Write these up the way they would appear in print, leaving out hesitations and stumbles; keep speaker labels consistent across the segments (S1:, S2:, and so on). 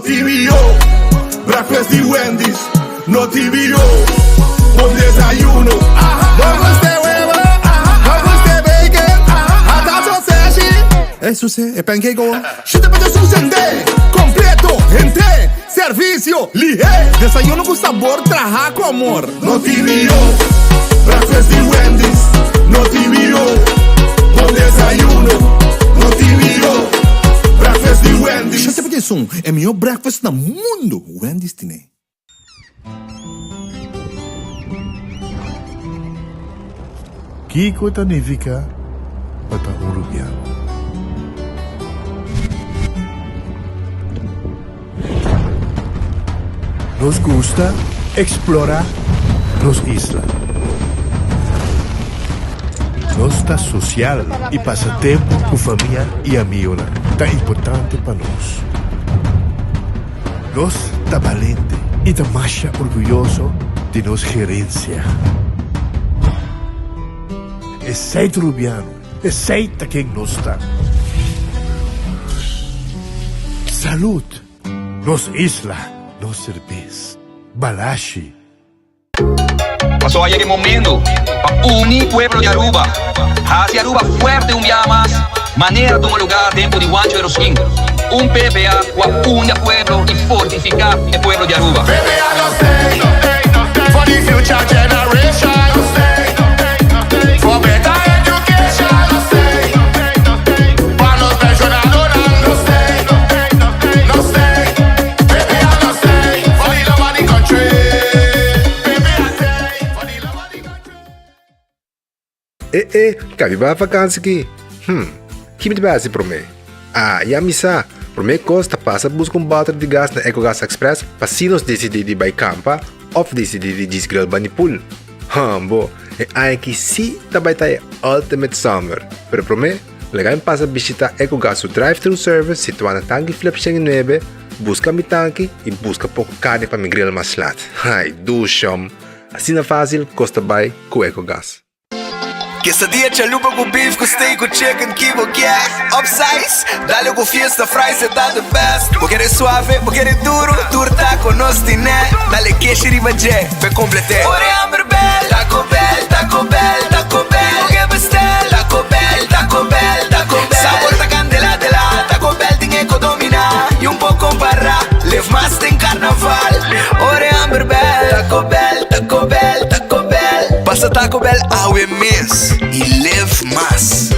S1: tin mihó breakfast di Wendy's. No tin mihó bon desayuno. No gusta e webo, no gusta e bacon, hasta sausage. E suse, e pancake o. Shita pa su sende, completo, hende, servicio, lihé. Desayuno cu sabor traha cu amor. No tin mihó breakfast di Wendy's. No tin mihó bon desayuno. No tin mihó breakfast di Wendy's. Shita pa esun, e mihó breakfast na mundo, Wendy's tine.
S2: Kiko ta nifiká pa ta un rubiano? Nos gusta eksplorá nos isla. Nos ta sosial i pasa tempu ku famia i amigonan ta importante pa nos. Nos ta balente i ta masha orguyoso di nos gerensia. Esei ta Rubiano, esei ta ken nos ta. Salud! Nos isla, nos serbes. Balashi.
S3: Paso a yega e momento pa uni pueblo di Aruba, haci Aruba fuerte un biaha mas, manera tuma lugar tempo di Juancho Eroskin, un PPA cu a uni a pueblo y fortifica e pueblo di Aruba.
S1: PPA nos tey for di future generation, for better education, pa nos pensionadonan, nos tey, nos tey, PPA nos tey for di love of di country.
S4: E e, kabi ba vakansi ki? Hm, ki mi ta bai hasi promé? Ah, ya mi sa! Promé kos ta pasa buska un bòter di gas na Ecogas Express pa si nos disidí di bai kampa òf disidí di djis grill bani pool. Hambo, e aña aki sí ta bai ta e ultimate summer! Pero promé, laga mi pasa bishitá Ecogas su drive-thru service situá na Tanki Flip 109, Buska mi tanki i buska poko karni pa mi grill mas lat. Ai, dushom! Asina fásil kos ta bai ku Ecogas.
S5: Quesadilla chalupa ku beef ku steak ku chicken ki bo kier Upsize, dale ku fiesta fries e ta the best Bo kere suave, bo kere duro, tur taco nos tine Dale keshi riba dje, p'e complete Ora e hamber bel, Taco Bell, Taco Bell, Taco Bell Bo ke bestel, Taco Bell, Taco Bell, Taco Bell Sabor ta candela de la, Taco Bell tin e ko domina Y un por compara, live mas den carnaval Ora e hamber bel, Taco Bell, Taco Bell, Taco Bell Pasa Taco Bell awe mes y live mas.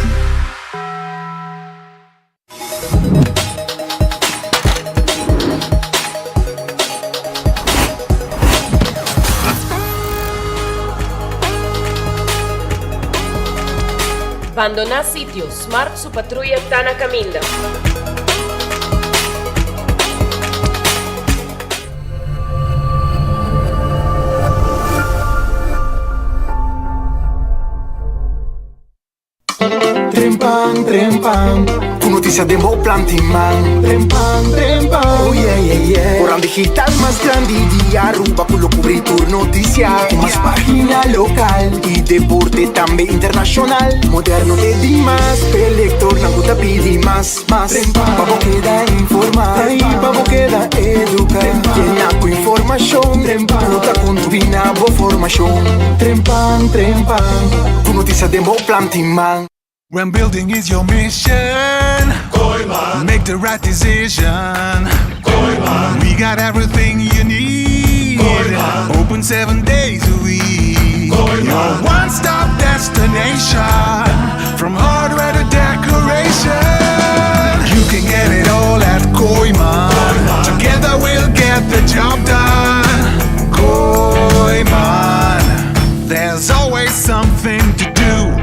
S6: Bandoná sitio, Smart su patruya ta na kaminda.
S7: Trempan, trempan, ku notisia den bo planti man. Trempan, trempan, oh yeah, yeah, yeah. Koran digital mas grandi di Aruba ku lo kubri tur notisia. Ku mas pagina lokal i deporte tambe internashonal. Moderno te dimas, p'e lektornan ku ta pidi mas, mas. Pa bo keda informa i pa bo keda eduka. Yena ku informashon ku ta kontribuí na bo formashon. Trempan, trempan, ku notisia den bo planti man.
S8: When building is your mission, make the right decision. We got everything you need. Open seven days a week. Your one stop destination. From hardware to decoration. You can get it all at Kooiman. Together we'll get the job done. Kooiman. There's always something to do.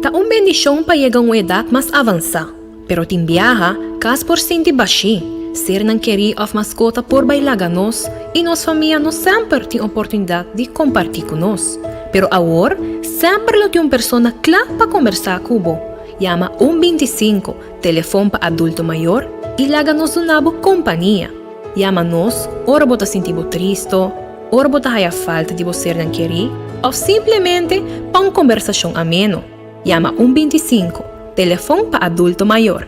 S9: Ta un bendishon pa yega un edat mas avansá, pero tin biaha kas por sinti bashí, sernan kerí òf maskota por bai laga nos i nos famia no semper tin oportunidat di kompartí ku nos. Pero awor semper lo tin un persona kla pa kombersá ku bo. Yama un 25, telefon pa adulto mayor, i laga nos duna bo kompania. Yama nos ora bo ta sinti bo tristo, ora bo ta haya falta di bo sernan kerí òf simplemente pa un kombersashon ameno. Yama un 25, telefon pa adulto mayor.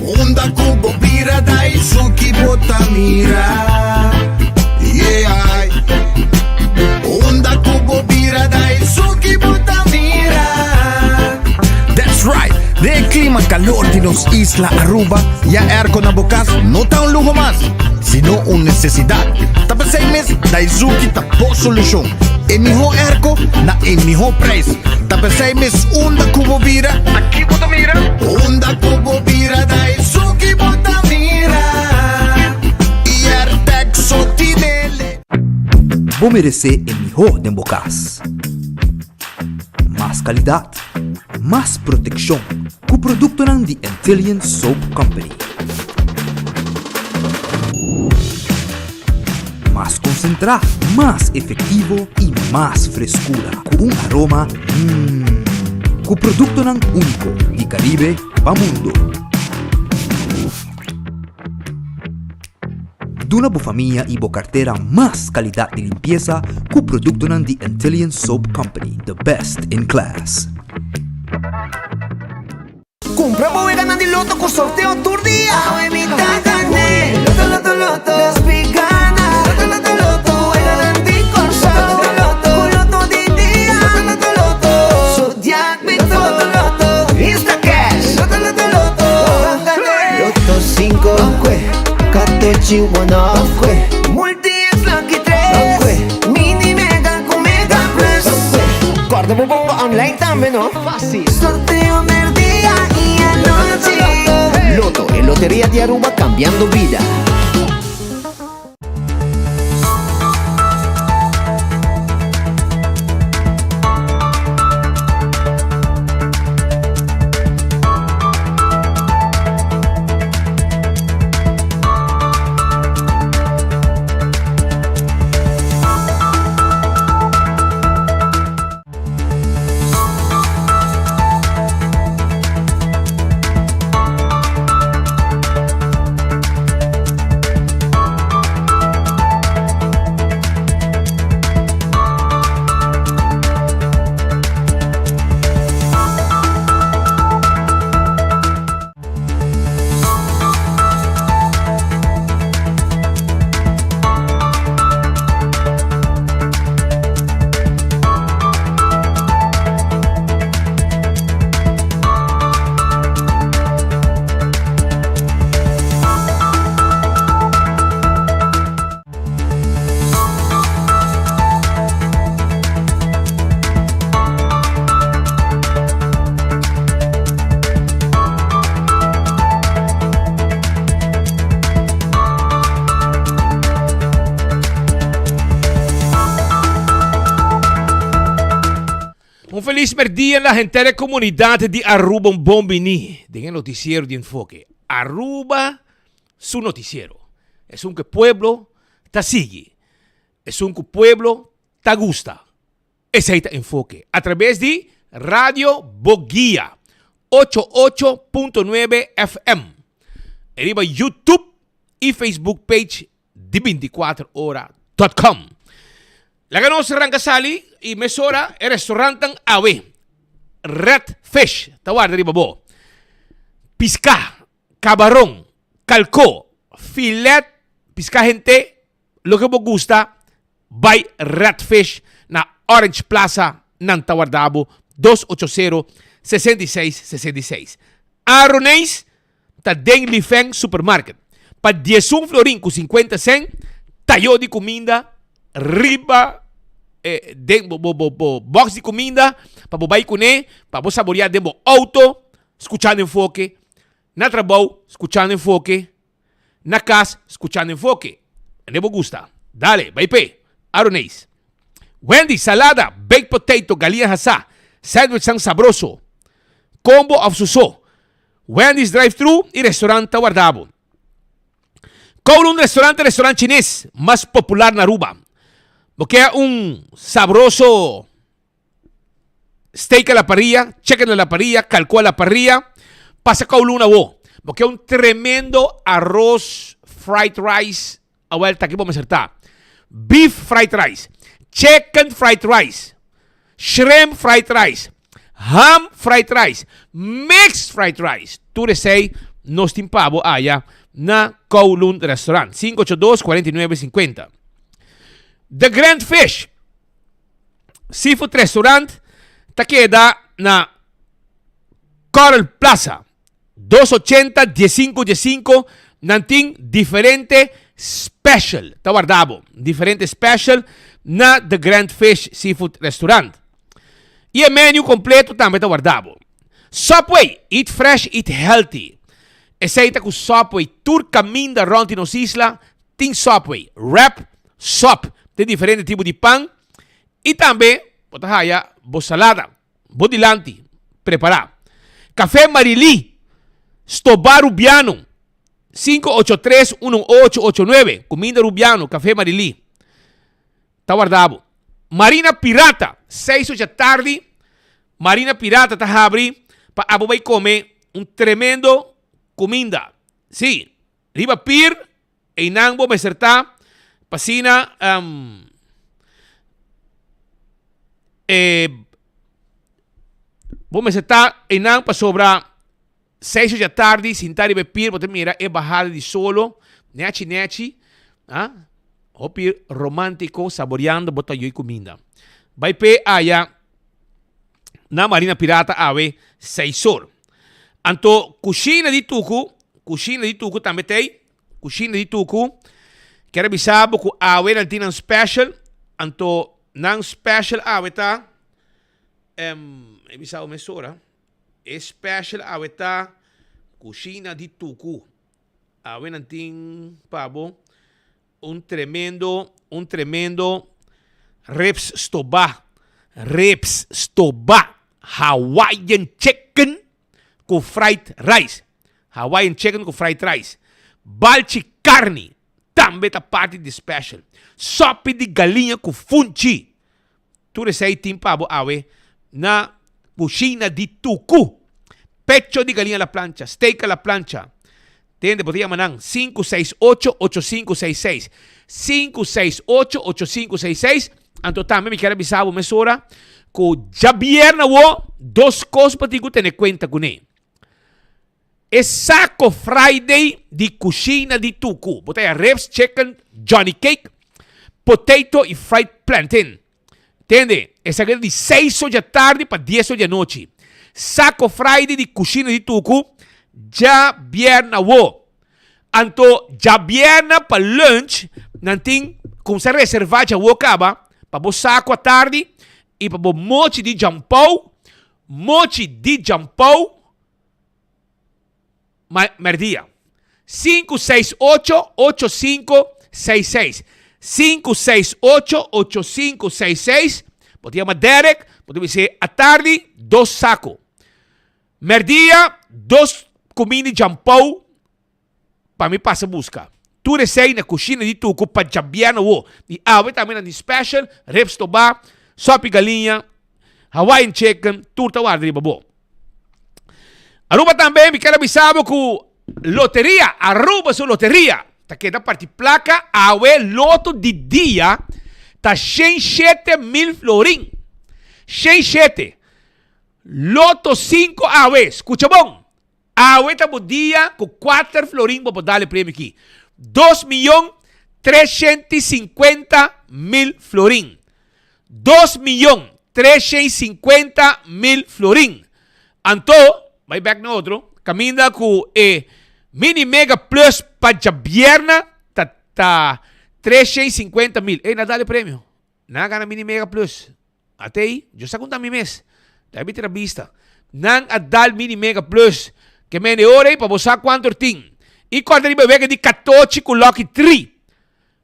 S1: Unda ku bo bira Daisuki bo ta mira Yeah Unda ku bo bira Daisuki bo ta mira
S10: That's right! Den e klima kalor di nos isla Aruba, ya airco na bo kas no ta un luho mas, sino un nesesidat. Ta p'esei mes Daizuki ta bo solushon. E mihó airco na e mihó prijs. Ta p'esei mes unda ku bo bira, aki bo ta mira.
S1: Unda ku bo bira Daizuki bo ta mira. I Airtec so tinele.
S11: Bo meresé e mihó den bo kas. Mas kalidat, mas protekshon ku produktonan di Antillian Soap Company. Mas konsentrá, mas efektivo i mas freskura ku un aroma mmm. Ku produktonan úniko di Karibe pa mundu. Duna bo famia i bo kartera mas kalidat di limpiesa ku produktonan di Antillian Soap Company, the best in class.
S5: Cumpra bo weganan di loto cu sorteo tur dia. Awe mi ta gane. Loto, loto, loto. Nos pi gana. Loto, loto, loto. Weganan di Corsou. Loto, loto, Cu loto di dia. Loto, loto, loto. Zodiac mi loto, loto, loto. Instacash. Loto, loto, loto. Loto cinco. Katochi one off. Multi X lucky tres. Mini mega cu mega plus. Corda bo bomba online tambe no. Facil. Sorteo merdia y anochi. Lotto, e loteria di Aruba cambiando bida.
S12: Un felis merdia na henter e comunidad di Aruba un bon bini den e noticiero di Enfoke. Aruba su noticiero. Esun cu e pueblo ta sigui. Esun cu pueblo ta gusta. Esey ta Enfoke. A traves di Radio Boguia ocho ocho punto nuebe FM. E riba YouTube y Facebook page di 24 ora dot com. Laga nos ranka sali y mesora e restaurantnan awe. Red Fish ta warda riba bo. Pisca, cabaron, calco, filet, pisca hente, loke bo gusta, bai Red Fish na Orange Plaza, nan ta warda bo 280 66 66. Aroneis ta den Lifeng Supermarket. Pa diesun florin ku sinkuenta sen, tayo di kuminda riba eh, den bo, bo, bo, bo box di kuminda pa bo bai kuné, pa bo saboreá den bo auto, skuchando Enfoke, na trabou, skuchando Enfoke, na kas, skuchando Enfoke. Ane bo gusta? Dale, bai p'e. Aroneis. Wendy, salada, baked potato, galiña hasá, sandwichnan sabroso, combo of su so. Wendy's Drive-Thru y restaurant ta warda bo. Kowloon Restaurant ta restaurant chines mas popular na Aruba. Bo kea un sabroso steak a la parrilla, chicken a la parrilla, calco a la parrilla, pasa Kowloon awo. Bo kea un tremendo arroz fried rice, awel ta aki bo mester ta. Beef fried rice, chicken fried rice, shrimp fried rice, ham fried rice, mixed fried rice. Tur esei. nos tin pa bo aya na Kowloon Restaurant. 582 49 50. The Grand Fish Seafood Restaurant ta keda na Coral Plaza. 280 15 15 nan tin diferente special ta warda bo diferente special na The Grand Fish Seafood Restaurant y e menu completo tambe ta warda bo. Subway, eat fresh, eat healthy. Esey ta cu Subway tur caminda rond di nos isla tin Subway, wrap, sop, tin diferente tipo di pan y tambe bo ta haya bo salada. Bo dilanti, prepará. Café Marilí, Stobá Rubiano, 583 1889, Cuminda Rubiano, Café Marilí. Ta warda bo. Marina Pirata, seis ocha tardi, Marina Pirata ta habri pa abo bai come un tremendo cuminda. Sí, riba pier Einan bo mester ta pa asina e bo mester ta einan pasobra seis or di atardi sinta riba e pier bo ta mira e bahada di solo nechi nechi ah hopi romantico saboreando bo ta yoi cuminda. Bai p'e aya na Marina Pirata awe seis or. Anto cushina di tucu cushina di tucu tambe t'ei. Cushina di Tucu kier a bisa bo cu awe nan tin nan special, anto nan special awe ta, e bisa bo mesora, e special awe ta Cushina di Tucu. Awe nan tin pa bo un tremendo, un tremendo ribs stoba, ribs stoba, Hawaiian chicken ku fried rice. Hawaiian chicken ku fried rice. Balchi karni tambe ta parti di special. Sopi di galiña ku funchi. Tur esei tin pa bo awe na Cushina di Tucu. Pecho di galiña a la plancha, steak a la plancha. Tende, bo ta yama nan 568 8566. 568 8566. Anto tambe mi kier a bisa bo mesora ku djabièrnè awo dos kos bo tin ku tene kuenta kuné. E Saco Friday di Cushina di Tucu. Bo ta haya ribs, chicken, johnny cake, potato y fried plantain. Tende, esaki ta di seis or dja tardi pa dies or di anochi. Saco Friday di Cushina di Tucu djabièrnè awo. Anto djabièrnè pa lunch nan tin kumsa reserva djawo kaba pa bo saco atardi y pa bo mochi di djampou, mochi di djampou. Merdia. 5 6 8 8 5 6 6. 5 6 8 8 5 6 6. Bo ta yama Derek, bo ta bis'é atardi dos sako. Merdia dos kuminda di djampou pa mi pasa buska. Tur esei na kushina di Tuku pa djabièrnè awo. I awe tambe nan tin special, ribs tobá, sopi galiña, Hawaiian chicken, tur ta warda riba bo. Aruba tambe mi ker a bisa bo ku loteria, Aruba su loteria ta keda parti plaka awe loto di dia ta 107,000 florin. 107. Loto 5 awe, skucha bon. Awe ta bo dia ku kuater florin bo por dal e premio aki. Dos miyon 350,000 florin. 2.350.000 florin. Anto, bai bek na otro, kaminda ku e Mini Mega Plus pa djabierna ta ta 350.000. Ey, na dal e premio. Nan a gana Mini Mega Plus. Ate ei, yo sa konta mi mes. Ta mi tira bista. Nan a dal Mini Mega Plus. Ke mende ora ei pa bo sa kuantu er tin. I kòrda riba e wega di katochi ku Lucky Tree.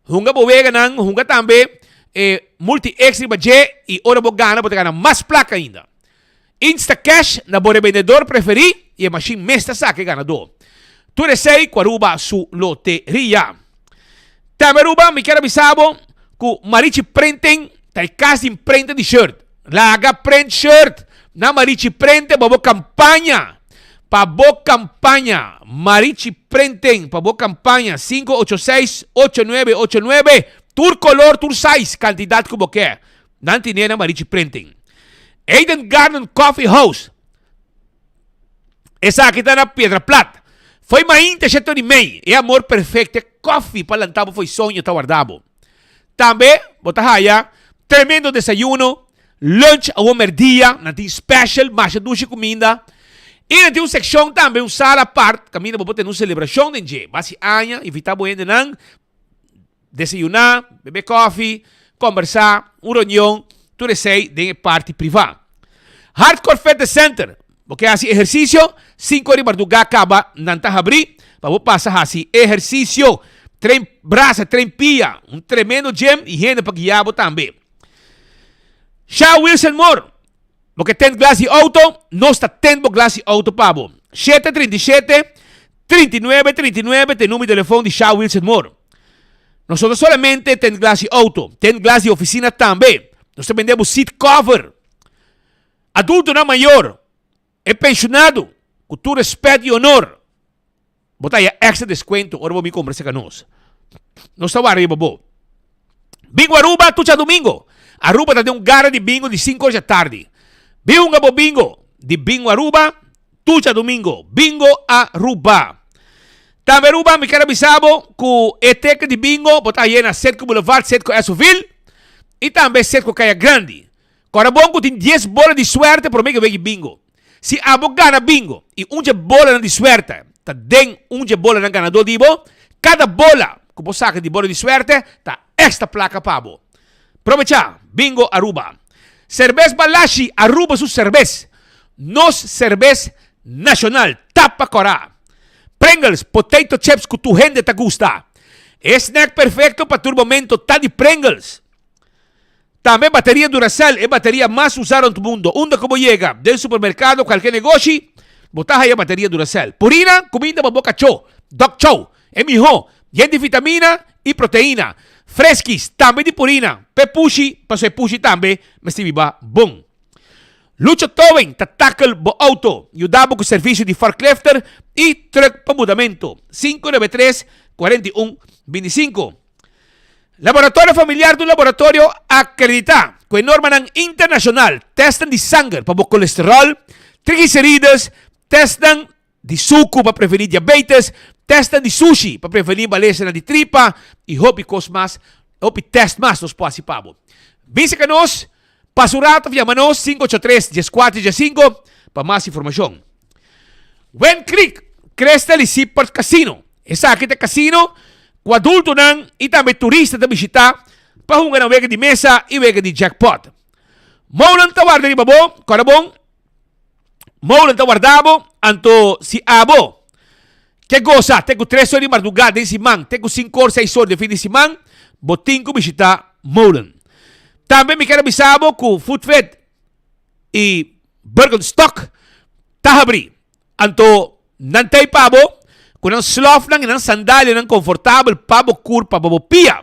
S12: Hunga bo weganan, hunga tambe e Multi X riba dje i ora bo gana bo ta gana mas plaka ainda. Instacash na bo rebendedor preferí i e mashin mes ta saka e ganadó. Tur esei ku Aruba su loteria. Tambe Aruba mi kier a bisa bo ku Marichi Printing ta e kas di imprenta di shirt. Laga print shirt na Marichi Printing pa bo kampaña. Pa bo kampaña. Marichi Printing pa bo kampaña 586 8989 tur kolor tur size kantidat ku bo ke. Nan tine na Marichi Printing. Eden Garden Coffee House. Esaki ta na Piedra Plat. Fo'i mainta shete ora i mei, e amor perfecto, e koffie pa lanta bo fo'i soño ta warda bo. Tambe bo ta haya tremendo desayuno, lunch awor merdia, nan tin special, masha dushi cuminda. Y nan tin un seccion tambe, un sala apart, caminda bo por tene un celebracion den dje. Basi aña, invita bo hendenan, desayuna, bebe koffie, combersa, un reunion, tur esey den e parti priva. Hardcore Fitness Center, bo ke haci ehercicio? Cinco ora di marduga caba nan ta habri pa bo pasa haci ehercicio. Train brasa, train pia, un tremendo gym y hende pa guia bo tambe. Sha Wilson Moore, bo ke tent glas di auto? Nos ta tent bo glas di auto pa bo. Shete 37 39 39 ta e numero di telefon di Sha Wilson Moore. Nos no ta solamente tent glas di auto, tent glas di oficina tambe. Nos ta bende bo seat cover. Adultonan mayor, e pensionado, cu tur respet y honor, bo ta haya extra descuento ora bo bin compra cerca nos. Nos ta wara riba bo. Bingo Aruba tur djadomingo. Aruba ta den un gara di bingo di cinco ora dja tardi. Bin hunga bo bingo di Bingo Aruba tur djadomingo. Bingo Aruba. Tambe Aruba mi kier a bisa bo cu e teken di bingo bo ta haya na Setco Boulevard, Setco Esoville y tambe Setco Caya Grandi. Kòrda bon ku tin dies bola di suerte promé ku wegi bingo. Si abo gana bingo i un dje bolanan di suerte ta den un dje bolanan ganadó di bo, kada bola ku bo saka di bola di suerte ta èkstra plaka pa bo. Probechá! Bingo Aruba! Serbes Balashi Aruba su serbes! Nos serbes nashonal! Tapa kòrá! Pringles, potato chips ku tur hende ta gusta! E snack perfekto pa tur momento ta di Pringles! Tambe bateria Duracell, e bateria mas usa rond mundo. Unda ku bo yega, den supermerkado, kualke negoshi, bo ta haya bateria Duracell. Purina, kuminda pa bo kachó, dog chow, e mihó, yen di vitamina i proteina. Freskis, tambe di Purina, p'e pushi, pasobra e pushi tambe mester biba bon. Lucho Towing ta tackle bo auto, yuda bo ku servisio di forklifter i truck pa mudamentu. 593 41 25. Laboratorio Familiar ta un laboratorio akreditá ku e normanan internashonal, tèstnan di sanger pa bo kolesteròl, triglicerides, tèstnan di suku pa prevení diabetes, tèstnan di sushi pa prevení malesanan di tripa i hopi kos mas, hopi tèst mas nos por hasi pa bo. Bin serka nos, pasa un rato òf yama nos 583 14 15 pa mas informashon. Wen Creek, Crystal y Seaport Casino. Esaki ta casino cu adultonan y tambe turista ta bishita pa hunga nan wega di mesa y wega di jackpot. Molen ta warda riba bo, corda bon, Molen ta warda bo, anto si abo ke gosa te cu tres or di marduga den siman, te cu cinco or, seis or den fin di siman, bo tin cu bishita Molen. Tambe mi kier a bisa bo cu Food Fit y Birkenstock ta habrí. Anto nan ta ei pa bo ku nan slòfnan i nan sandalianan konfortabel pa bo kurpa, pa bo pia.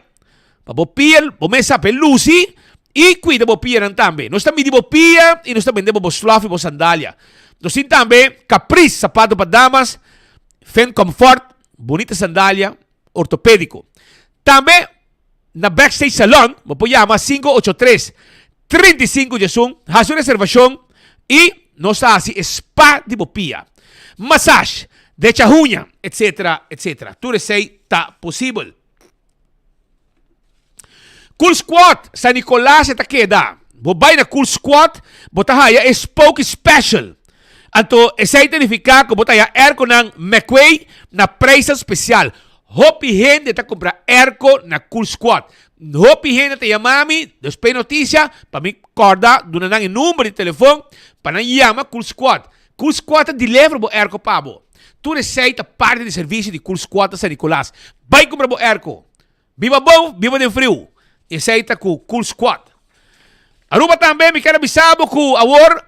S12: Pa bo pia, bo mes sa pa e lusi i kuida bo pianan tambe. Nos ta midi bo pia i nos ta bende bo bo slòf i bo sandalia. Nos tin tambe Caprice, sapato pa damas, Fen Comfort, bunita sandalia ortopédiko. Tambe na Backstage Salon, bo por yama 583 35 11, hasi un reservashon i nos ta hasi e spa di bo pia, massage, drecha huña, etcetera, etcetera. Tur esei ta posibel. Cool Squad, San Nicolas e ta keda. Bo bai na Cool Squad, bo ta haya e Spooky Special. Anto esei ta nifiká ku bo ta haya airconan McQuay na prijsnan spesial. Hopi hende ta kumpra airco na Cool Squad. Hopi hende ta yama mi despues notisia pa mi kòrda duna nan e number di telefon pa nan yama Cool Squad. Cool Squad ta deliver bo airco pa bo. Tur esei ta parti di servisio di Cool Squad na San Nicolas. Bai kumpra bo airco. Biba bon, biba den friu. Esei ta ku Cool Squad. Aruba tambe mi ker a bisa bo ku awor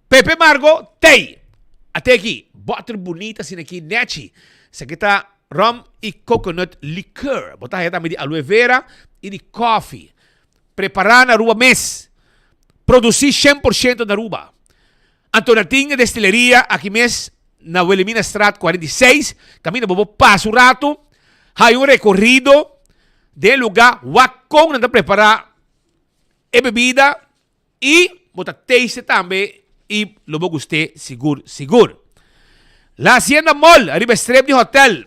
S12: Pepe Margo tei. Ate aki, bòter bunita asina aki nechi. Esaki ta rum i coconut liqueur. Bo ta haya tambe di aloe vera i di koffie. Prepará na Aruba mes. Produsí 100% na Aruba. Anto nan tin e destileria aki mes na Wilhelminastraat 46, kaminda bo por pasa un ratu, haya un rekorido den e lugá, wak kon nan ta prepará e bebida i bo ta taste tambe i lo bo gust'é sigur sigur. La Hacienda Mall, ariba e strip di hotel,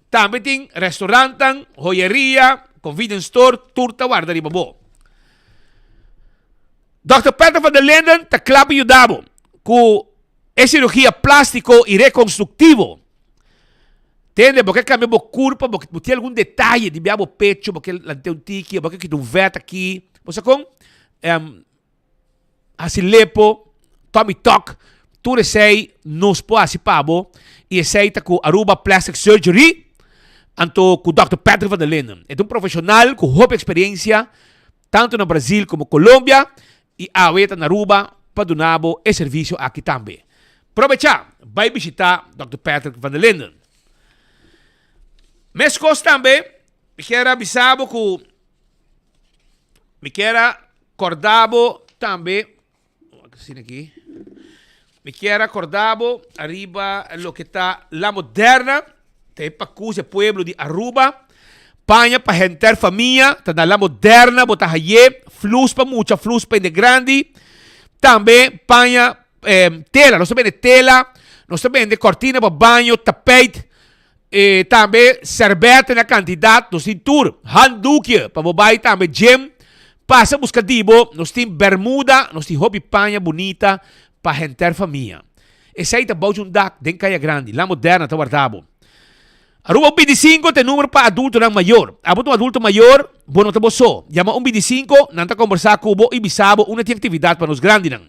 S12: tambe tin restaurantnan, joyeria, convenience store, tur ta warda riba bo. Dòkter Peter van der Linden ta kla pa yuda bo ku e sirugia plástiko i rekonstruktivo. Tende, bo ke kambia bo kurpa, bo bo tin algun detaye di bia bo pecho, bo ke lant'é un tiki, bo ke kita un vèt aki, bo sa kon? Hasi lepo, tummy tuck, tur esei nos por hasi pa bo i esei ta ku Aruba Plastic Surgery, anto ku Dòkter Patrick van der Linden. E ta un profeshonal ku hopi eksperensia tantu na Brazil komo Colombia i awe ta na Aruba pa duna bo e servisio aki tambe. Probechá, bai bishitá Dòkter Patrick van der Linden. Meskos tambe, mi kier a bisa bo ku mi kier a kòrda bo tambe, asina aki, mi kier a kòrda bo ariba loke ta La Moderna, ta e pakus e pueblo di Aruba, paña pa henter famia, ta na La Moderna bo ta haye, flus pa mucha, flus pa hende grandi, tambe paña tela, nos ta bende tela, nos ta bende cortina pa baño, tapijt, eh, tambe serbete na cantidad, nos tin tur, handdoekje pa bo bai tambe gym, pasa busca di bo, nos tin bermuda, nos tin hopi paña bunita pa henter famia. Esey ta bou dje un dak den Caya Grandi, La Moderna ta warda bo. Aruba un bintisinko ta e numero pa adultonan mayor. Abo ta un adulto mayor, bo no ta bo so. Yama un bintisinko, nan ta kombersá ku bo i bisa bo unda tin aktividat pa nos grandinan.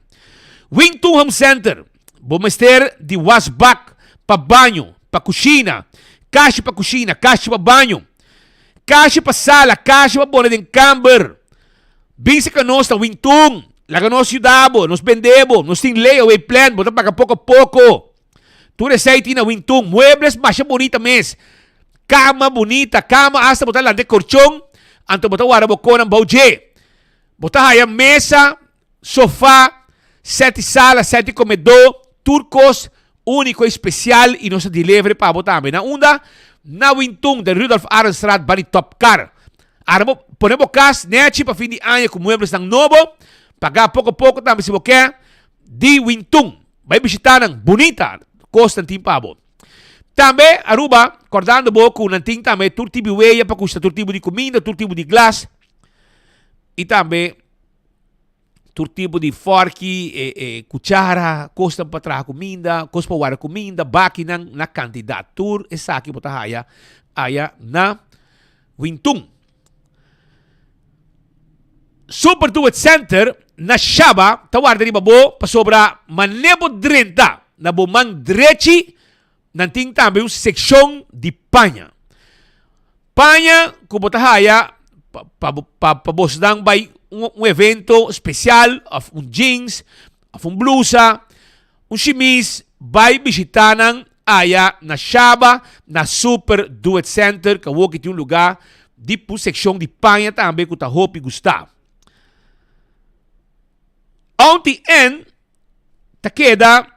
S12: Wing Tun Home Center, Bo mester di wasbak pa baño, pa kushina, kashi pa kushina, kashi pa baño, kashi pa sala, kashi pa pone den kamber. Bin serka nos na Wing Tun, laga nos yuda bo, nos bende bo, nos tin layaway plan, bo ta paga poko a poko. Tur esei tin na Wintun. Muebles masha bunita mes. Kama bunita. Kama hasta bo ta lanta e korchon, anto bo ta warda bo konan bou dje. Bo ta haya mesa, sofa, sèt di sala, sèt di komedó, tur kos úniko i spesial i nos ta deliver pa bo tambe. Na unda? Na Wintun, den Rudolf Arendstraat, bani Top Car. Ara bo pone bo kas nèchi pa fin di aña ku mueblesnan nobo. Pagá poko poko tambe si bo ke. Di Wintun. Bai bishita nan bunita kos nan tin pa bo. Tambe Aruba, kordando bo ku nan tin tambe tur tipo di weya pa kushta tur tipo di kuminda, tur tipo di glas i tambe tur tipo di fòrki, e e kuchara, kosnan pa traha kuminda, kos pa warda kuminda, bakinan na kantidat. Tur esaki bo ta haya aya na Wintun. Super Do It Center na Shaba ta warda riba bo pasobra mane bo drenta na bo man drechi nan tin tambe un sekshon di paña. Paña ku bo ta haya pa pa pa pa bosnan bai un un evento spesial òf un jeans òf un blusa, un shimis bai bishita nan Aya na Shaba, na Super Do It Center, ku awoki tin un lugá di un sekshon di paña tambe ku ta hopi gustá. Auntie Ann ta keda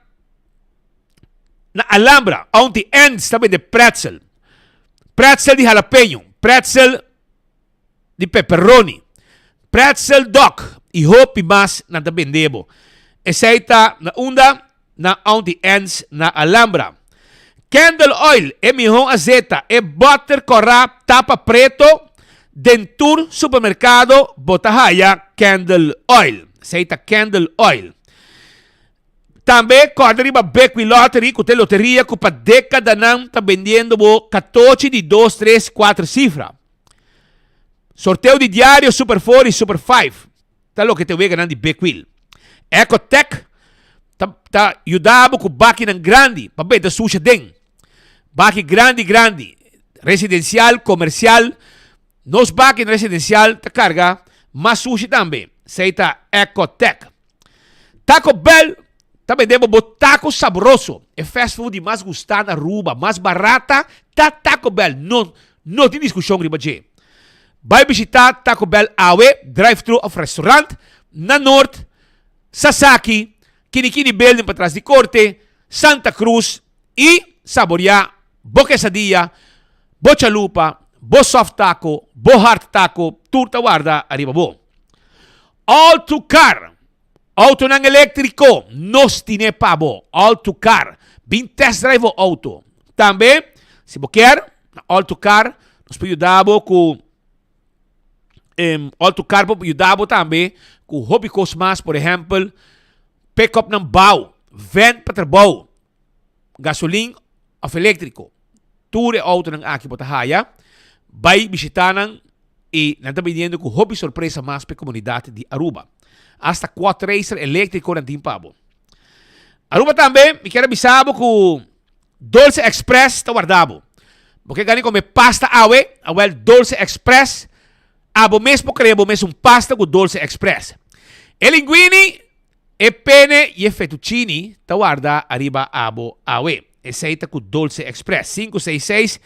S12: na Alhambra. Auntie Ann's ta bende pretzel. Pretzel di jalapeño, pretzel di pepperoni, pretzel dog y hopi mas nan ta bende bo. Esey ta na unda? Na Auntie Anne's na Alhambra. Candle oil, e mihó azeta, e butter kòrá tapa preto, den tur supermerkado bo ta haya candle oil. Esey ta candle oil. Tambe kòrda riba Bekwee Lottery ku ta e loteria ku pa dékadanan ta bendiendo bo katochi di dos, tres, kuater sifra. Sorteo di diario Super Four i Super Five ta loke ta e weganan di Big Wheel. Ecotec ta ta yuda bo ku bakinan grandi pa benta susha den. Baki grandi grandi, residensial, komersial. Nos bakinan residensial ta karga mas sushi tambe. Esei ta Ecotec. Taco Bell ta bende bo bo taco sabroso. E fast food di mas gustá na Aruba, mas barata, ta Taco Bell. No, no tin diskushon riba dje. Bai bishitá Taco Bell awe, drive-thru òf restaurant, na Noord, Sasaki, Kinikini Building patras di Korte, Santa Cruz i saboriá bo quesadilla, bo chalupa, bo soft taco, bo hard taco, tur ta warda ariba bo. All to Car, Autonan eléktriko, nos tine pa bo. All to Car. Bin test drive bo auto. Tambe, si bo kier, na All to Car, nos por yuda bo ku em, All to Car por yuda bo tambe ku hopi kos mas, por ehèmpel, pick up nan bou, vèn pa trabou, gasolin òf eléktriko. Tur e outonan aki bo ta haya. Bai bishitá nan i nan ta biniendo ku hopi sorpresa mas pa e komunidat di Aruba. Asta quad racer eléktriko nan tin pa bo. Aruba tambe, mi kier a bisa bo ku Dolce Express ta warda bo. Bo ke gana di kome pasta awe? Awel Dolce Express, abo mes por krea bo mes un pasta ku Dolce Express. E linguini, e pene i e fettuccini ta warda ariba abo awe. Esei ta ku Dolce Express. 566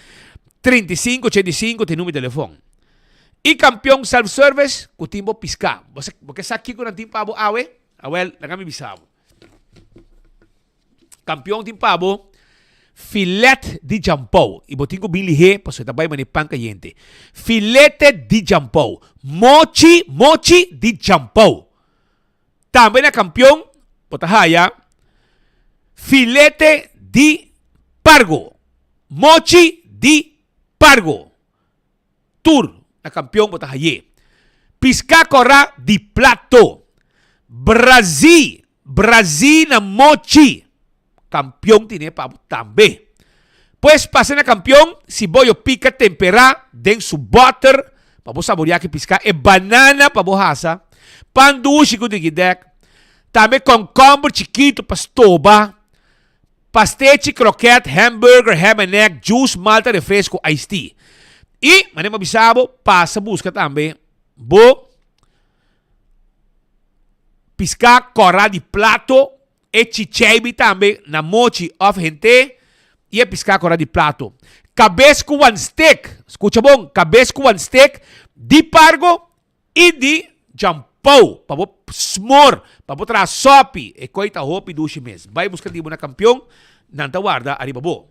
S12: 35 85 ta e numero di telefon. I Kampion Self Service ku tin bo piská. Bo ke sa kiko nan tin pa bo awe? Awel, laga mi bisa bo. Kampion tin pa bo filet di jampou. I bo tin ku bin lihé pasobra e ta bai manera pan kayente. Filete di jampou. Mochi, mochi di jampou. Tambe na Kampion bo ta haya filete di pargo. Mochi di pargo. Tur na kampion bo ta hay'é. Piská kòrá di plato. Brazí, brazí na mochi. Kampion tine pa bo tambe. Pues pasa na kampion si bo yo pika temperá den su bòter pa bo saboriá ki piská e banana pa bo hasa, pan dushi ku digidèk, tambe kònkòmber chikitu pa stoba. Pastechi, kroket, hamburger, ham and egg, juice, malta, refresco, iced tea. Y, manera mi a bisa bo, pasa busca tambe bo pisca cora di plato, e chicheibi tambe na mochi of hente, y e pisca cora di plato. Cabes cu one stick, scucha bon, cabes cu one stick di pargo I di Jampou pa bo smor, pa bo traha sopi, e koi ta hopi dushi mes. Bai buska di bo na kampion, nan ta warda ariba bo.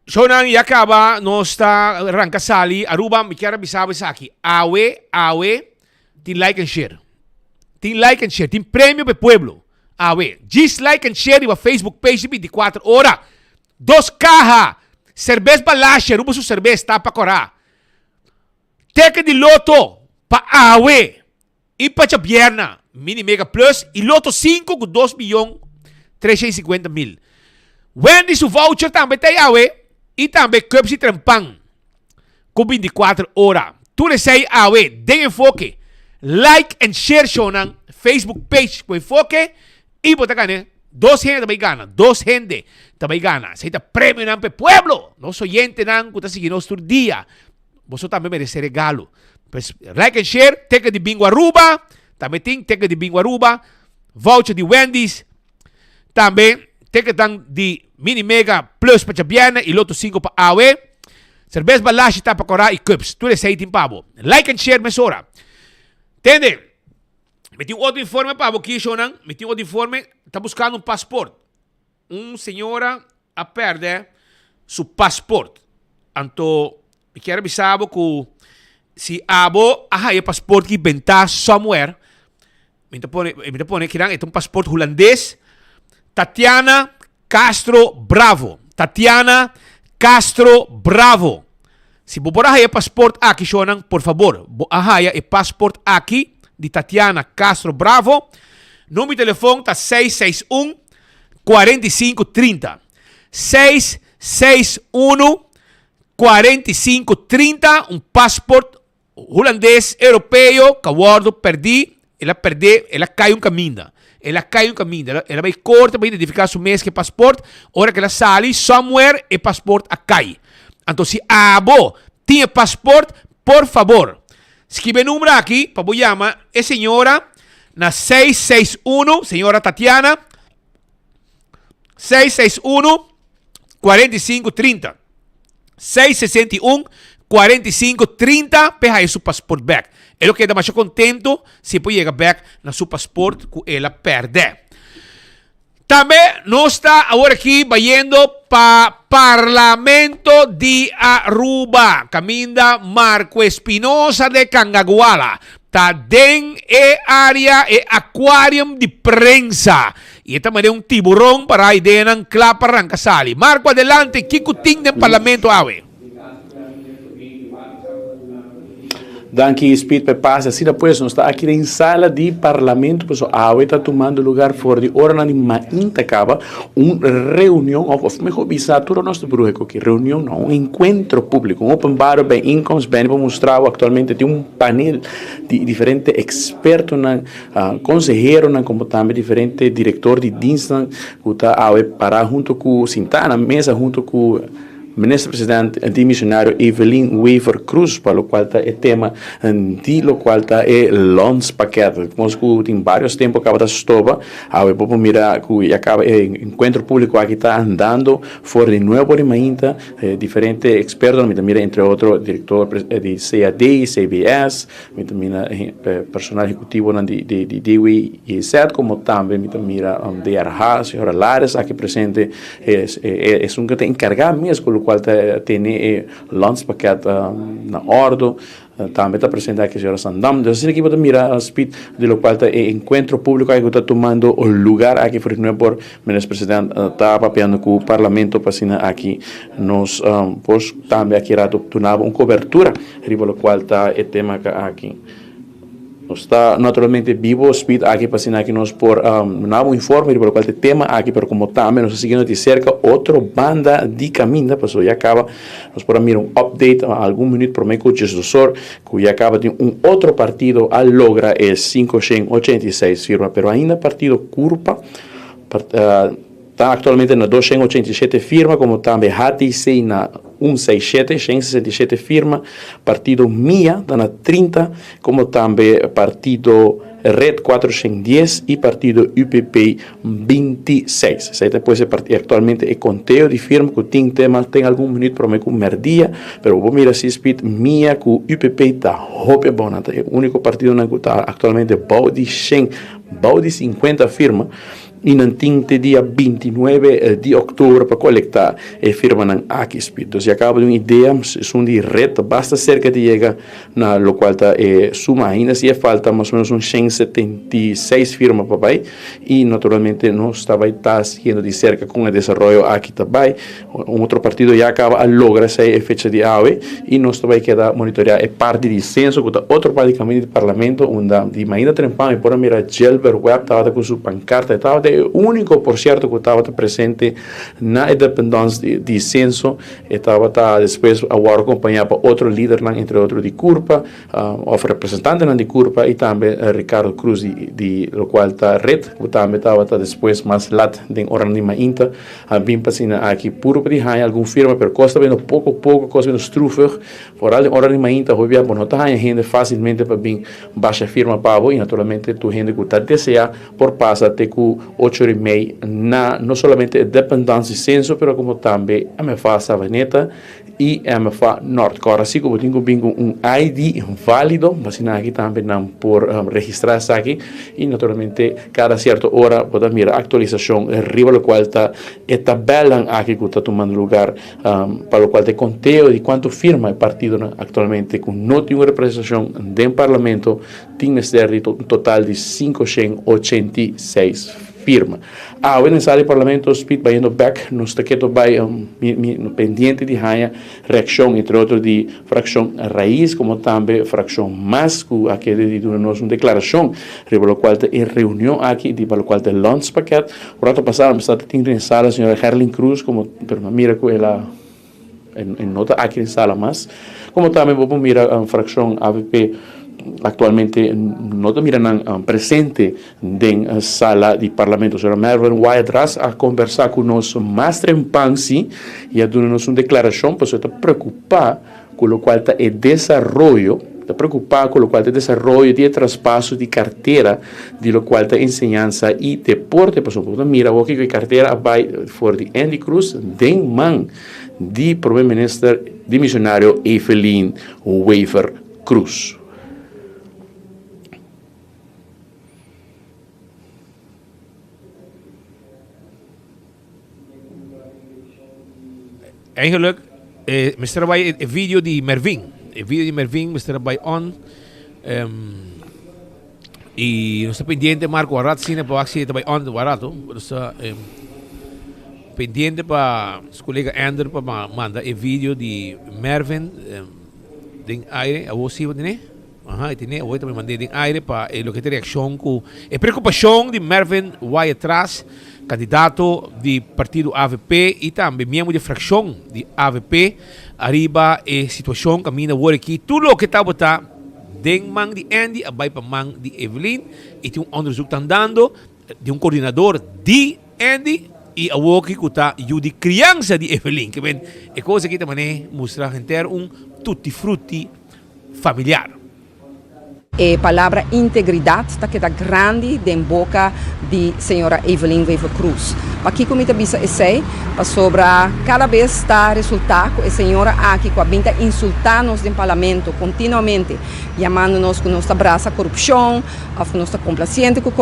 S12: Shownan ya caba nos ta ranca sali Aruba mi kier a bisa bo esaki awe awe tin like and share tin like and share tin premio pa e pueblo awe djis like and share riba Facebook page di 24 ora dos caha cerbes Balashi Aruba su cerbes ta pa cora teken di loto pa awe I pa djabierna, Mini Mega Plus i Loto sinku ku dos miyon 350 mil. Wendy su voucher tambe ta ei awe i tambe Cups i Trempan ku 24 ora. Tur esei awe den Enfoke. Like and share shownan Facebook page ku Enfoke i bo ta gana. Dos hende ta bai gana, dos hende ta bai gana. Esei ta premionan pa e pueblo, nos oyentenan ku ta sigui nos tur dia. Boso tambe merece regalo. Pues like and share, ticket di Bingo Aruba, tambe tin ticket di Bingo Aruba, voucher di Wendy's, tambe ticketnan di Mini Mega Plus pa djabièrnè i Lotto 5 pa awe. Serbes Balashi tapa kòrá i cups. Tur esei tin pa bo. Like and share mesora. Tende, mi tin otro informe pa bo, Kishonnan. Mi tin otro informe. Ta buskando un paspoort. Un señora a pèrdè su pasport. Anto mi kier a bisa bo ku si abo a haya e pasport ki bentá somewhere, Mi ta pone, mi ta pone kinan, e ta un paspoort hulandes. Tatiana Castro Bravo. Tatiana Castro Bravo. Si bo por a haya e paspoort aki, shownan, por fabor, bo a haya e paspoort aki di Tatiana Castro Bravo. Numero di telefon ta 661 45 30. 661 45 30, un paspoort Hulandes europeo ka wòrdu pèrdí, el a pèrdé, el a kai un kaminda. El a kai un kaminda. El a bai korte pa identifiká su mes ku e pasport. Ora ku el a sali, somewhere e pasport a kai. Anto si abo tin e pasport, por fabor, skibi e number aki pa bo yama e señora na 661, señora Tatiana, 661 45 30. 661 45 30 p'e haya su pasport bek. E lo keda masha contento si e por yega bek na su pasport cu el a perde. Tambe nos ta awor aki bayendo pa Parlamento di Aruba, caminda Marco Espinosa de Cangaguala ta den e area, e aquarium di prensa. Y e ta manera un tiburon para ideanan cla pa ranca sali. Marco adelante, kico tin den Parlamento awe?
S13: Danki Speed pa e pase. Asina pues nos ta aki den sala di Parlamento pasobra awe ta tumando lugar for di oranan di mainta caba un reunion of of mehor bisa tur nos ta bruha cu reunion no un encuentro publico un openbare bijeenkomst beni pa mustra bo actualmente tin un panel di diferente expertonan Konseheronan komo tambe diferente direktor di dienstnan ku ta awe pará huntu ku sintá na mesa huntu ku Minister President dimisionario Evelyn Wever Croes pa lokual ta e tema di lokual ta e landspakket. Nos ku tin varios tempu kaba ta stoba awe bo por mira ku ya kaba e enkuentro públiko aki ta andando for di nuevo di mainta diferente ekspertonan mi ta mira entre otro direktor di CAD, CBS. Mi ta mira personal ehecutivonan di di DWIZ como tambe mi ta mira DRH, señora Lares aki presente, esun cu ta encarga mes cu locual ta tene e landspakket na ordo, tambe ta presente aki señora Sandam. Entonces asina aki bo ta mira Speed di locual ta e encuentro publico aki cu ta tumando lugar aki for di por Minister President ta papiando cu Parlamento pa asina aki nos por tambe aki rato dunabo un cobertura Riba locual ta e tema aki. Nos ta naturalmente bibo speed aki pa asina aki nos por duna bo informe riba locual ta e tema aki, pero como tambe nos ta siguiendo di cerca otro banda di caminda, pasobra ya caba nos por a mira un update algun minuut prome cu djesdosor cu ya caba tin un otro partido a logra e 586 firma, pero ainda partido Curpa Ta aktualmente na 287 firma komo tambe HTC na un seis shete, shen sesenta i shete firma, partido mia ta na 30 komo tambe partido Red 410 i partido UPP 26. Esei ta pues e aktualmente e konteo di firma ku tin te mas ten algun minuut prome ku merdia, pero bo por mira si spit mia ku UPP ta hopi abou, nan ta e uniko partidonan ku ta aktualmente bou di shen, bou di sinkuenta firma. I nan tin te dia 29 di òktober pa kolektá e firmanan aki. Spiritu. Si a kaba di un idea, esun di ret basta serka di yega na lokual ta e suma. Ainda si e falta mas o menos un 176 firma pa bai i naturalmente nos ta bai ta siguiendo di serka kon e desaroyo aki ta bai. Un otro partido ya kaba a logra esei e fecha di awe i nos ta bai keda monitoreá e parti di senso ku ta otro parti di kaminda di parlamento unda di mainta trempan mi por a mira Gilbert Webb tabata ku su pankarta e tabata e úniko por sierto ku tabata presente na e dependans di senso e tabata despues a wòrdu kompañá pa otro lidernan entre otro di Curpa òf representantenan di Curpa i tambe Ricardo Cruz di lokual ta red ku tambe tabata despues mas lat den oranan di mainta. A bin pa asina aki puro pa di haña algun firma, pero kos ta bendo poko poko, kos ta bendo strufig. Foral den ora di mainta hopi bia bo no ta haña hende fásilmente pa bin basha firma pa bo i naturalmente tur hende ku ta deseá por pasa te ku ocho ora i mei na no solamente e dependance di senso pero komo tambe MFA Savaneta. I MFA Nort. Kòrda si ku bo tin ku bin ku un ID válido, asina aki tambe nan por registrá esaki i naturalmente kada sierto ora bo ta mira aktualisashon riba lokual ta e tabèlnan aki ku ta tumando lugar pa lokual ta e konteo di kuantu firma e partidonan aktualmente ku no tin un representashon den parlamento tin mester di un total di 586 firma. Awe den sala di parlamento Speed bayendo bek nos ta keto bay pendiente di haña reaccion entre otro di fraccion Raiz como tambe fraccion Mas cu a kere di duna nos un declaracion riba locual ta e reunion aki di pa locual ta e landspakket. Un rato pasa mi sta tin den sala señora Gerlin Cruz como pero mi a mira cu el a E no ta aki den sala mas. Como tambe bo por mira fraccion avp actualmente no ta mira nan presente den sala di parlamento. Señora Mervin Wyatt-Ras a conversa cu nos mas trempan si y a duna nos un declaracion pasobra e ta preocupa cu locual ta e desaroyo, ta preocupa cu locual ta e desaroyo di e traspaso di cartera di locual ta enseñansa y deporte pasobra bo ta mira awor kico e cartera a bay for di Endy Croes den man di Prome Minister dimisionario Evelyn Wever Croes.
S12: Eigenlijk eh, mester bai e video di Mervin. E video di Mervin mester bai on. Um, y nos ta pendiente Marco Warat sine pa wak si ta bai on warato. Nos ta um, pendiente pa su colega Ander pa manda e video di Mervin um, den aire. Awo si tene? Aha, e tene. Awo ta mande den aire pa e loke ta reaccion ku e preocupacion di Mervin Wyatt-Ras, candidato di partido avp y tambe miembro di fraccion di avp ariba e situacion caminda wor aki. Tur loke tabata den man di Andy a bay pa man di Evelyn y tin un onderzoek ta andando di un coordinador di Andy y awoki cu ta yu di crianza di Evelyn. Ke men e cos aki ta mane mustra henter un tutti frutti familiar.
S14: E palabra integridad ta keda grandi den boca di señora Evelyn Wever-Croes. Pakico mi ta bisa esey? Pasobra cada bes ta resulta cu e señora aki cu a bin ta insulta nos den Parlamento continuamente, yamando nos cu nos ta brasa corupcion of cu nos ta complaciente cu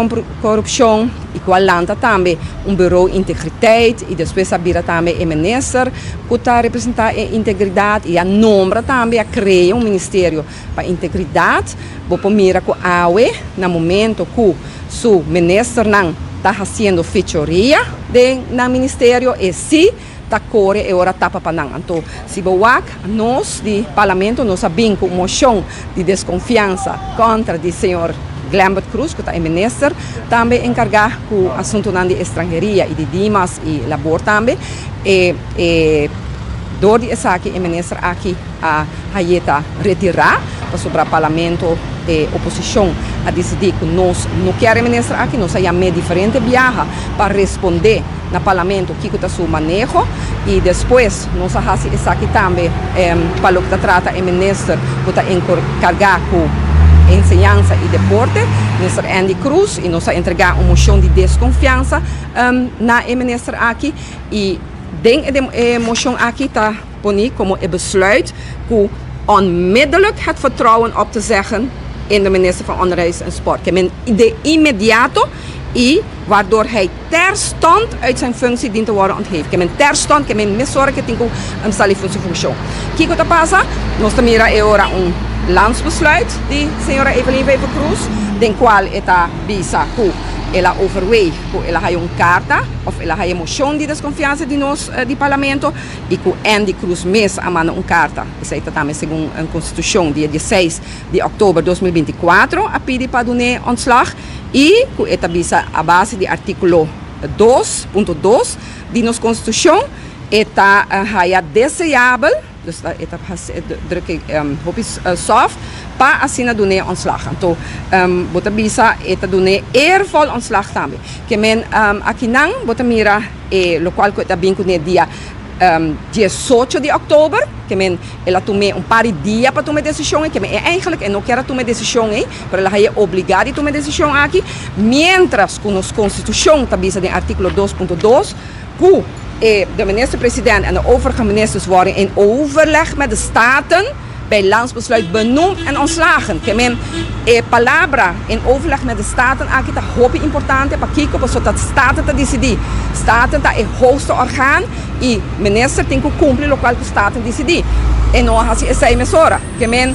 S14: corupcion y cu a lanta tambe un bureau integriteit y despues a bira tambe e minister cu ta representa e integridad y a nombra tambe, a crea un ministerio Pa integridat, bo por mira ku awe na momento ku su ministernan ta hasiendo fechoria den nan ministerio e si ta kore e ora tapa pa nan. Anto si bo wak nos di Parlamento nos a bin ku un moshon di deskonfiansa kontra di señor Glembert Croes ku ta e minister tambe enkargá ku asuntunan di estranheria i di Dimas i Labor tambe e e dor di esaki e minister aki a haye ta retirá pasobra Parlamento e oposishon a disidí ku nos no kier e minister aki. Nos a yam'é diferente biaha pa respondé na Parlamento kiko ta su maneho i despues nos a hasi esaki tambe pa loke ta trata e minister ku ta enkargá ku enseñansa i deporte, Minister Endy Croes, i nos a entregá un moshon di deskonfiansa na e minister aki i den e moshon aki ta Poni como e besluit cu onmiddellijk het vertrouwen op te zeggen in de minister van Onderwijs en Sport. Ke men de inmediato y waardoor hij terstond uit zijn functie dient te worden ontheven. Ke men terstond, ke men mesora ke tin cu sali for su funcion. Kico ta pasa? Nos ta mira e ora un landsbesluit di señora Evelyn Wever-Croes den cual e ta bisa cu el a overweeg cu el a haya un carta of el a haya mocion di desconfiansa di nos di parlamento. i ku Endy Croes mes a manda un karta, esei ta tambe segun konstitushon, dia dieseis di òktober 2024 a pidi pa dun'é ontslag i ku e ta bisa a base di artíkulo 2.2 di nos konstitushon e ta haya deseabel, dus e ta druk e hopi sòft, pa asina dun'é ontslag. Anto bo ta bisa e ta dun'é eervol ontslag tambe. Ke men akinan bo ta mira. E lokual ku e ta bin kuné dia 18 di òktober, ke men el a tum'é un par di dia pa tuma e desishon ei, ke men e eigenlijk e no kier a tuma e desishon ei, pero el a hañ'é obligá di tuma e desishon aki, miéntras ku nos konstitushon ta bisa den artíkulo dos punto dos ku e de minister-president en de overige ministers worden in overleg met de Staten bij landsbesluit benoemd en ontslagen. Ke men e palabra in overleg met de Staten aki ta hopi importante. Pakiko? Pasobra ta Staten ta disidí. Staten ta e hoogste orgaan i minister tin ku kumpli lokual ku Staten disidí. E no a hasi esei mesora. Ke men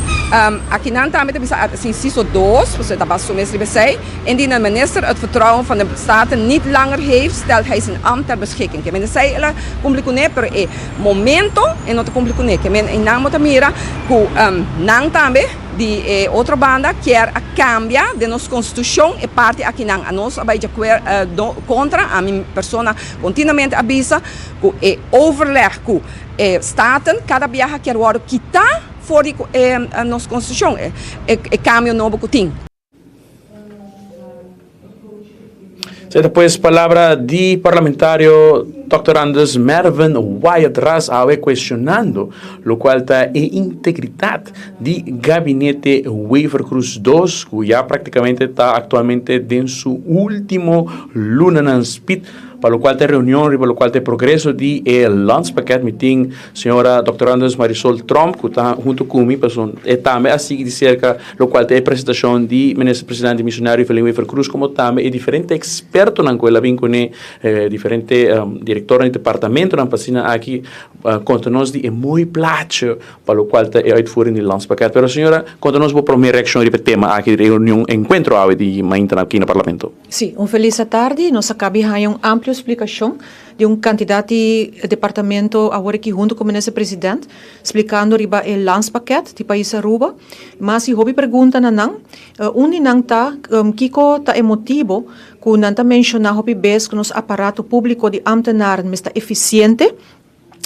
S14: akinan tambe ta bisa inciso dos, pasobra e ta basa su mes riba esei, Indien een minister het vertrouwen van de Staten niet langer heeft, stelt hij zijn ambt ter beschikking. Ke men esei el a kumpli kuné, pero e momento e no ta kumpli kuné. Ke men einan bo ta mira ku nan tambe di e otro banda kier a kambia den nos konstitushon e parti akinan. Anos a bai djakuer kontra, ami persona kontinuamente a bisa ku e overleg ku e Staten kada biaha kier wòrdu kitá for di nos konstitushon, e kambio nobo ku tin.
S13: Esei ta pues palabra di parlamentario Dòkter Anders Mervin Wyatt Ras awe cuestionando locual ta e integridad di Gabinete Wever-Croes dos cu ya practicamente ta actualmente den su ultimo lunanan spit pa locual ta e reunion riba locual ta e progreso di e landspakket mi tin Señora Dòkter Anders Marisol Tromp cu ta hunto cu mi pasobra e tambe a sigui di cerca locual ta e presentacion di Minister Presidente Misionario Evelyn Wever Croes como tambe e diferente expertonan cu el a bin cune, diferente directornan di departamentonan pa asina aki conta nos di e mooi plaatje pa locual ta e uitvoering di landspakket. Pero señora, conta nos bo prome reaccion riba e tema aki di reunion encuentro awe di mainta aki na Parlamento.
S15: Sí, un felis atardi. Nos a cabi haña un amplio splicacion di un cantidad di departamento awor aki hunto cu Minister President splicando riba e landspakket di pais Aruba. Mas y hopi pregunta na nan. Un di nan ta kico ta e motibo cu nan ta menciona hopi bes cu nos aparato publico di ambtenaren mester ta eficiente,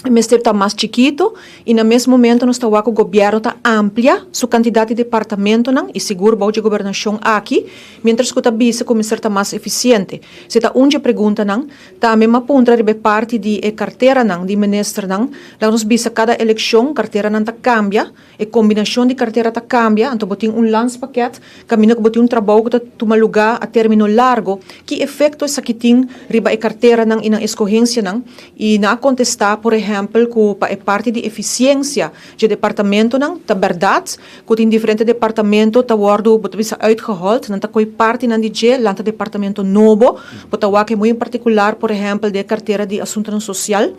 S15: mester ta mas chikito y na mes momento nos ta wak cu gobierno ta amplia su cantidad di departamentonan y sigur bou dje gobernacion aki, mientras cu ta bisa cu mester ta mas eficiente. Si ta un dje preguntanan. Tambe m'a puntra riba e parti di e carteranan di ministernan. Laga nos bisa cada eleccion carteranan ta cambia, e combinacion di cartera ta cambia, anto bo tin un landspakket caminda cu bo tin un trabou cu ta tuma luga a termino largo. Ki efecto esaki tin riba e carteranan y nan escogencianan? Y nan a contesta por ehempel cu pa e parti di eficiencia dje departamentonan ta berdad cu tin diferente departamento ta wordo bo ta bisa uitgehold, nan ta coy partinan di dje lanta departamento nobo, bo ta wak e muy en particular por ehempel den e cartera di asuntonan social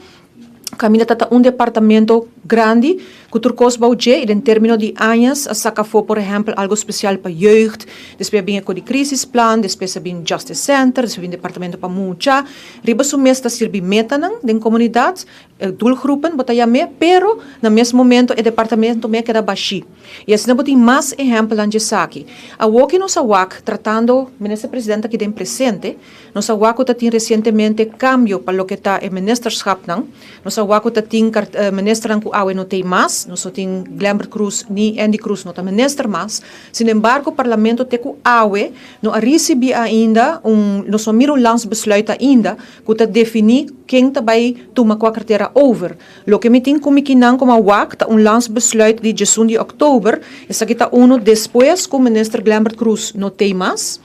S15: caminda ta ta un departamento grandi cu tur cos bou dje y den termino di añas a saca afo por ehempel algo special pa jeugd, despues a bin e cu di crisisplan, despues a bin justice center, despues a bin departamento pa mucha, riba su mes ta sirbi metanan den comunidad. E doelgroepen bo ta yam'é, pero na mes momento e departamento me a keda bashí. I asina bo tin mas ehèmpelnan djesaki. Awor ki nos a wak tratando Minister President aki den presente, nos a wak ku ta tin resientemente kambio pa loke ta e ministerschapnan, nos a wak ku ta tin ministernan ku awe no t'ei mas, nos no tin Glenbert Croes ni Endy Croes no ta minister mas. Sinembargo Parlamento te ku awe no a risibí ainda un, nos no a mira un landsbesluit ainda ku ta definí ken ta bai tuma kua kartera over. Loke mi tin ku mi kinan komo a wak ta un landsbesluit di djesun di òktober, esaki ta unu despues ku minister Glenbert Croes no t'ei mas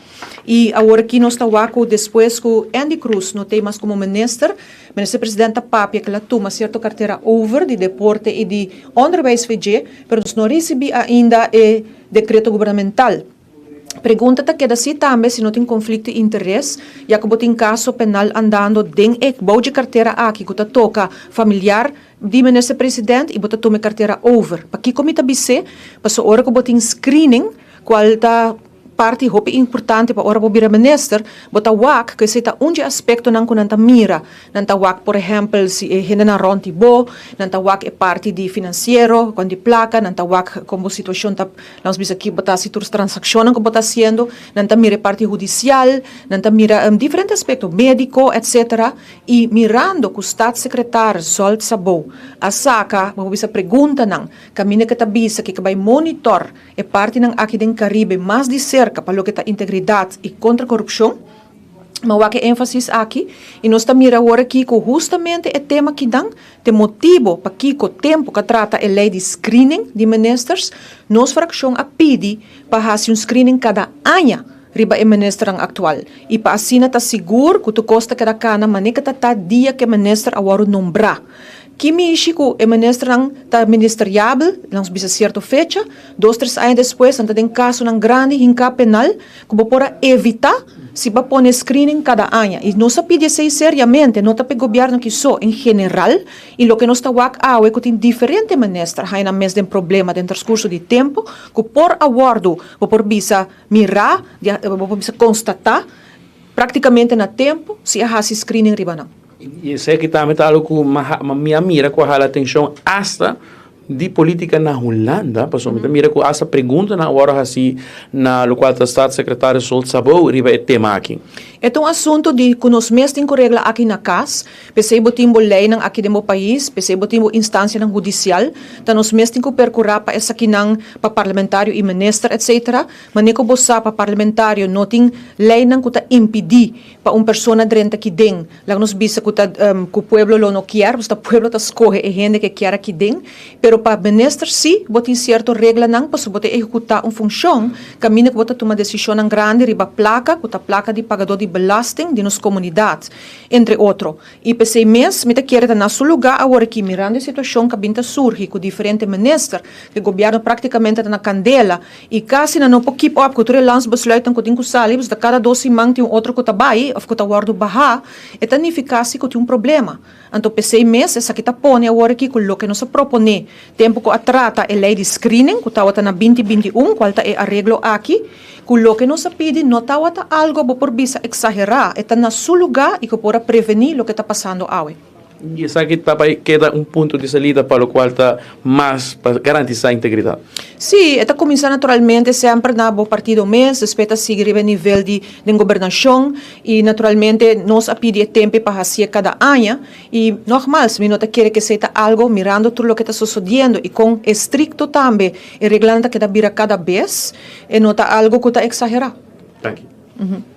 S15: i awor aki nos ta wak ku despues ku Endy Croes no t'ei mas komo minister, minister president ta papia ku el a tuma sierto kartera over di deporte i di onderwijs VG, pero nos no a risibí ainda e dekreto gubernamental. Pregunta ta keda si tambe si no tin konflikto di interes, ya ku bo tin kaso penal andando den e bou dje kartera aki ku ta toka familiar di minister president i bo ta tuma e kartera over. Pakiko mi ta bis'é? Pasobra ora ku bo tin screening, kual ta parti hopi importante pa ora bo bira minister, bo ta wak ku esei ta un dje aspektonan ku nan ta mira. Nan ta wak por ehèmpel si e hendenan rònt di bo, nan ta wak e parti di finansiero, kon di plaka, nan ta wak kon bo situashon ta Nos bisa ki bo ta hasi tur transakshonnan ku bo ta hasiendo, nan ta mira e parti hudisial, nan ta mira diferente aspekto, médiko etsetera, i mirando ku Staatssecretaris Zsolt Szabó a saka, bo por bisa preguntanan, kaminda ku e ta bisa ku e ke bai monitor e partinan aki den Karibe mas di serka pa loke ta integridat i kontra korupshon. Ma wak e énfasis aki i nos ta mira awor aki ku hustamente e tema kinan t'e motibo pakiko tempu k'a trata e lei di screening di ministers, nos frakshon a pidi pa hasi un screening kada aña riba e ministernan aktual i pa asina ta sigur ku tur kos ta keda kana manera ku ta ta dia ku e minister a wòrdu nombrá. Ki mishi ku e ministernan ta ministeriabel, nos bisa sierto fecha, dos tres aña despues nan ta den kasonan grandi hinká penal ku bo por a evitá si bo a pone screening kada aña. I nos a pidi esei seriamente, no ta pa e gobièrnu aki so, en general, i loke nos ta wak awe ku tin diferente minister haña nan mes den problema den transkurso di tempu ku por a wòrdu, bo por bisa, mirá, bo por bisa konstatá práktikamente na tempu si a hasi screening riba nan.
S13: I esaki tambe ta algu ku mi a mira ku a hala atenshon asta di politica na Hulanda, pasobra mi ta mira ku asta preguntanan a wòrdu hasi na lokual ta Staatssecretaris Zsolt Szabó riba e tema aki.
S15: E ta un asuntu di ku nos mes tin ku regla aki na kas, p'esei bo tin bo leinan aki den bo pais, p'esei bo tin bo instansianan hudisial, ta nos mes tin ku perkurá pa esakinan pa parlamentario i minister etcetera, Manera ku bo sa pa parlamentario no tin leinan ku ta impidí pa un persona drenta aki den. Laga nos bisa ku ta ku pueblo lo no kier, pasobra ta pueblo ta skohe e hende ku e kier aki den. Pero pa minister sí bo tin sierto reglanan pasobra bo ta ehekutá un funshon kaminda ku bo ta tuma desishonnan grandi riba plaka ku ta plaka di pagadó di belasting di nos komunidat, entre otro. I p'esei mes mi ta kere ta na su lugá awor aki mirando e situashon ku a bin ta surgi ku diferente minister, ku e gobièrnu praktikamente ta na kandela I kasi nan no por keep up ku tur e landsbesluitnan ku tin ku sali, pasobra kada dos siman tin un otro ku ta bai òf ku ta wòrdu bahá, e ta nifiká si ku tin un problema. Anto p'esei mes esaki ta pone awor aki ku loke nos a proponé tempu ku a trata e lei di screening ku tabata na binti 21, kual ta e areglo aki, ku loke nos a pidi no tabata algu bo por bisa eksaherá, e ta na su lugá i ku por a prevení loke ta pasando awe.
S13: I esaki ta bai keda un punto di salida pa lokual ta mas pa garantisá integridat.
S15: Sí, e ta kuminsá naturalmente semper na bo partido mes, despues ta sigui riba e nivel di den gobernashon i naturalmente nos a pidi e tempe pa hasié kada aña i nogmals mi no ta kere ku esei ta algo mirando tur loke ta sosodiendo i kon estrikto tambe e reglanan ta keda bira kada bes e no ta algo ku ta eksaherá.
S13: Danki.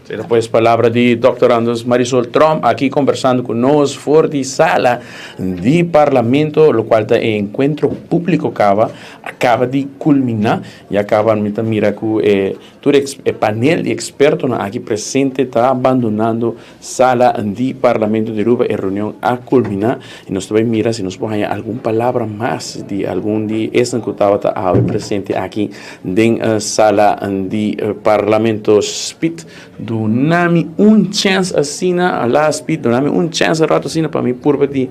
S13: Sera pues palabra di Dòkter Anders Marisol Tromp aki kombersando ku nos for di sala di Parlamento, lokual ta e enkuentro públiko kaba a kaba di kulminá. Ya kaba mi ta mira ku e tur e panel di ekspertonan aki presente ta abandonando sala di Parlamento di Aruba. E reunion a kulminá i nos ta bai mira si nos por haña algun palabra mas di algun di esnan ku tabata awe presente aki Den sala di parlamento Speed duna mi un chance asina ala Speed duna mi un chance un rato asina pa mi purba di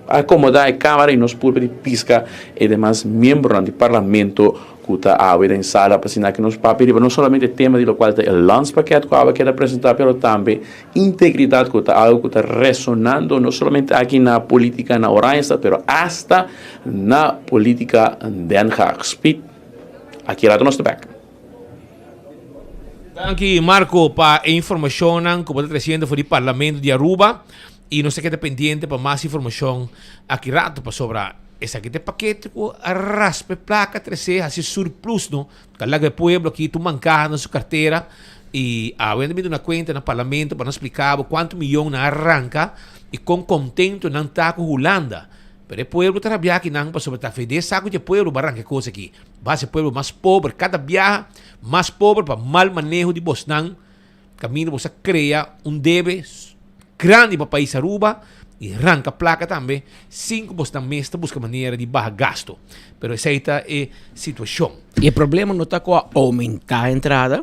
S13: acomoda e camara y nos purba di pisca e demas miembronan di parlamento cu ta awe den sala pa asina cu nos papia riba no solamente e tema di locual ta e landspakket cu awe keda presenta pero tambe integridad cu ta algo cu ta resonando no solamente aki na politica na Oranjestad pero hasta na politica Den Haag. Speed. Aki rato nos ta bek.
S12: Danki Marco pa e informacionnan cu bo ta treciendo for di Parlamento di Aruba y nos ta keda pendiente pa mas informacion aki rato pasobra esaki ta e pakete cu a raspa e placa trece haci surplus no ta laga e pueblo aki tur mancaha na su cartera y awe nan ta bin duna cuenta na Parlamento pa nan splica bo cuanto miyon nan a ranca y con contento nan ta cu Hulanda. Pero e pueblo ta rabia aki nan pasobra ta fede saku di e pueblo bo a ranka e kos aki. Bo hasi e pueblo mas pober kada biaha mas pober pa mal maneho di bosnan kaminda bos a krea un debe grandi pa pais Aruba i ranka plaka tambe sin ku bosnan mes ta buska manera di baha gasto. Pero esei ta e situashon.
S16: E problema no ta ku a oumentá entrada,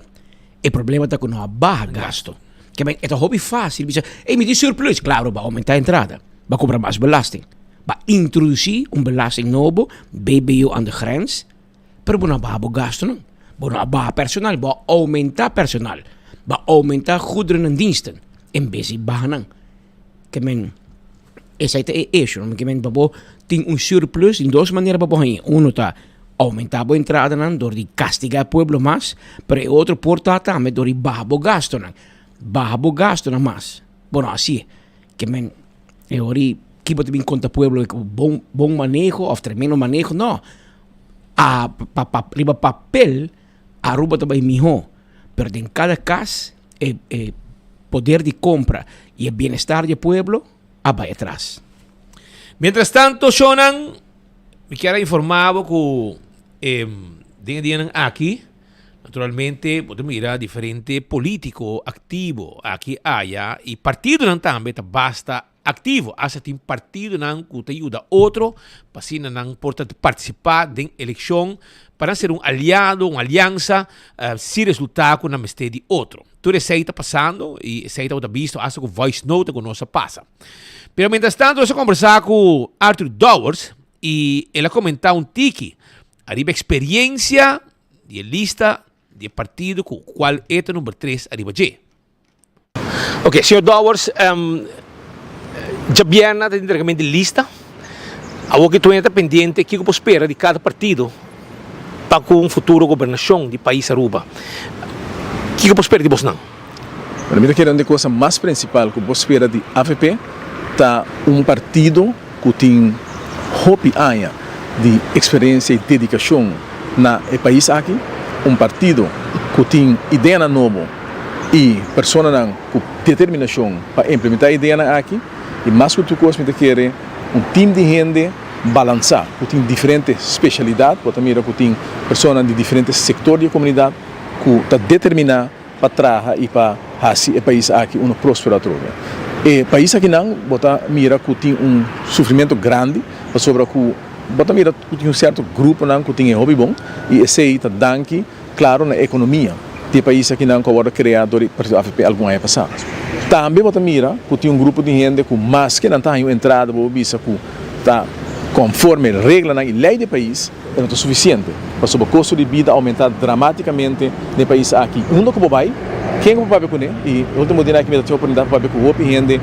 S16: e problema ta ku no a baha gasto. Ke men e ta hopi fásil bisa, ey mi tin surplus, klaro bo a oumentá entrada. Ba cobra mas belasting. Ba introduci un belasting nobo, BBO aan de grens, pero bo no a baha bo gastonan. Bo no a baha personal, bo a aumenta personal. Bo a aumenta goederen en diensten en bes di baha nan. Ke men, esei ta e issue. Ke men pa bo tin un surplus, tin dos manera pa bo haña. Uno ta aumenta bo entradanan dor di castiga e pueblo mas, pero e otro por ta tambe dor di baha bo gastonan. Baha bo gastonan mas. Bo no haci'e. Ke men e ora ki bo ta bin konta pueblo ku bon bon maneho òf tremendo maneho no a pa pa riba papel Aruba ta bai mihó pero den kada kas e e. Poder di compra y e bienestar di e pueblo a bay atras.
S12: Mientras tanto, shownan, mi kier a informa bo cu den e dianan aki, naturalmente, bo ta mira diferente politico activo aki aya y partidonan tambe ta basta activo. Hasta tin partidonan cu ta yuda otro pa asina nan por ta participa den eleccion pa nan ser un aliado, un alianza, si resulta cu nan mester di otro. Tur esey ta pasando y esey tabata bisto hasta cu voice note cu nos a pasa. Pero mientras tanto nos a conversa cu Arthur Dowers y el a comenta un tiki ariba experiencia di e lista di e partido cu cual e ta number tres ariba dje. Ok, señor Dowers, djabièrnè ta entregament di lista. Awor ki tur hende ta pendiente kiko por spera di kada partido pa ku un futuro gobernashon di pais Aruba. Kiko por spera di bosnan?
S17: Bueno, mi ta kere un di e cosa mas principal cu bo spera di avp ta un partido cu tin hopi aña di experiencia y dedicacion na e pais aki, un partido cu tin ideanan nobo y personanan cu determinacion pa implementa e ideanan aki y mas cu tur cos mi ta kere un team di hende balansa cu tin diferente specialidad, bo ta mira cu tin personanan di diferente sector di e comunidad cu ta determina pa traha y pa haci e pais aki uno prospero atrobe. E pais akinan bo ta mira cu tin un sufrimento grandi pasobra cu bo ta mira cu tin un cierto gruponan cu tin e hopi bon y esey ta danki claro na e economia di e pais akinan cu a wordo crea door di partido avp algun aña pasa. Tambe bo ta mira cu tin un grupo di hende cu maske nan ta haña un entrada bo bisa cu ta conforme reglanan y ley di e pais, E no ta sufisiente, pasobra kosto di bida a oumentá dramatikamente na e pais aki. Unda ku bo bai, ken ku bo papia kuné? I e último dianan aki mi ta tin oportunidat pa papia ku hopi hende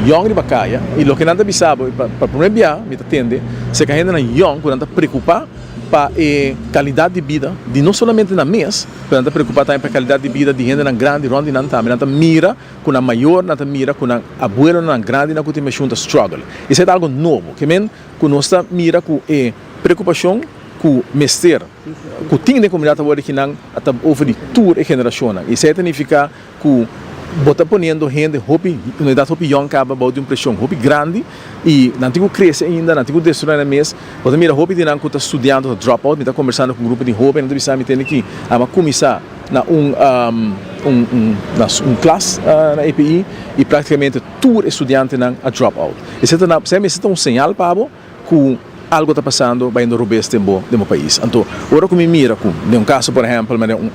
S17: yòn riba kaya, i loke nan ta bisa bo, pa promé bia mi ta tende serka hendenan yòn ku nan ta preokupá pa e kalidat di bida di no solamente nan mes, pero nan ta preokupá tambe pa e kalidat di bida di hendenan grandi rònt di nan tambe. Nan ta mira ku nan mayornan, nan ta mira ku nan abuelonan grandinan ku tin meshun ta struggle. Esei ta algu nobo. Ke men ku nos ta mira ku e preokupashon ku mester ku tin den komunidat awor di kinan a ta over di tur e generashonnan. Esei ta nifiká ku bo ta poniendo hende hopi un edat hopi yòn kaba bou di un preshon hopi grandi i nan tin ku krese ainda, nan tin ku destruí nan mes. Bo ta mira hopi di nan ku ta studiando ta drop out. Mi ta kombersando ku un grupo di hóben, nan ta bisa mi tende ki amo a kuminsá na un un na un klas na EPI i praktikamente tur e studiantenan a drop out. Esei ta esei ta un señal pa bo ku algo ta pasando bayendo robes den bo den bo pais. Anto ora ku mi mira ku den un kaso por ehèmpel manera un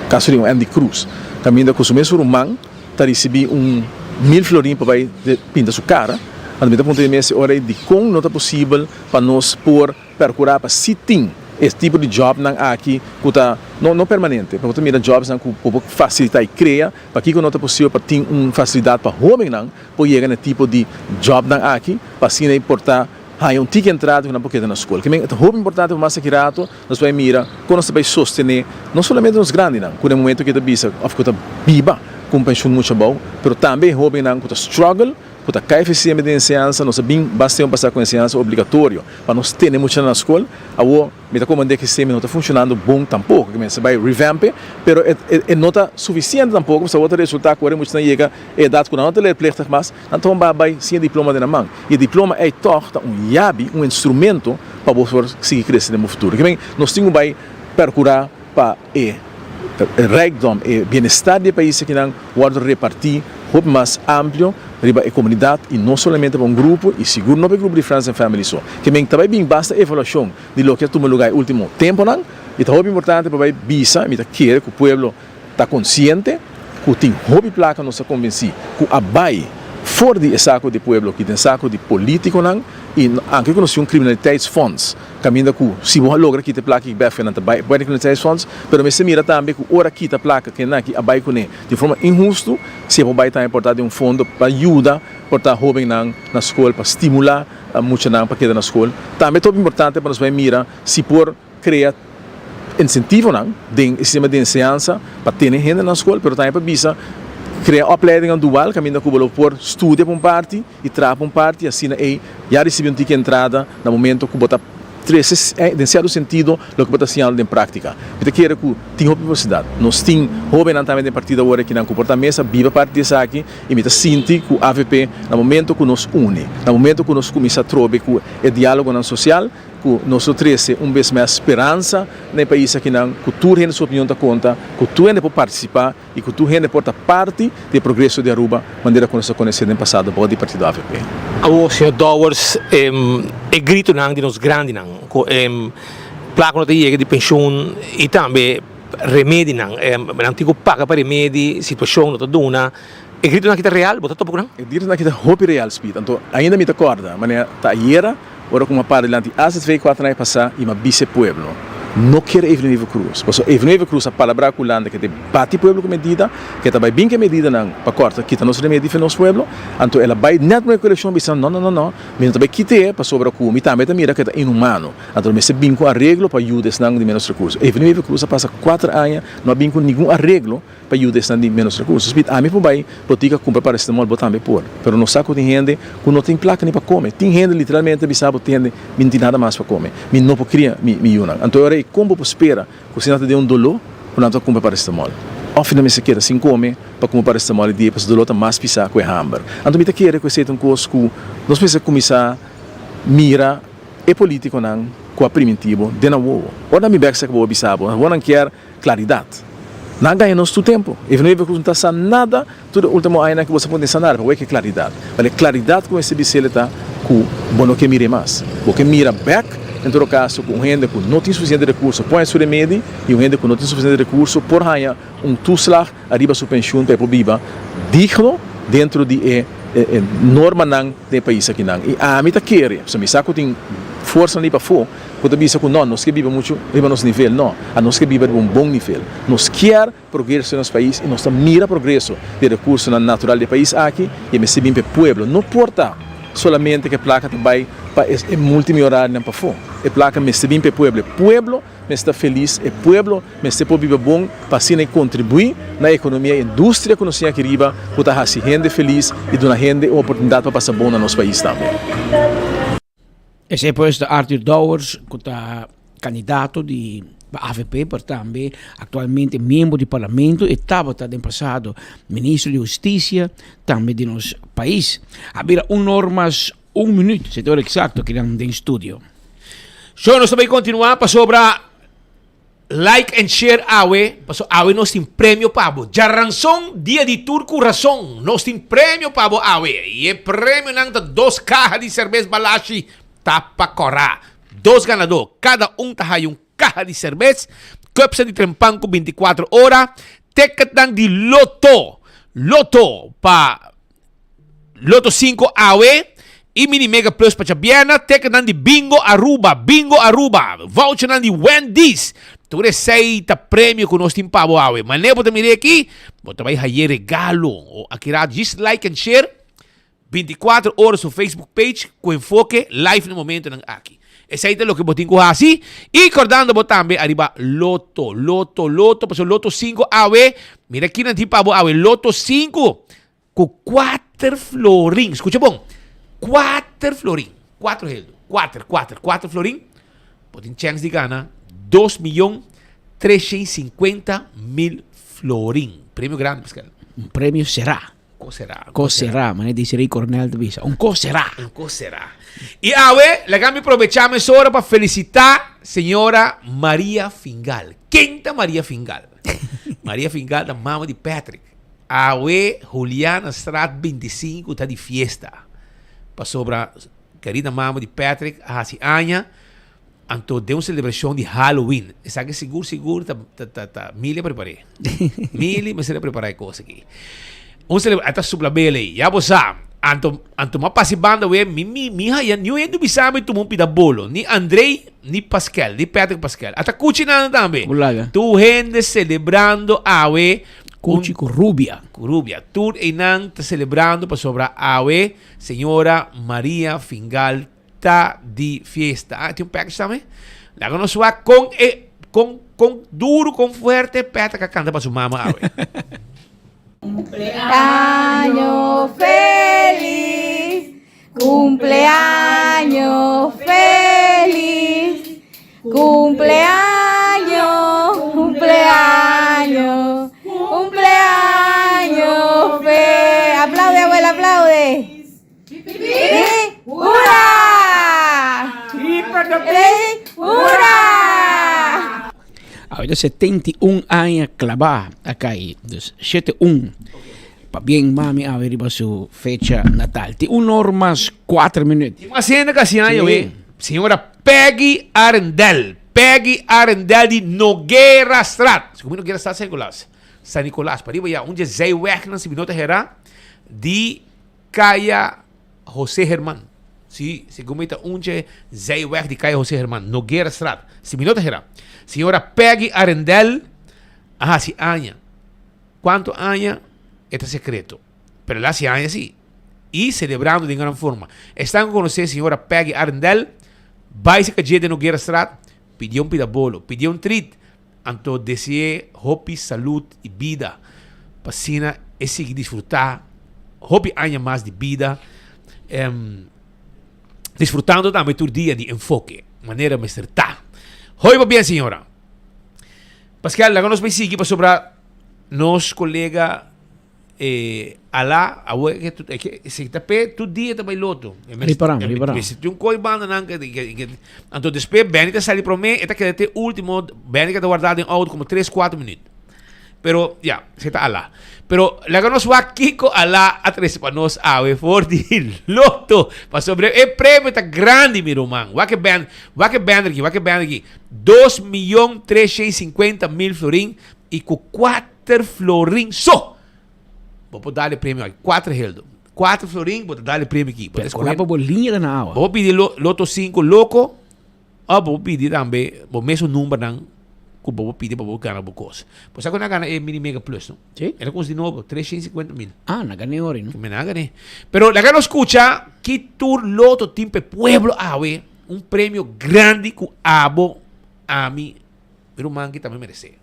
S17: kaso di un Andy Cruz kaminda ku su mes ruman ta risibí un mil florin pa bai pinta su kara, anto mi ta puntra mi mes e ora ei dikon no ta posibel pa nos por perkurá pa si tin e tipo di jobnan aki ku ta no no permanente pero bo ta mira jobsnan ku bo por fasilitá i krea pakiko no ta posibel pa tin un fasilidat pa hóbennan por yega na e tipo di jobnan aki pa asina e por ta haña un tiki entrada ku nan por keda na skol. Kimen e ta hopi importante pa mas aki rato nos bai mira kon nos ta bai sostené no solamente nos grandinan ku na e momento ke ta bisa òf ku ta biba ku un penshun muchu abou, pero tambe e hóbennan ku ta struggle, ku ta kai eficiemente den enseñansa. Nos a bin basta tempu pasá ku enseñansa obligatorio pa nos tene muchanan na skol. Awor mi ta komprendé ku e sistema no ta funshonando bon tampoko, kimen se bai revamp e, pero e no ta sufisiente tampoko pasobra awor ta resultá ku ora e muchanan yega e edat ku nan no ta leerplichtig mas, Nan ta homba bai sin e diploma den nan man. I e diploma ei tòg ta un yabi, un instrumento pa bo por sigui krese den bo futuro. Kimen nos tin ku bai perkurá pa e rijkdom, e bienestar di e pais akinan wòrdu repartí hopi mas amplio riba e komunidat i no solamente pa un grupo i sigur no pa e grupo di Friends and Family so. Kimen ta bai bin basta evaluashon di loke a tuma lugá e último temponan i ta hopi importante pa bai bisa, mi ta kere ku pueblo ta konsiente ku tin hopi plaka nos ta konvensí ku a bai for di e sako di pueblo ki den sako di politikonan i anke ku nos tin un kriminaliteitsfonds kaminda ku si bo a logra kita e plaka ki bèf nan ta bai bai den kriminaliteitsfonds pero mester mira tambe ku ora kita plaka kennan ki a bai kuné di forma inhustu si e por bai tambe por ta den un fondo pa yuda por ta hóbennan na skol pa stimulá muchanan pa keda na skol tambe ta hopi importante pa nos bai mira si por Krea insentivonan den e sistema di enseñansa pa tene hende na skol, pero tambe pa bisa krea opleidingnan dual kaminda ku bo lo por studia pa un parti i traha pa un parti, asina ei ya risibi un tiki entrada na momento ku bo ta. trese den sierto sentido loke bo ta siñando den práktika. Mi ta kere ku tin hopi posibilidat. Nos tin hóbennan tambe den partido awor akinan ku por ta mes a biba parti di esaki i mi ta sinti ku avp na momento ku nos uni, na momento ku nos kuminsá trobe ku e diálogonan sosial, ku nos lo trese un bes mes speransa na e pais akinan, ku tur hende su opinion ta konta, ku tur hende por partisipá. y cu tur hende por ta parti di e progreso di Aruba manera cu nos a conoce den pasado bao di partido avp.
S12: Awor, señor Dowers, e gritonan di nos grandinan cu e placa no ta yega di pensioen y tambe remedinan, nan tin cu paga pa remedi, situacion no ta duna, e gritonan aki ta real? Bo ta topa cu nan?
S17: E gritonan aki ta hopi real, Speed. Anto, ainda mi ta corda manera ta ayera, Ora ku mi a para dilanti AZV kuater aña pasá i mi a bisa e pueblo, No kier Evelyn Wever Croes, pasobra Evelyn Wever Croes a palabrá ku Hulanda ke ta bati pueblo ku medida, ke ta bai bin ku e medidanan pa kòrta kita nos remedi for nos pueblo. Anto el a bai nèt promé ku elekshon bisa, No, no, no, no, mi no ta bai kit'é pasobra ku mi tambe ta mira ku e ta inhumano. Anto lo mester bin ku areglo pa yuda esnan di ménos rekurso. Evelyn Wever Croes a pasa kuater aña no a bin ku ningun areglo pa yuda esnan di menos recursos. Pit ami por bay botica cumpra paracetamol, bo tambe por. Pero nos sa cu tin hende cu no tin placa ni pa come. Tin hende literalmente bisa bo tin hende mi no tin nada mas pa come, mi no por cria mi mi yunan. Anto e ora ey con bo por spera cu si nan ta den un dolo cu nan ta cumpra paracetamol? Of nan mester keda sin come pa cumpra paracetamol e dia pasobra dolo ta mas pisa cu e hamber. Anto mi ta kere cu esey ta un cos cu nos mester cuminsa mira e politiconan cu a priminti bo den nan wowo. Ora nan bin bek sa cu bo a bisa bo, awor nan kier Claridad. Nan a gaña nos tur tempo. Even Wever Cruz no ta sa nada tur e ultimo añanan ku bo sa pone sa nada, pero wak e claridad. Bal e claridad ku mester bis'el ta ku bo no ke mir'e mas. Bo ke mira bek, en todo caso, ku un hende ku no tin suficiente recurso por haña su remedi i un hende ku no tin suficiente recurso por haña un toeslag ariba su pensioen pa e por biba digno dentro di e normanan den e pais akinan. I ami ta kere, pasobra mi sa ku tin forsanan di pafó ku ta bisa ku no, nos ke biba muchu riba nos nivel. No, anos ke biba riba un bon nivel. Nos kier progreso den nos pais i nos ta mira progreso di e rekursonan natural di e pais aki i e mester bin pa e pueblo. No por ta solamente ku e plaka ta bai pa e multimillonairionan pafó. E plaka mester bin pa e pueblo. E pueblo mester ta felis, e pueblo mester por biba bon pa asina e kontribuí na e ekonomia i industria ku nos tin aki riba ku ta hasi hende felis i duna hende un oportunidat pa pasa bon na nos pais tambe.
S16: Esei pues ta Arthur Dowers ku ta kandidato di pa avp pero tambe aktualmente miembro di parlamento e tabata den pasado ministro di hustisia tambe di nos pais. A bira un or mas un minuut, esei ta ora eksakto kinan den studio.
S12: So nos ta bay continua pasobra like and share awe paso awe nos tin premio pa bo. Djaranson dia di tur ku rason nos tin premio pa bo awe y e premionan ta dos kaha di serbes Balashi tapa kora. Dos ganador kada un ta haya un kaha di serbes, cupsa di trempan ku 24 ora, ticketnan di loto, loto pa Loto 5 awe y Mini Mega Plus pa djabièrnè, ticketnan di Bingo Aruba, Bingo Aruba, vouchernan di Wendy's. Tur esei ta premio ku nos tin pa bo awe. Manera bo ta mira aki, bo ta bai haye regalo. O akira djis like and share 24 ora su Facebook page ku Enfoke live na momentonan aki. Esei ta loke bo tin ku hasi. Y kordando bo tambe ariba Loto, Loto, Loto, pasobra Loto 5 awe, mira kinan tin pa bo awe, Loto 5. Ku kuater florin, skucha bon, kuater florin, kuater heldu, kuater, kuater, kuater florin, bo tin chèns di gana dos miyon treshen sinkuenta mil florin. Premio grandi, Pascal.
S16: Un premio será.
S12: Kos será.
S16: Kos será, manera Desiree Coronel ta bisa. Un kos será.
S12: Un kos será. I awe, laga mi probechá mesora pa felisitá señora Maria Fingal. Ken ta Maria Fingal? Maria Fingal ta mama di Patrick. Awe Julianastraat 25 ta di fiesta pasobra kerida mama di Patrick a hasi aña anto den un celebracion di Halloween. Esaki sigur sigur ta ta ta ta Mili a prepar'é. Mili mester a prepara e cos aki. Un celebra a ta supla bel ei ya bo sa. Anto anto m'a pasa e banda awe mi mi mi haya niun hende bisa mi tuma un pida bolo ni Andrey ni Pascal ni Patrick Pascal. A ta cuchi nan tambe. Tur hende celebrando awe.
S16: Cuchi cu rubia.
S12: Cu rubia. Tur einan ta celebrando pasobra awe señora Maria Fingal ta di fiesta. Ah, tin un package tambe. Laga nos wak con e con con duro, con fuerte Patrick a canta pa su mama awe.
S18: Cumpleaños feliz, cumpleaños feliz. Avp Hura!
S16: Awe ta 71 aña klabá a kai, dus shete un. Pabien mami awe riba su fecha natal. Tin un or mas kuater minuut.
S12: Tin mas hende ku hasi aña awe. Señora Peggy Arendel. Peggy Arendel di Noguerastraat. Si ku mi Noguerastraat San Nicolas. San Nicolas, pariba ya un dje zijwegnan si mi no ta hera di Kaya Jose Herman. Si, segun mi ta un dje zijweg di Kaya Jose Herman, Noguerastraat. Si mi no ta hera. Señora Peggy Arendel a hasi aña. Cuanto aña e ta secreto, pero el a haci aña si y celebrando den gran forma. Esnan cu conoce señora Peggy Arendel, bay cerca dje den Noguerastraat, pidié un pida bolo, pidié un treat, anto deseé hopi salud y bida pa asina e sigui disfruta hopi aña mas di bida, disfrutando tambe tur dia di enfoke manera mester ta. Hoy pabien señora. Pascal, laga nos bai sigui pasobra nos colega eh, Ala, awe ke tu, ke si ta pe tu dia ta bai loto. E mes,
S16: Ripará,
S12: e
S16: ripará.
S12: mes tin un koi banda nan ke, ke, ke, anto despues Benny ta sali prome, e ta keda te ultimo, Benny ta guarda den auto como 3, 4 minuut. Pero ya, se ta Ala. Pero laga nos wak kiko Ala a trese pa nos awe for di loto. Pasobra e premio ta grandi mi ruman. Wak e ben, wak e banner aki, wak e banner aki. Dos miyon 350.000 florin y cu cuater florin so bo por dal e premio aki. Cuater heldo. Cuater florin bo ta dal e premio aki. Bo ta
S16: Pero
S12: escoge.
S16: pa bo liña ta na awa.
S12: Bo por pidi lo, loto 5 loco of bo por pidi tambe bo mesun numbernan cu bo por pidi pa bo gana bo cos. Bo sa cu nan a gana e mini mega plus no?
S16: Sí.
S12: Era cos di nobo, 350.000.
S16: Ah, nan a gana e ori no?
S12: Nan a gana. Pero laga nos scucha ki tur loto tin pa e pueblo awe. Un premio grandi cu abo, ami, mi ruman ki tambe merece.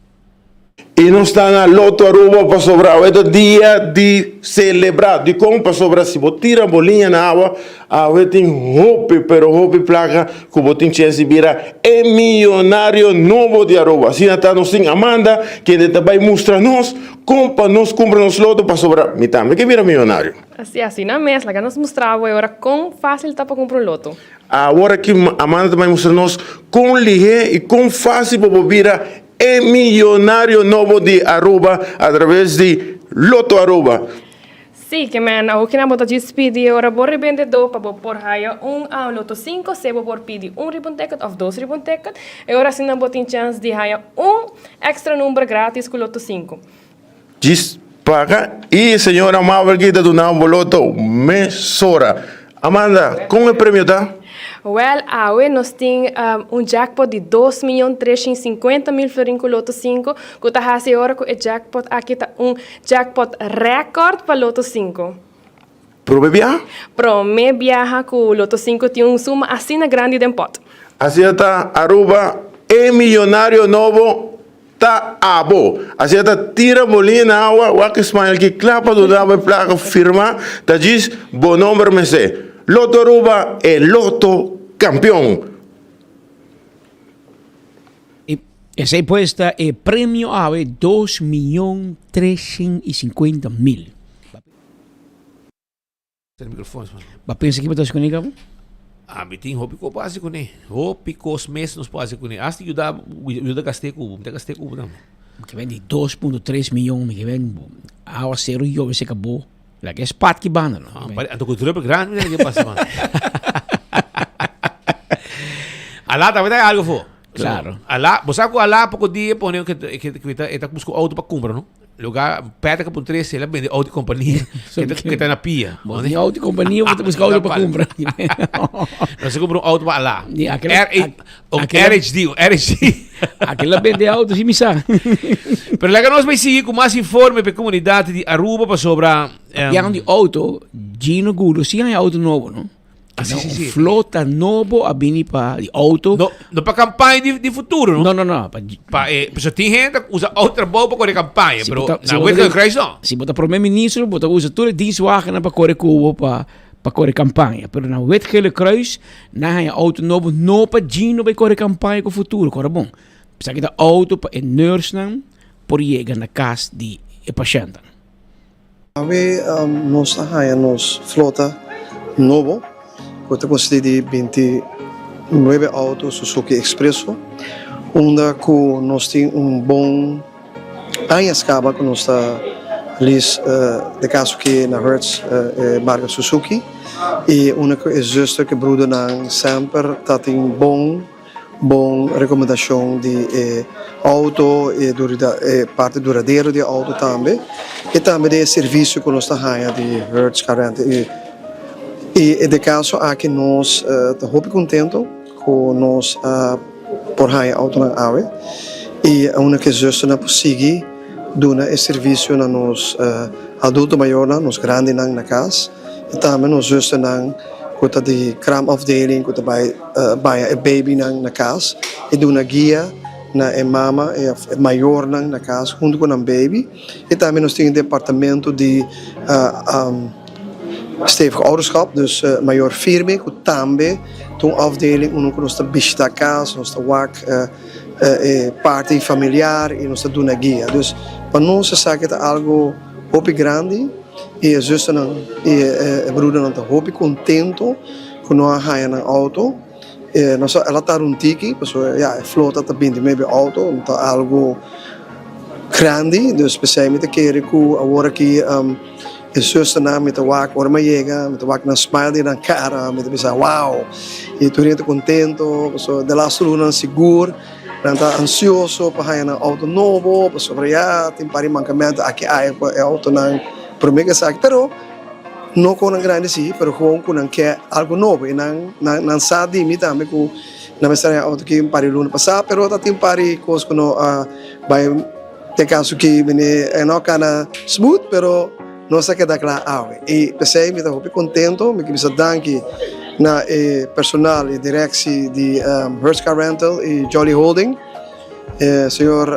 S19: Y nos ta na Lotto Aruba pasobra awe ta dia di celebra. Dicon? Pasobra si bo tira bo liña na awa, awe tin hopi pero hopi placa cu bo tin chens di bira e miyonario nobo di Aruba. Asina ta nos tin Amanda kende ta bay mustra nos con pa nos cumpra nos loto pasobra mi tambe ke bira miyonario.
S9: Así, asina mes, laga nos mustra bo e ora con facil ta pa cumpra un loto.
S19: Awor aki Amanda ta bai mustra nos kon lihé i kon fásil bo por bira e miyonario nobo di Aruba a traves di Lotto Aruba.
S9: Sí, ke men, awor kinan bo ta djis pidi e ora bo rebendedó pa bo por haya un Lotto sinku, sea bo por pidi un riba un ticket òf dos riba un ticket, e ora asina bo tin chèns di haya un èkstra number grátis ku Lotto sinku.
S19: Djis paga i señora Mabel ki ta duna bo loto mesora. Amanda, kon e premio ta?
S9: Wèl, awe nos tin un jackpot di dos miyon treshin sinkuenta mil florin ku Loto sinku, ku ta hasi e ora ku e jackpot aki ta un jackpot rèkòrt pa Loto sinku.
S19: Prome biaha?
S9: Prome biaha ku Loto sinku tin un suma asina grandi den pòt.
S19: Asina ta Aruba e miyonario nobo Ta abo. Asina ta tira bo liña na awa, wak español ki kla pa duda bo e plaka firma ta djis bo nomber mester. Lotto Aruba e Lotto campeon.
S16: Esey pues ta e premio awe dos miyon 350.000. Ba pensa ki bo ta hasi kuné kaba?
S12: Ami tin hopi kos pa hasi kuné. Hopi kos mes nos por hasi kuné. Asta yuda yuda gast'é ku bo. Mi ta gast'é ku bo tambe.
S16: Mi ke ben di 2.3 miyon mi ke ben awaseru yobe se kabó. Laga e spat ki banda no.
S12: Anto ku druppel grandi mi ta ke pasa man. Alá tambe ta algo fo.
S16: Claro.
S12: Alá, bo sa ku Alá poko dia pone ke ke ta e ta buska auto pa kumpra no. Lugar Patrick a puntra si el a bende auto di compania ke ta ke ta na pia.
S16: Bo tin auto di compania bo ta buska auto pa kumpra.
S12: Nos a kumpra un auto pa Alá.
S16: Ni aquel
S12: R un RHD, un RHD.
S16: Aquel a bende auto si mi sa.
S12: Pero laga nos bai sigui ku mas informe pa e komunidat di Aruba pasobra
S16: Papiando di auto, Gino Gulo si haña auto nobo no.
S12: Ah, sí, sí, sí.
S16: Flota nobo a bini pa di auto.
S12: No, no pa campaña di, di futuro, no?
S16: No, no, no. Pa,
S12: pa eh, so tin gente usa auto trabou pa corre campaña,
S16: Si
S12: pero
S16: bo ta- si
S12: na
S16: bo
S12: Wet
S16: ta-
S12: Kruis no.
S16: Si bo ta prome ministro, bo ta usa tur e dienstwagennan pa corre cubo pa pa corre campaña. Pero na Wit Gele Kruis, nan haña auto nobo no pa Gino bai corre campaña cu futuro, corre bon. Esaki ta auto pa e nursenan por yega na cas di e pashentnan.
S20: Awe nos a haña nos flota nobo ku ta konsistí di binti nuebe auto Suzuki Expresso unda ku nos tin un bon añas kaba ku nos ta lease de kaso ki na Hertz e marka Suzuki i unda ku e zuster ku e brudernan semper ta tin bon Bon rekomendashon di e outo, e e parti duradero di e outo tambe i tambe di e servisio ku nos ta haña di Hertz Car Rental. I i den kaso aki nos ta hopi kontento ku nos a por haña outonan awe i unda ku e zusternan por sigui duna e servisio na nos adulto mayornan, nos grandinan na kas i tambe nos zusternan ku ta di kraamafdeling ku ta bai baña e babynan na kas i duna guia na e mama i e mayornan na kas huntu ku nan baby. I tambe nos tin e departamento di stevig ouderschap, dus mayor firme ku tambe ta un afdeling unda ku nos ta bishita kas, nos ta wak e parti familiar i nos ta duna guia. Dus pa nos esaki ta algu hopi grandi i e zusternan i e broedernan ta hopi kontento. Ku no a haña nan outo. E nos a el a tarda un tiki pasobra ya e flota ta binti mebe outo no ta algu grandi dus p'esei mi ta kere ku awor aki e zusternan mi ta wak ora mi a yega mi ta wak nan smile den nan kara mi ta bisa wow i tur hende ta kontento pasobra de lastu lunanan sigur nan ta ansioso pa haña nan outo nobo pasobra ya tin par di mankamentu aki aya ku e outonan prome ku esaki pero. No con nan grandi si, pero gewoon cu nan ke algo nobo y nan nan sa di mi tambe cu nan mester haña auto aki un par di luna pasa, pero ta tin un par di cos cu no a bay den caso ki mene e no cana smooth, pero nos a keda cla awe y p'esey mi ta hopi contento, mi ke bisa danki na e personal y directie di Hertz Car Rental y Jolly Holding. Señor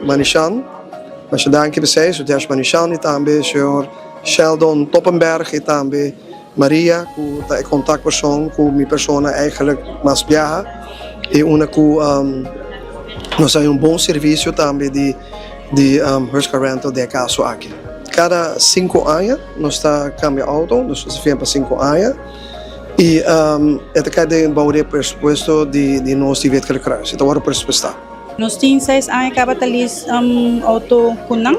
S20: Manishan, masha danki p'esei, Sudesh Manishan y tambe señor Sheldon Toppenberg y tambe Maria cu ta e contactpersoon cu mi persona eigenlijk mas biaha y una cu nos haña un bon servicio tambe di di Hertz Car Rental den e caso aki. Cada cinco aña nos ta cambia auto, nos ta firma pa cinco aña. Y e ta kai den bou di e presupuesto di nos di Wit Gele Kruis. E ta wòrdu presupuestá.
S21: Nos tin seis aña kaba ta lease outo ku nan,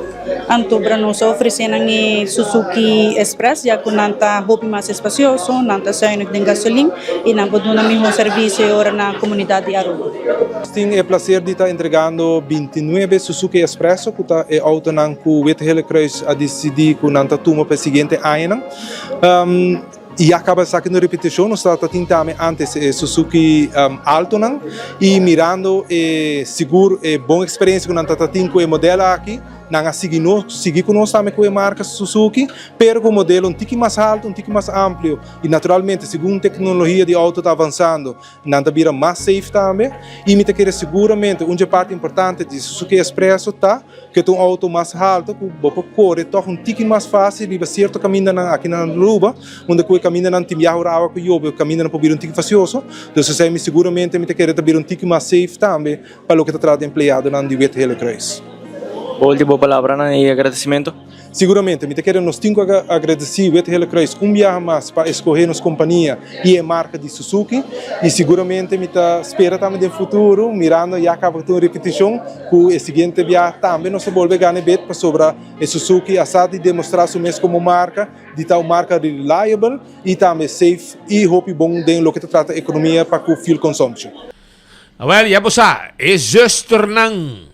S21: anto bra nos a ofresé nan e Suzuki Express ya ku nan ta hopi mas espasioso, nan ta zuinig den gasolin i nan por duna mihó servisio e ora na komunidat di Aruba.
S22: Nos tin e plaser di ta entregando bintinuebe Suzuki Espresso ku ta e outonan ku Wit Gele Kruis a disidí ku nan ta tuma pa e siguiente añanan. Y a caba esaki no repeticion, nos ta tin tambe antes e Suzuki Altonan y mirando e sigur e bon experiencia cu nan ta tin cu e modelo aki, nan a sigui nos, sigui cu nos tambe cu e marca Suzuki, pero cu modelo un tiki mas alto, un tiki mas amplio y naturalmente segun tecnologia di auto ta avanzando, Nan ta bira mas safe tambe y mi ta kere seguramente un dje parti importante di Suzuki Espresso ta cu e ta un auto mas halto cu bo por core toch un tiki mas facil riba cierto camindanan aki na Aruba unda cu e camindanan tin biaha ora awa cu yobe e camindanan por bira un tiki facioso. Dus esey mi seguramente mi ta kere ta bira un tiki mas safe tambe pa loke ta trata di empleadonan di Wit Gele Kruis.
S23: Bo ultimo palabranan y agradecimento?
S22: Siguramente, mi ta kere nos tin ku agradesí Wit Gele Kruis un biaha mas pa eskohé nos kompania i e marka di Suzuki. I siguramente mi ta spera tambe den futuro, mirando ya kaba ku tin un repetishon, ku e siguiente biaha tambe nos ta bolbe gana e bid pasobra e Suzuki a sa di demostrá su mes komo marka, di ta un marka reliable i tambe safe i hopi bon den loke ta trata ekonomia pa ku fuel consumption.
S12: Awel, ya bo sa, e zusternan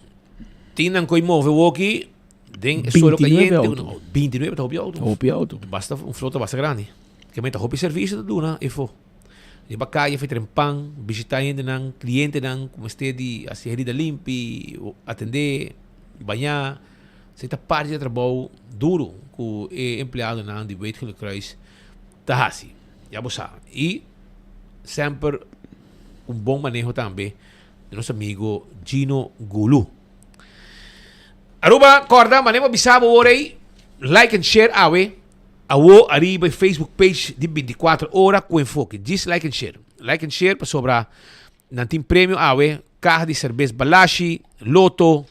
S12: tin nan koe move woki. Den e suelo
S16: 29
S12: cayente,
S16: auto.
S12: uno- 29 ta hopi auto.
S16: Hopi auto.
S12: Basta, un flota basta grandi. Ke men ta hopi servicio ta duna efo. Riba calle fe trempan, bishita hendenan, clientenan, ku mester di hasi herida limpi, atende, baña. Esei ta parti di e trabou duro ku e empleadonan di Wit Gele Kruis ta hasi. Ya bo sa. I semper un bon maneho tambe di nos amigo Gino Gulu. Aruba, corda, mane bo bisa bo ora ei, like and share awe, awo ariba e Facebook page di 24 ora cu Enfoke. Djis like and share. Like and share pasobra nan tin premio awe, caha di cerbes Balashi, loto,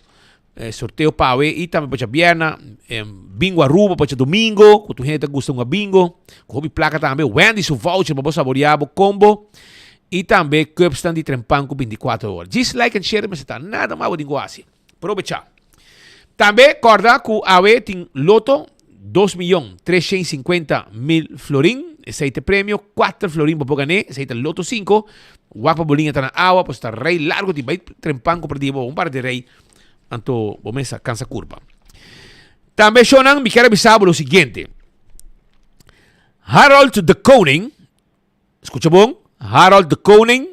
S12: eh, sorteo pa awe y tambe pa djabierna, eh, bingo Aruba pa djadomingo, cu tur hende ta gusta hunga bingo, cu hopi placa tambe, Wendy su voucher pa bo saborea bo combo. I tambe cupsnan di trempan ku binticuatro ora. Djis like and share mester ta. Nada mas bo tin ku hasi. Probecha. Tambe corda cu awe tin loto 2.350.000 florin. Esey ta e premio. Cuater florin bo por gané. Esey ta loto cinco. Wak pa bo liña ta na awa. Pues ta rey largo tin. Bay trempan cu perdi bo un par di rey. Anto bo mes a cansa curpa. Tambe shownan mi kier a bisa bo lo siguiente. Harold de Koning. Scucha bon. Harold de Koning.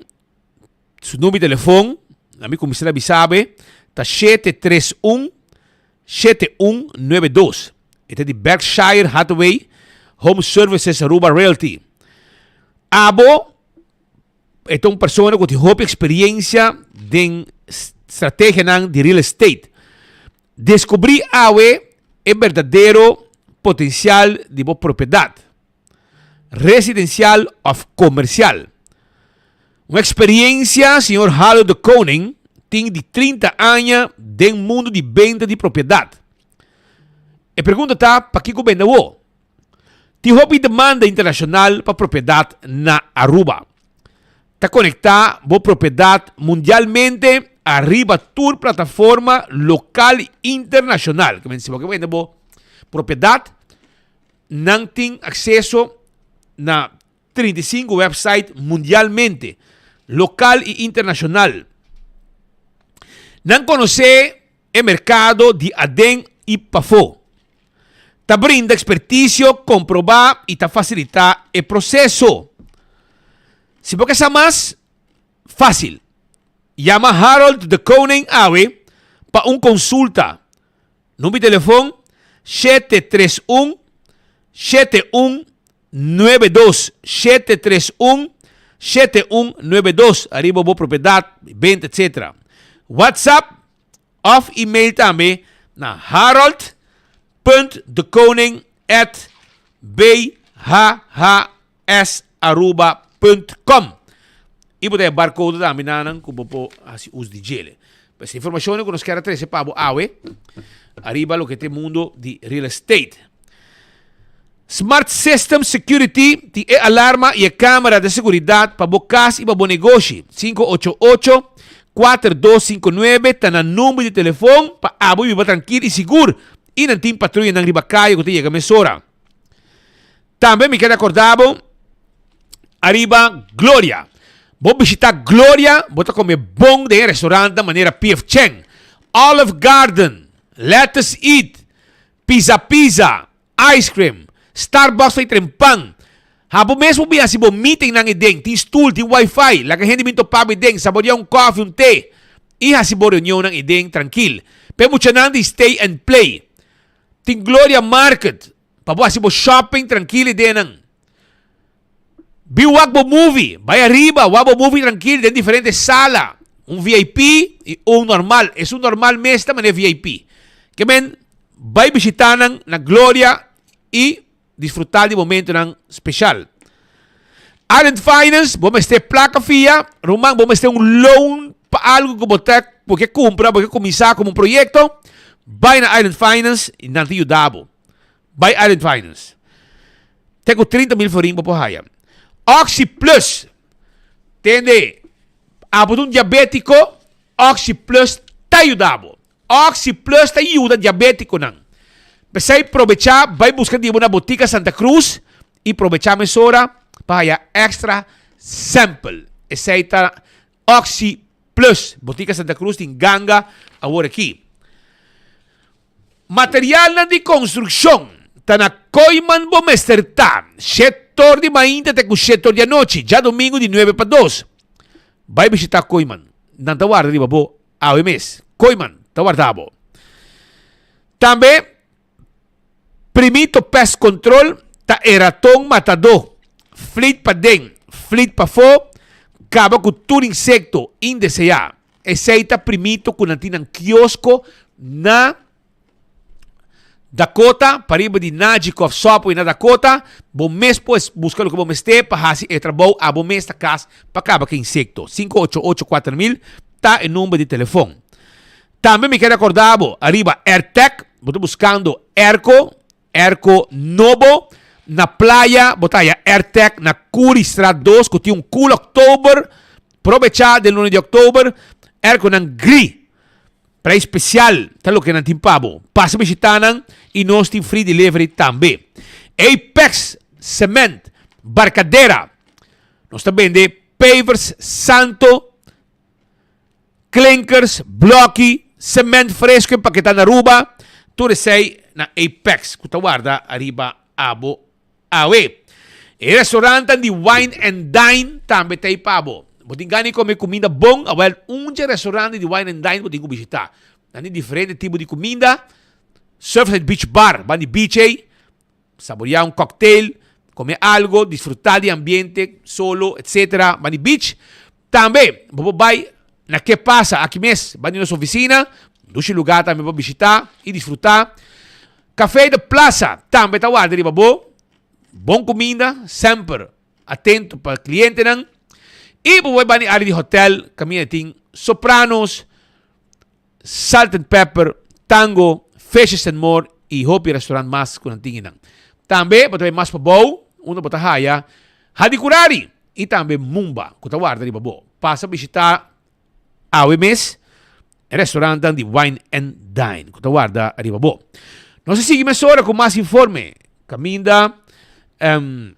S12: Su number di telefon, na mi kuminsá na bisa be, ta 731 7192. E ta di Berkshire Hathaway Home Services Aruba Realty. Abo e ta un persona ku tin hopi eksperiencia den strategianan di real estate. Deskubrí awe e berdadero potensial di bo propiedat. residencial of comercial. Un experiencia señor Halo de Koning tin di 30 aña den mundo di benta di propiedad. E pregunta ta pakico bende awo? Tin hopi demanda internacional pa propiedad na Aruba. Ta conecta bo propiedad mundialmente ariba tur plataforma local y internacional. Si bo ke bende bo propiedad, Nan tin akseso na 35 website mundialmente, lokal i internashonal. Nan konosé e merkado di aden i pafó. Ta brinda ekspertisio komprobá i ta fasilitá e proseso. Si bo ke sa mas, fásil. Yama Harold de Koning awe pa un konsulta. Number di telefon, 731 7192, 731 7192, ariba bo propiedad, benta etc. WhatsApp of email tambe na harold.dekoning@bhhsaruba.com. I bo ta e barcode tambe nanan ku bo por hasi us di djele. Pues informashonnan ku nos kier a trese pa bo awe ariba loke ta e mundo di real estate. Smart System Security tin e alarma i e kamera de seguridat pa bo kas i pa bo negoshi. 588 4259 ta nan number di telefon pa abo biba trankil i sigur i nan tin patruyanan riba kaya ku ta yega mesora. Tambe mi keda korda bo ariba Gloria. Bo bishita Gloria, bo ta kome bon den e restaurantnan manera PF Chang, Olive Garden, Lettuce Eat, Pizza Pizza, Ice Cream, Starbucks ta tren pan. Ha bo mes bo bin hasi bo meetingnan eden, tin stoel, tin wifi, laga hende bin topa bo eden, saborea un kofi, un te i hasi bo reunionnan eden trankil. P'e muchanan di stay and play. Tin Gloria Market. Pa bo hasi bo shopping trankil i den nan. Bin wak bo movie, bai ariba, wak bo movie trankil den diferente sala. Un VIP i un normal. Esun normal mes ta manera VIP. Ke men bai bishita nan na Gloria i disfruta di momentonan special. Island Finance, bo mester plaka fia, ruman bo mester un loan pa algo ku bo ta bo ke kumpra, bo ke kuminsá komo un proyekto, bai na Island Finance i nan ta yuda bo. Bai Island Finance. Te ku 30 mil florin bo por haya. Oxi Plus. Tende, abo ta un diabétiko, Oxi Plus ta yuda bo. Oxi Plus ta yuda diabétikonan. P'esei probechá bai buska di bo na Botica Santa Cruz i probechá mesora pa haya extra sample. Esei ta Oxi Plus. Botica Santa Cruz tin ganga awor aki. Materialnan di konstrukshon ta na Kooiman bo mester ta. Shetor di mainta te ku shetor di anochi, djadumingu di nuebe pa dos. Bai bishita Kooiman. Nan ta warda riba bo awe mes. Kooiman ta warda bo. Tambe Primito Pest Control ta e raton matadó. Flit paden, flit pafó, kaba ku tur insekto indeseá. Esei ta primito ku nan tin nan kiosko na Dakota, pariba di Najikoff Subway na Dakota. Bo mes por buska loke bo mester pa hasi e trabou abo mes ta kas pa kaba ku insekto. 588 4000 ta e number di telefon. Tambe mi kere akorda bo ariba Airtec, bo ta buskando airco, airco nobo. Na Playa bo ta haya Airtec na Curiestraat 2 cu tin un cool October. Probecha den luna di October. Airconan gri. Prijs special ta loke nan tin pa bo. Pasa bishita nan y nos tin free delivery tambe. Apex Cement, Barcadera. Nos ta bende pavers santo, klinkers, bloki, cement fresco empaketa na Aruba. Tur esey na Apex cu ta warda ariba abo awe. E restaurantnan di Wine and Dine tambe ta ei pa bo. Bo tin gana di come cuminda bon? Awel, un dje restaurantnan di Wine and Dine bo tin cu bishita. Nan tin diferente tipo di cuminda. Surfside Beach Bar, ban di beach ei. Saborea un cocktail, come algo, disfruta di ambiente, solo, etc. Ban di beach. Tambe, bo por bai na Ke Pasa aki mes, ban di nos oficina. Dushi lugar tambe pa bishita y disfruta. Café de Plaza tambe ta warda riba bo. Bon cuminda, semper atento pa clientenan. Y bo por bai ban di area di hotel, caminda tin Sopranos, Salt and Pepper, Tango, Fishes and More y hopi restaurant mas cu nan tin einan. Tambe bo ta bay mas pabou unda bo ta haya Hadicurari y tambe Mumba cu ta warda riba bo. Pasa bishita awe mes e restaurantnan di Wine and Dine cu ta warda riba bo. Nos a sigui mesora cu mas informe caminda um,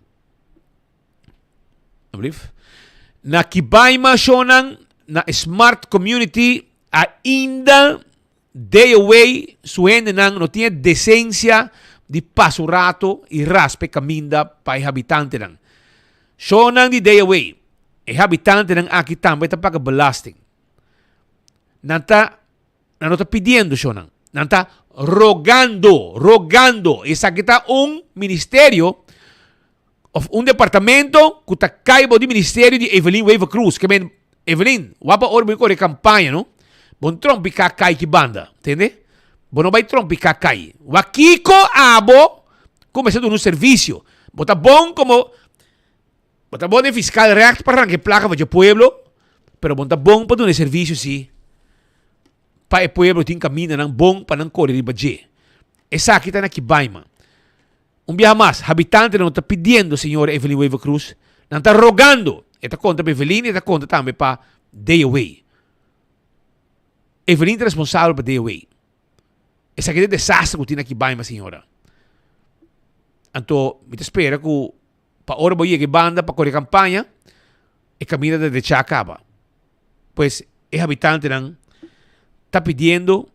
S12: Alsjeblieft. Na Kibaima shownan na Smart Community ainda day away su hendenan no tin e decencia di pasa un rato y raspa e caminda pa e habitantenan. Shownan di day away, e habitantenan aki tambe ta paga belasting. Nan ta Nan no ta pidiendo shownan. Nan ta rogando, rogando. Esaki ta un ministerio of un departamento ku ta kai bou di ministerio di Evelyn Wever Croes. Ke men, Evelyn, wak pa ora bo kore kampaña no, bo no trompiká kai ki banda, tende? Bo no bai trompiká kai. Wak kiko abo kuminsá duna un servisio. Bo ta bon komo, bo ta bon den fiskal recht pa ranka e plaka for dje pueblo, pero bo no ta bon pa duna e servisio si pa e pueblo tin kamindanan bon pa nan kore riba dje. Esaki ta na Kibaima. Un biaha mas, habitantenan no ta pidiendo señora Evelyn Wever Croes, nan ta rogando. E ta konta pa Evelyn y e ta konta tambe pa DOW. Evelyn ta responsabel pa DOW. Esaki ta e desastre ku tin aki Baima, señora. Anto, mi ta spera ku pa ora bo yega e banda pa kore kampaña, e kaminda ta drechá kaba. Pues, e habitantenan ta pidiendo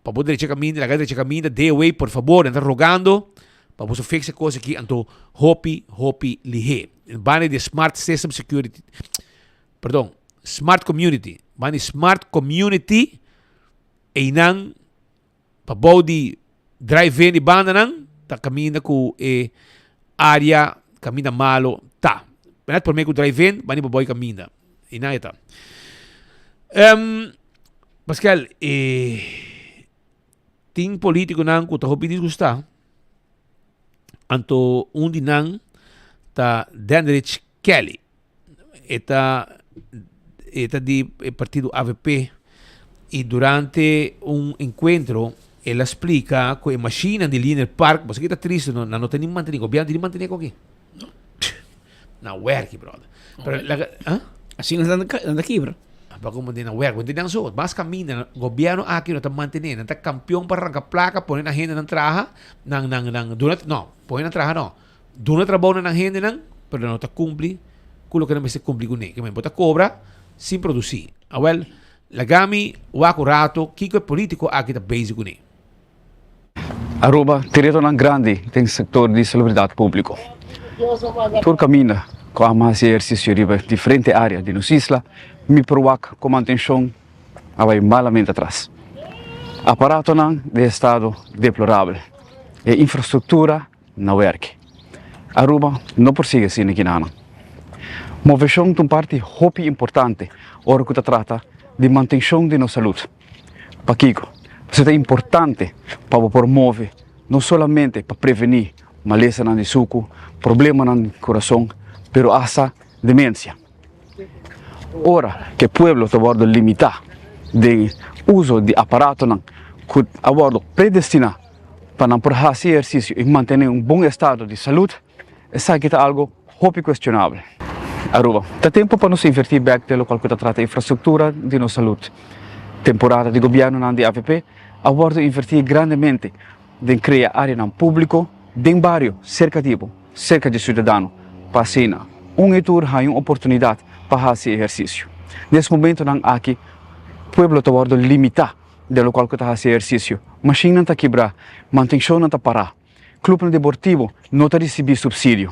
S12: Pa bo drecha kaminda, laga drecha kaminda, DOW por fabor, nan ta rogando pa boso fix e kos aki, anto hopi, hopi lihé. Banda di Smart System Security, perdon, Smart Community, banda di Smart Community, einan pa bou di drive-in di bandanan, ta kaminda ku e area kaminda malo ta. Net promé ku drive-in, banda di pa bou e kaminda. Einan e ta. Um, Pascal, e tin politiconan cu ta hopi disgusta. Anto un di nan ta Dandridge Kelly. E ta, e ta di e partido AVP y durante un encuentro el a splica cu e machinan di Linear Park, boso ki ta triste no, nan no ta ni mantene, gobierno tin di mantene con aki. No. Na werki, brother. Pero laga, huh?
S16: Asina nan ta, nan ta kibra.
S12: Pa como den na werk, want nan so, mas caminda, gobierno aki no ta mantene, nan ta campeon pa ranca placa, pone nan hende nan traha, nan, nan, nan, duna, no, pone nan traha no, duna trabou na nan hende nan, pero nan no ta cumpli cu loke nan mester cumpli cune. Ke men, bo ta cobra sin produci. Awel, laga mi wak un rato kico e politico aki ta bezig cune.
S2: Aruba tin retonan grandi den sector di salubridad publico. Tur caminda cu a haci ehercicio riba diferente area di nos isla, mi por wak cu mantencion a bay malamente atras. Aparatonan den estado deplorabel, e infrastructura na werk. Aruba no por sigui asina kinanan. Movecion ta un parti hopi importante ora cu ta trata di mantencion di nos salud. Pakiko? Pasobra ta importante pa bo por move, no solamente pa prevení malesanan di suku, problemanan di kurason, pero asta demensia. Ora ku e pueblo ta wòrdu limitá den uso di aparatonan ku a wòrdu predestiná. pa nan por hasi ehersisio i mantené un bon estado di salud, esaki ta algo hopi kuestionabel. Aruba, ta tempu pa nos invertí bèk den lokual ku ta trata infrastruktura di nos salud. Temporada di gobièrnunan di avp a wòrdu invertí grandemente den krea áreanan públiko den bario serka di bo, serka di siudadano, pa asina un i tur haña un oportunidat pa hasi ehersisio. Nes momentonan aki pueblo ta wòrdu limitá den lokual ku ta hasi ehersisio. Mashinnan ta kibrá, mantenshonnan ta pará, klupnan deportivo no ta risibí supsidio.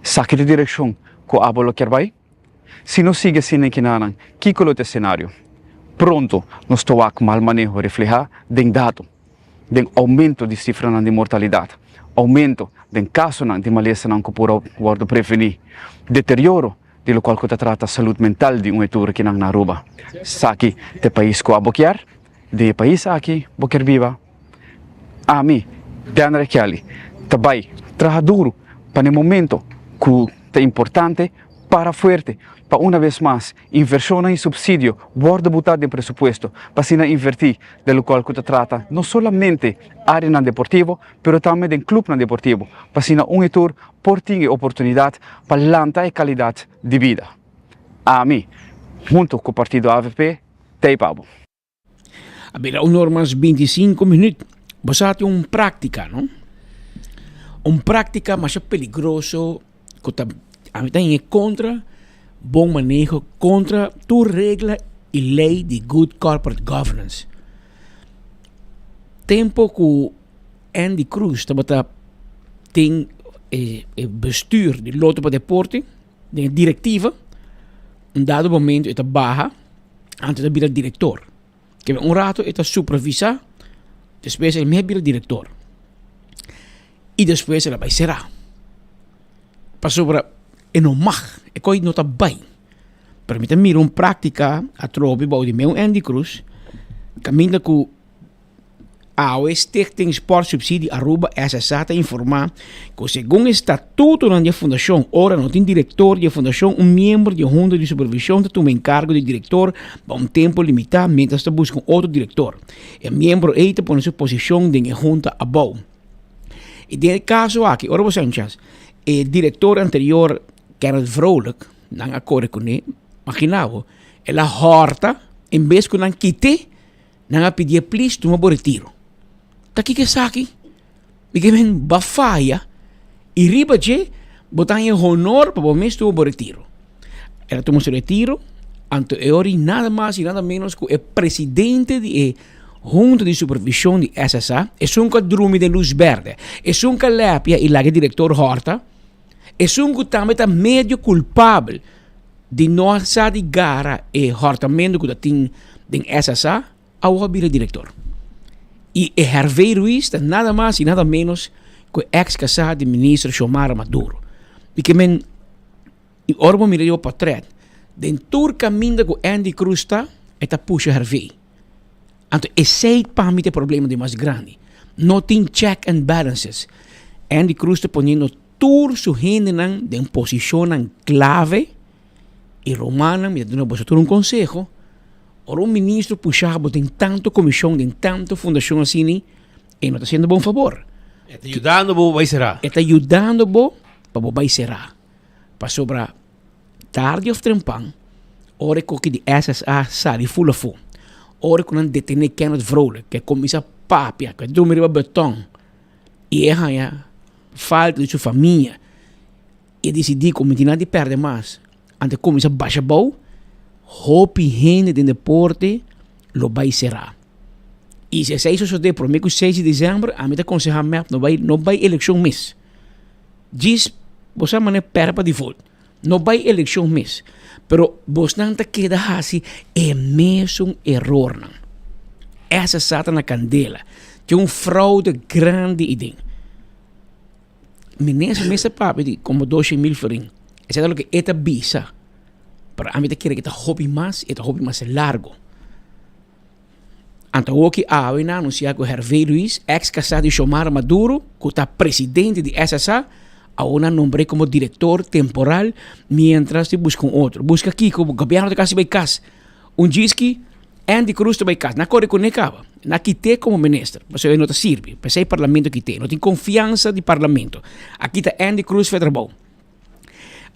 S2: Esaki ta e direkshon ku abo lo kier bai? Si nos sigui asina e kinanan, kiko lo ta e senario? Pronto nos ta wak mal maneho reflehá den dato, den oumento di sifranan di mortalidat, oumento den kasonan di malesanan ku por a wòrdu prevení, deterioro di lokual ku ta trata salud mental di un e tur kinan na Aruba. Esaki ta e pais ku abo kier? Den e pais aki bo kier biba? Ami, Denner Kelly, ta bai traha duru pa na e momento ku ta importante para fuerte pa una bes mas invershonnan i supsidio wòrdu butá den presupuesto pa asina invertí den lokual ku ta trata no solamente áreanan deportivo pero tambe den klupnan deportivo pa asina un i tur por tin e oportunidat pa lanta e kalidat di bida. Ami, hunto ku partido avp, t'ei pa bo.
S16: A bira un or mas 25 minuut. Bo sa tin un práctica, no? Un práctica masha peligroso ku ta a mi ta en kontra bon maneho, kontra tur regla i lei di good corporate governance. Tempo ku Andy Cruz tabata den e e bestuur di Lotto pa Deporte, den e direktiva, un dado momento e ta baha. Antes a bira director. Kebe un rato e ta supervisa, despues el mes bira director. Y despues el a bai sera. Pasobra e no mag, e koi no ta bai. Pero mi ta mira un practica atrobe bou di meu Andy Cruz, caminda cu Awe Stichting Sportsubsidie Aruba, SSA, ta informa cu segun e statutonan di e fundacion, ora no tin director di e fundacion, un miembro di e hunta di supervision ta tuma encargo di director pa un tempo limita mientras ta busca un otro director. E miembro ey ta pone su posicion den e hunta abou. Y den e caso aki, ora bo Sanchez, e director anterior Kenneth Vrolijk, nan a core cune, magina bo, el a horta en bes cu nan kite, Nan a pidié plis tuma bo retiro. Ta kiko esaki? Mi ke men ba faya i riba dje bo ta haña honor pa bo mes tuma bo retiro. El a tuma su retiro, anto e ora nada mas i nada menos ku e presidente di e hunta di supervision di SSA, esun ku a drumi den lus berde, esun ku a lepia i laga e direktor hòrta, esun ku tambe ta medio kulpabel di no a sa di gara e hòrtamentu ku ta tin den SSA, awor a bira direktor. I e Hervé Ruiz ta nada mas i nada ménos ku e èks kasá di minister Xiomara Maduro. I ke men, i ora bo mira riba pòtrèt, den tur kaminda ku Andy Cruz ta, e ta pusha Hervé. Anto esei pa mi ta e problema di mas grandi. No tin check and balances. Andy Cruz ta poniendo Tur su hendenan den posishonnan klave i rumannan, mi ta duna boso tur un konseho, ora un ministro pusha bo den tantu komishon, den tantu fundashon asini, e no ta hasiendo bo un fabor.
S12: E ta yudando bo bai será.
S16: E ta yudando bo pa bo bai será. Pasobra tardi òf trempan, ora e koki di SSA sali ful afó, ora ku nan detené Kenneth Vrolijk, ku e kuminsá papia, ku e drumi riba beton, i e haña falta di su famia i a disidí ku mi tin nada di pèrdè mas, anto e kuminsá basha abou, hopi hende den deporte lo bai será. I si esei sosodé promé ku seis di desèmber, ami ta konsehá mep no bai no bai elekshon mes. Djis bo sa manera pèrdè pa default, no bai elekshon mes. Pero bosnan ta keda hasi e mesun erornan. Esa ta na kandela. Tin un fraude grandi ei den. Minister mes ta papia di como 200.000 florin. Esei ta loke e ta bisa. Pero ami ta kere ku ta hopi mas i ta hopi mas largo. Anto awoki awe nan a anunsia ku Hervé Ruiz, eks kasá di Xiomara Maduro, ku ta presidente di SSA, awor nan nombr'é komo direktor temporal miéntras di buska un otro. Buska kiko? Gobièrnu ta kasi bai kas. Un djiski. Andy Cruz ta bai kas. Nan a kore kuné kaba. Nan a kit'é komo minister. Pasobra e no ta sirbi. P'esei parlamento a kit'é. No tin konfiansa di parlamento. A kita Andy Cruz for e trabou.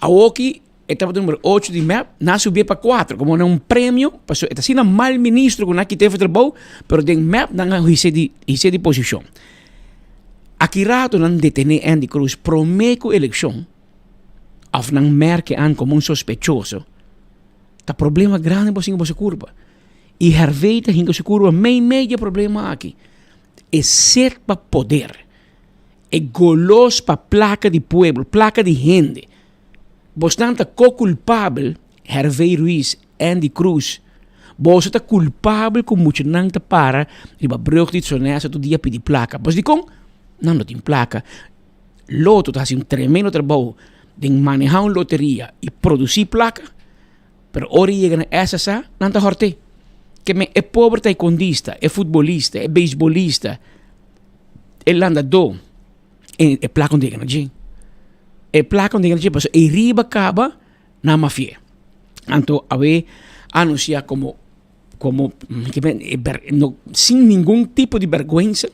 S16: Awoki e tabata numero ocho di mep, nan a subié pa kuater komo un premio, pasobra e ta asina mal ministro ku nan a kit'é for trabou, pero den mep nan a his'é di his'é di posishon. Aki rato nan detené Andy Cruz promé ku elekshon òf nan mèrk'e an komo un sospechoso. Ta problema grandi bo singa boso kurpa. I Hervé ta hinka su kurpa mei mei di e problema aki. E set pa poder. E golos pa plaka di pueblo, plaka di hende. Bosnan ta ko-kulpabel, Hervé Ruiz, Andy Cruz. Boso ta kulpabel ku muchanan ta para riba brug di Tsonesa tur dia pidi plaka. Bos dikon? Nan no tin plaka. Loto ta hasi un tremendo trabou den maneha un loteria y produci placa, pero ora e yega na SSA nan ta horte. Ke men e pober taekwondista, e futbolista, e beisbolista, e landadó, e e placa no ta yega na dje. E placa no ta yega na dje pasobra e riba caba nan mafia. Anto awe anuncia como como ke men e ber no sin ningun tipo di berguensa.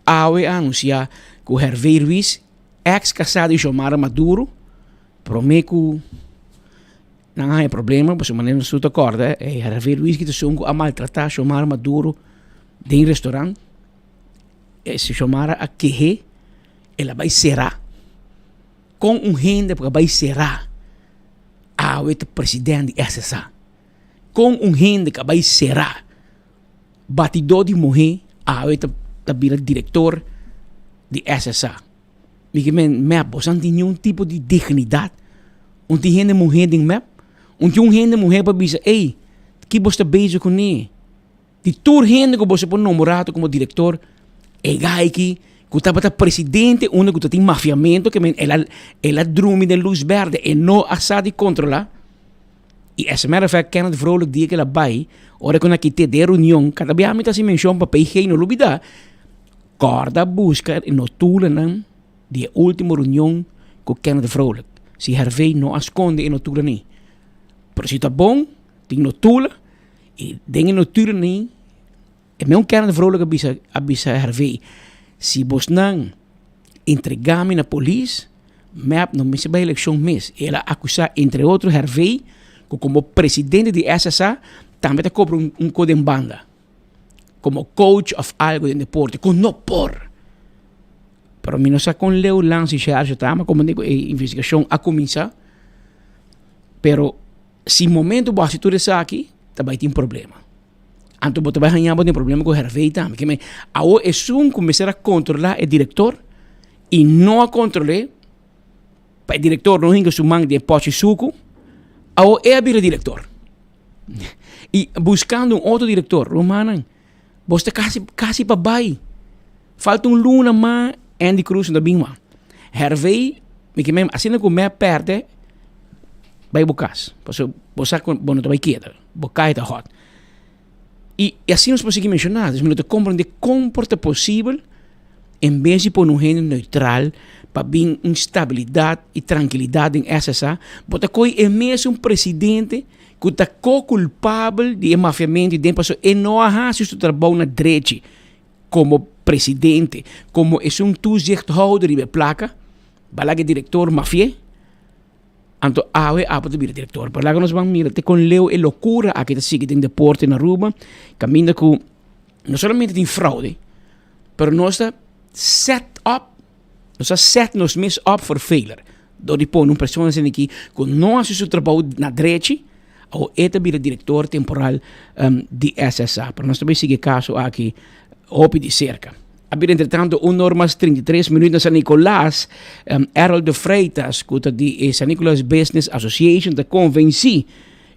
S16: Awe a anunsiá ku Hervé Ruiz, eks kasá di Xiomara Maduro, promé ku nan a haña problema, pasobra manera nos tur ta kòrda e Hervé Ruiz ki ta esun ku a maltratá Xiomara Maduro den restorant. E Xiomara a keh'é, el a bai será. Kon un hende por a bai será awe ta presidènt di SSA? Kon un hende ku a bai será? Batidó di muhé awe ta ta bira direktor di SSA. Mi ke men mep boso no tin niun tipo di dignidat. Un tin hende muhé den mep? Un tin un hende muhé pa bisa ey ki bo sta bezig kuné? Di tur hende ku boso por nombrá komo direktor e guy aki ku tabata presidente unda ku ta tin mafiamentu ke men el a el a drumi den lus bèrdè e no a sa di kontrolá. Y as a matter of fact, Kenneth Vrolijk dia que la bai, ora cu na kite de reunion, cada bia mi ta haci mencion pa PG no lubida, corda busca e notulanan di e ultimo reunion cu Kenneth Vrolijk. Si Hervé no a sconde e notula ni. Pero si ta bon, tin notula, y den e notula ni, E meun Kenneth Vrolijk a bisa a bisa Hervé, si bosnan entrega mi na polis, mep no mester bai elekshon mes. El a akusá entre otro Hervé ku komo presidente di SSA tambe ta kobra un un ko den banda komo coach òf algu den deporte ku no por. Pero mi no sa kon leu Lans i Sherge ta, ma komo ku e investigashon a kuminsá, pero si momento bo hasi tur esaki ta bai tin problema. Anto bo ta bai haña bo den problema ku Hervé tambe. Ke men, awo esun ku mester a kontrolá e direktor i no a kontrol'é, pa e direktor no hinka su man den e pòchi suku, awo e a bira direktor. I buskando un otro direktor, rumannan, bo sta kasi kasi pa bai. Falta un luna mas Andy Cruz no ta bin mas. Hervé, mi ke men, asina ku mi a pèrdè, bai bo kas. Pasobra bo sa ku bo no ta bai keda. Bo kai ta hot. I asina nos por sigui menshoná. Dus mi no ta komprendé kon por ta posibel en bes di pone un hende neutral pa bin un stabilidat i trankilidat den SSA, bo ta kohe e mesun presidente ku ta ko-kulpabel di e mafiamentu den pasobra e no a hasi su trabou na drechi komo presidente, komo esun toezichthouder riba e plaka, balaga e direktor mafi'é. Anto awe abo ta bira director. Pero laga nos ban mira te con leu e locura aki ta sigui den deporte na Aruba. Caminda cu no solamente tin fraude, pero nos ta set up, nos ta set nos mes up for failure. Door di pone un persona asina aki cu no haci su trabou na drechi, awo e ta bira director temporal di SSA. Pero nos ta bay sigui e caso aki hopi di cerca. A bira entretanto un or mas 33 minuut na San Nicolas. Um, Errol de Freitas, ku ta di e San Nicolas Business Association, ta konvensí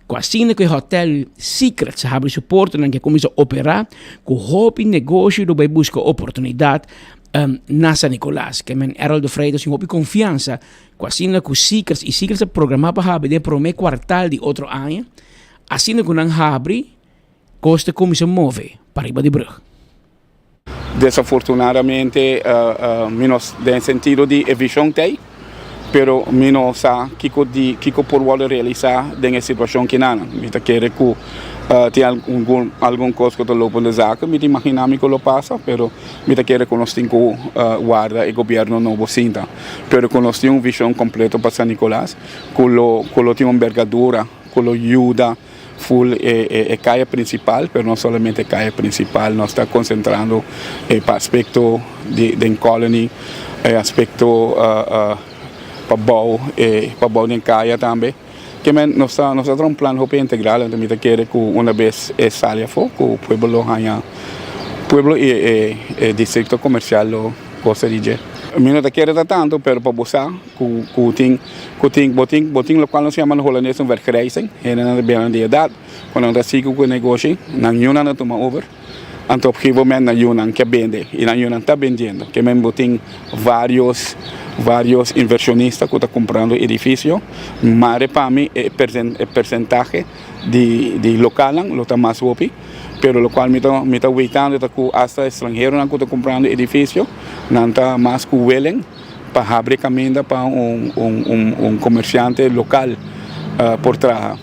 S16: ku asina ku e hotel Secrets habri su portanan ke kuminsá operá, ku hopi negoshi lo bai buska oportunidat um, na San Nicolas. Ke men Errol de Freitas tin hopi konfiansa ku asina ku Secrets, i Secrets ta programá pa habri den promé kuartal di otro aña, asina ku nan habri, kos ta kuminsá move pariba di brug.
S3: Desafortunadamente mi no den sentido di e vision t'ey. Pero mi no sa kiko di kiko por wòrdu realisá den e situashon kinanan. Mi ta kere ku tin algun algun kos ku ta lopen de zaken. Mi ta imaginá mi ku lo pasa, pero mi ta kere ku nos tin ku warda e gobièrnu nobo sinta. Pero ku nos tin un vishon kompleto pa San Nicolas ku lo ku lo tin un enbergadura ku lo yuda full e e kaya prinsipal, pero no solamente e kaya prinsipal, nos ta konsentrando e pa aspekto di den Colony, e aspekto pa bou e pa bou den kaya tambe. Ke men nos ta nos ta traha un plan hopi integral, anto mi ta kere ku una bes e sali afó ku pueblo lo haña pueblo i e e distrikto komersial lo gosa di dje. Mi no ta kere ta tantu, pero pa bo sa Ku ku tin ku tin bo tin bo tin lokual nos yama na holandes un vergrijzing. Hendenan ta bira di edat, ku nan ta sigui ku e negoshi, nan yunan ta tuma over. Anto op gegeven moment nan yunan ke bende i nan yunan ta bendiendo. Ke men bo tin varios varios inversionista ku ta kumprando edifisio. Mare pa mi e e persentahe di di lokalnan lo ta mas hopi. Pero lokual mi ta mi ta weitando ta ku asta estranheronan ku ta kumprando edifisio nan ta mas ku willing. pa habri kaminda pa un komersiante lokal por traha.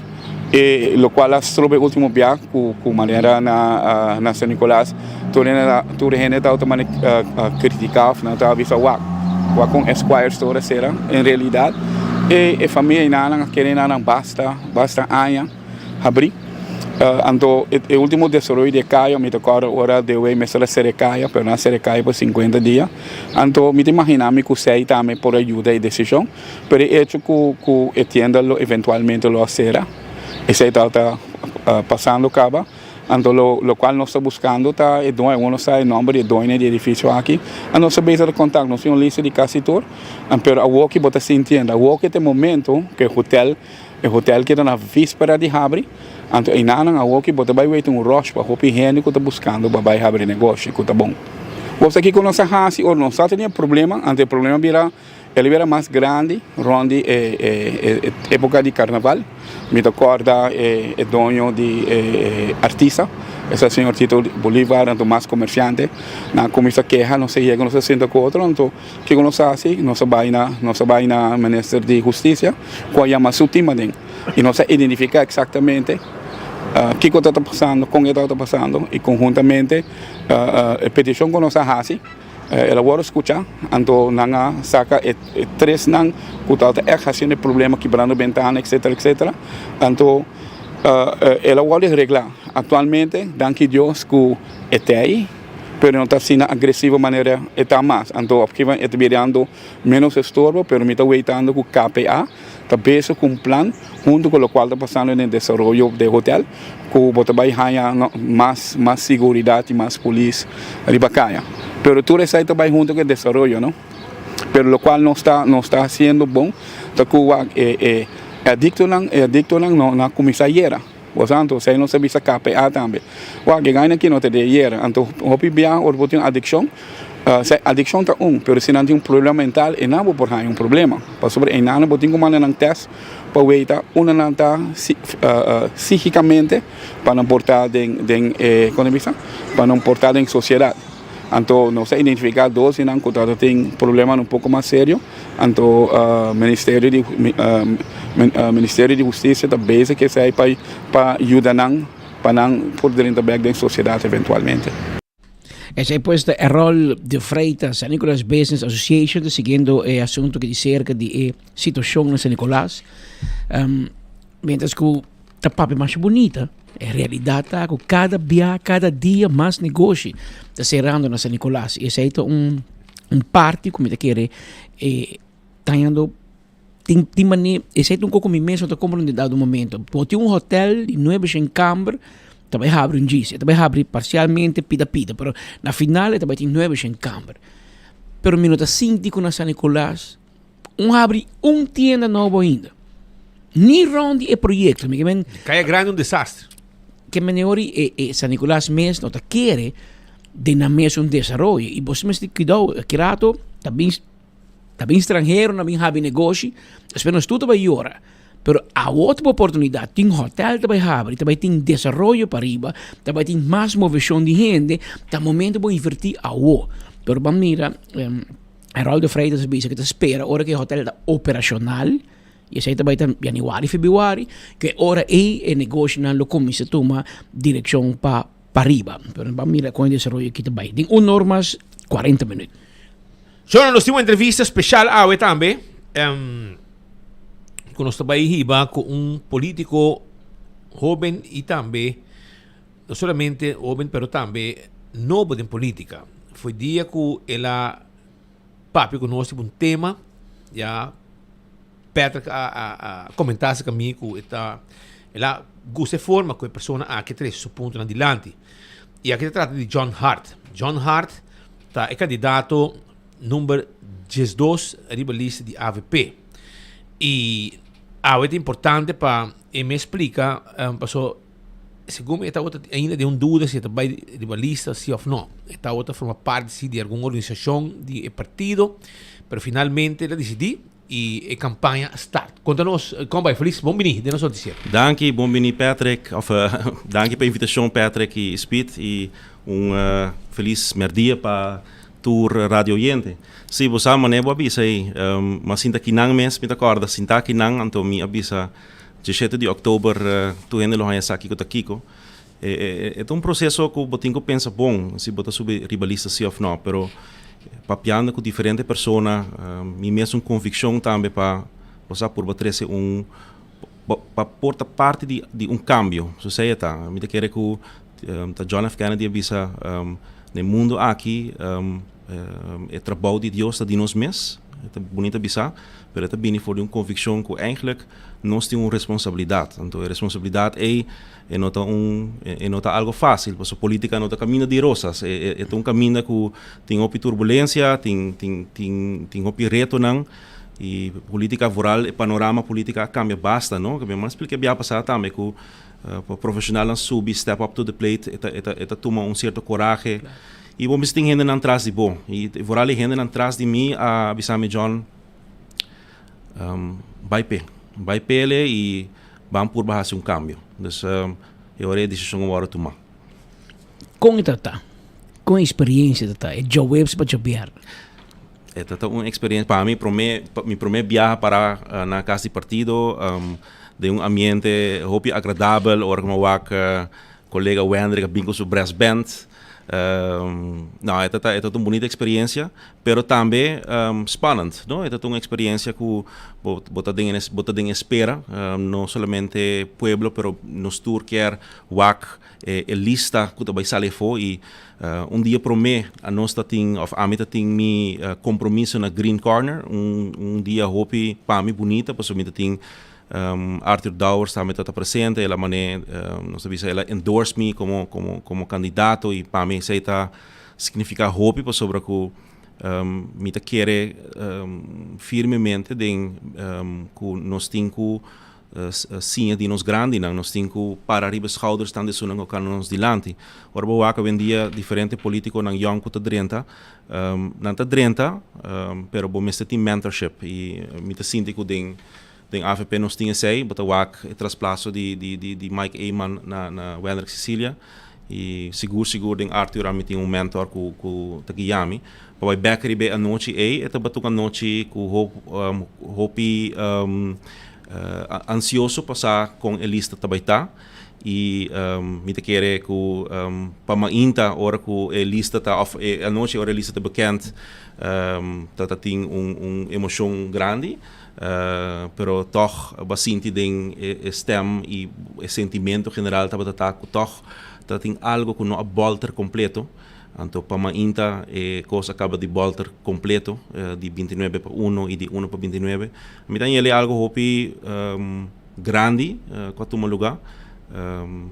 S3: E lokual a stroba e ultimo bia ku manera na San Nicolas tur hende tabata kritika of nan tabata bisa wak wak kon Esquire Store a sera. En realidat e famia enanan a kere enanan basta basta aña. Habrí. Anto e ultimo desaroyo di e kaya mi ta kòrda ora Dewey mester a sera e kaya, pero nan a sera e kaya pa sinkuenta dia. Anto mi ta imaginá mi ku esei tambe por a yuda e desishon, pero e echo ku ku e tienda lo eventualmente lo a sera, esei tabata pasando kaba. Anto lo lokual nos ta buskando ta e doño, awor nos sa e nòmber di e doño di e edifisio aki, a nos ta bezig ta kontak, nos tin un lista di kasi tur, pero awor ki bo ta sintiendo, awor ki ta e momento ku e hotel. E hotel keda na víspera di habri, anto einanan awoki bo ta bai weten un rush pa hopi hende ku ta buskando pa bai habri negoshi ku ta bon. Bo sa kiko nos a hasi ora nos sa tenia problema, anto e problema bira el a bira mas grandi rond di e e epoka di karnaval. Mi ta kòrda e e doño di e artista, esta señor Tito Bolivar, anto mas komersiante, nan a kuminsá keha, nos a yega nos a sinta ku otro, anto. Kiko nos a hasi? Nos a bai na nos a bai na Minister di Hustisia ku a yama su tim aden i nos a identifiká eksaktamente kiko ta pasando, kon e tabata pasando i konhuntamente e petishon ku nos a hasi el a wòrdu skuchá. Anto nan a saka e tresnan ku tabata ègt hasiendo e problema, kibrando bentana etsetera etsetera. Anto el a wòrdu reglá. Aktualmente danki Dios ku e tei. Pero no ta asina agresivo manera e ta mas. Anto op gegeven e ta birando menos estorbo, pero mi ta weitando ku KPA ta bezig ku un plan hunto ku lokual ta pasando den desaroyo di hotel ku bo ta bai haña mas mas siguridat i mas polis riba kaya. Pero tur esei ta bai hunto ku e desaroyo no. Pero lokual nos ta nos ta hasiendo bon ta ku wak e e adiktonan e adiktonan no a kuminsá yera. Bo sa anto esei nos a bisa KPA tambe. Wak, e gaina aki no ta di ayera. Anto hopi bia ora bo tin un adikshon, se adikshon ta un, pero si nan tin un problema mental e nan bo por haña un problema. Pasobra e nan bo tin ku manda nan tèst pa weita unda nan ta psíkikamente pa nan por ta den den e kon ta bisa? Pa nan por ta den sosiedat. Anto nos a identifiká dos di nan ku ta tin problemanan un poko mas serio. Anto Ministerio di Ministerio di Hustisia ta bezig ku esei pa pa yuda nan pa nan por drenta bèk den sosiedat eventualmente.
S16: Esei pues ta Errol de Freitas, San Nicolas Business Association ta siguiendo e asunto ki di serka di e situacion na San Nicolas. Mientras ku ta papia masha bunita. E realidad ta cu cada bia, cada dia mas negoshi ta cerrando na San Nicolas. Y esey ta un, un parti cu mi ta kere eh, tañando tin, tin mane, esey ta un coco mi mes no ta comprende dado momento. Bo tin un hotel di nuebe shen camber, ta bay habri un djis, e ta bay habri parcialmente pida pida, pero na final e ta bay tin nuebe shen camber. Pero mi no ta sinti cu na San Nicolas Un habri un tienda nobo ainda. Ni rond di e proyecto. Mi ke men.
S12: Kaya Grande un desastre.
S16: Ke men ori e, e San Nicolas mes no ta kere den nan mes un desaroyo. I bos mester cuidao, aki rato ta bin ta bin stranhero na bin habri negoshi, despues nos tur ta bai yora. Pero awo ta bo oportunidad, tin hotel ta bai habri, ta bai tin desaroyo pariba, ta bai tin mas moveshon di hende, ta momento bo inverti awo. Pero ban mira. Harold de Freitas a bisa ku ta spera ora ku e hotel ta operashonal, i esei ta bai ta yanüari, febrüari, ku e ora ei e negoshonan lo kuminsá tuma direkshon pa pariba. Pero nos ban mira kon e desaroyo aki ta bai. Den un or mas kuarenta minüt.
S12: Shona, nos tin un entrevista speshal awe tambe, ku nos ta bai hiba ku un polítiko hóben i tambe no solamente hóben pero tambe nobo den polítika. Foi dia ku el a papia ku nos riba un tema, ya Patrick a a a komentá aserka mi ku e ta el a gusta e forma ku e persona aki a trese su puntonan dilanti. I aki ta trata di John Hart. John Hart ta e kandidato number 12 riba lista di avp. I awe ta importante pa e mes splika paso segun mi e tabata ainda den un duda si e ta bai riba lista si of no. E tabata forma parti si di algun organisashon di e partido, pero finalmente el a disidí i e kampaña a start. Konta nos kon bai Feliz, bon bini den nos notisiero.
S4: Danki, bon bini Patrick, of danki pa e invitashon Patrick i Speed i un felis merdia pa tur radio oyente. Si, bo sa manera bo a bisa ei, mi a sinta kinan mes, mi ta kòrda sinta kinan anto mi a bisa Diesshete di òktober tur hende lo haña sa kiko ta kiko. E ta un proseso ku bo tin ku pensa bon si bo ta subi riba lista si òf nò, pero papiando ku diferente persona mi mes un konvikshon tambe pa bo sa purba trese un pa por ta parti di un kambio. So esei e ta. Mi ta kere ku ta John F. Kennedy a bisa na e mundu aki E trabou di Dios ta di nos mes, e ta bunita bisa, pero e ta bini for di un konvikshon ku eigentlik nos tin un responsabilidat. Anto e responsabilidat ei e no ta un e no ta algo fásil, pasobra polítika no ta kaminda di rosas, e e ta un kaminda ku tin hopi turbulensia, tin tin tin tin hopi retonan i polítika vooral e panorama polítika a kambia basta no. Mi a splika e bia pasá tambe ku pa profeshonalnan subi step up to the plate e ta e ta e ta tuma un sierto korahe. I bo mester tin hendenan tras di bo. I vooral e hendenan tras di mi a bisa mi, John, bai p'e. Bai p'ele i ban purba hasi un kambio. Dus e ora e desishon a wòrdu tumá.
S16: Kon e ta ta? Kon e eksperiensia ta ta? E djaweps pa djabièrnè?
S4: E ta ta un eksperensia, pa mi promé, mi promé biaha pará na kas di partido den un ambiente hopi agradabel ora ku mi a wak Kolega Wendrick a bin ku su brass band. No, e ta e ta un bunita eksperiencia, pero tambe spannend, no? E ta un eksperiencia ku bo bo ta den bo ta den espera, no solamente pueblo, pero nos tur kier wak e e lista ku ta bai sali afó i un dia promé anos ta tin òf ami ta tin mi kompromiso na Green Corner, un un dia hopi pa mi bunita pasobra mi ta tin Arthur Dowers tambe ta ta presente, el a mane, nos ta bisa el a endorse mi como como como candidato y pa mi esey ta significa hopi pasobra cu mi ta kere firmemente den cu nos tin cu siña di nos grandinan, nos tin cu para riba e schoudersnan di esunnan cu cana nos dilanti. Ora bo wak awendia diferente politiconan yong cu ta drenta, Nan ta drenta, pero bo mester tin mentorship y mi ta sinti cu den den avp nos tin esey. Bo ta wak e trasplaso di di di di Mike Eman na na Wendrick Cecilia y sigur sigur den Arthur ami tin un mentor cu cu ta guia mi. Pa bai bek riba e anochi ey e tabata un anochi cu hop hopi ansioso pa sa con e lista ta bai ta. I mi ta kere ku pa mainta ora ku e lista ta òf e anochi ora e lista ta bekend ta ta tin un un emoshon grandi pero tòg bo a sinti den e stèm i e sentimento general tabata ta ku tòg ta tin algo ku no a bòlter kompleto. Anto pa mainta e kos a kaba di bòlter kompleto di bintinuebe pa uno i di uno pa bintinuebe. Mi ta yele algo hopi. Grandi ku a tuma lugá,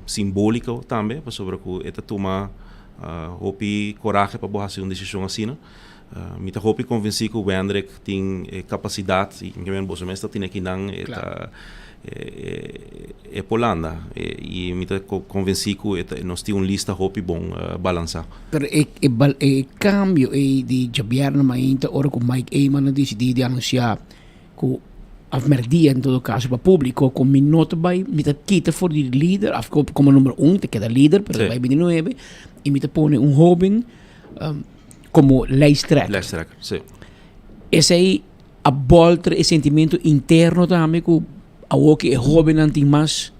S4: simbóliko tambe, pasobra ku e ta tuma hopi korahe pa bo hasi un desishon asina. Mi ta hopi konvensí ku Wendrick tin e kapasidat i boso mes ta tene kinan e ta e por landa i mi ta konvensí ku nos tin un lista hopi bon balansá.
S16: Pero e e kambio ei di djabièrnè mainta ora ku Mike Eman a disidí di anunsiá ku af merdia en todo caso pa publico ku mi no ta bai mi ta kita for di lider af como numero un ta keda lider pero ta bai bini nuebe y mi ta pone un hoben como lijsttrekker.
S4: Lijsttrekker, si.
S16: Esei a bolter e sentimento interno tambe ku awor ku e hóbennan tin mas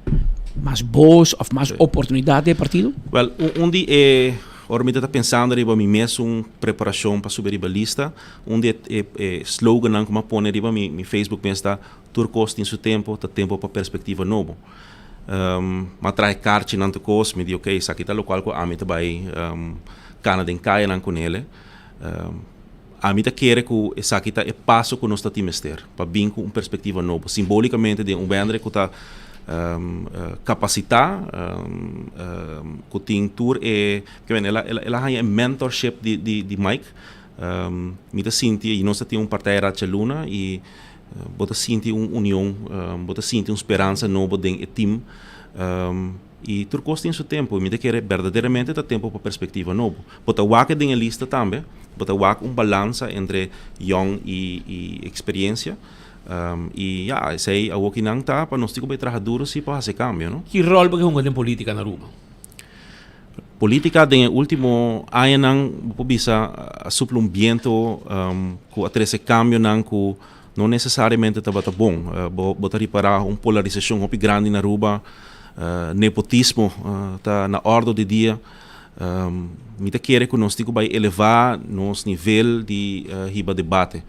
S16: mas bos òf mas oportunidat den e partido?
S4: Wèl, un di e, ora mi ta pensando riba mi mesun preparashon pa subi riba lista, un di e e slogannan ku mi a pone riba mi mi Facebook mes ta, Tur kos tin su tempu, ta tempu pa perspektiva nobo. Mi a traha e karchinan tur kos, mi di ok, esaki ta lokual ku ami ta bai kana den kayanan ku nele. Ami ta kere ku esaki ta e paso ku nos ta tin mester pa bin ku un perspektiva nobo. Simbolikamente den un wendre ku ta kapasitá, ku tin tur e, el a el a haña e mentorship di Mike. Mi ta sinti i nos ta tin un partij Racha Luna i bo ta sinti un union, bo ta sinti un speransa nobo den e team. I tur kos tin su tempu i mi ta kere berdaderamente ta tempu pa perspektiva nobo. Bo ta wak den e lista tambe, bo ta wak un balansa entre yòn i i eksperensia. I ya, esei awokinan ta pa nos tin ku bai traha duru si pa hasi e kambio, no?
S12: Ki ròl bo ke hunga den politika na Aruba?
S4: Politika den e último añanan bo por bisa a supla un biento ku a trese kambionan ku no nesesariamente tabata bon. Bo bo ta ripará un polarisashon hopi grandi na Aruba, nepotismo ta na òrdu di dia. Mi ta kere ku nos tin ku bai elevá nos nivel di hiba debate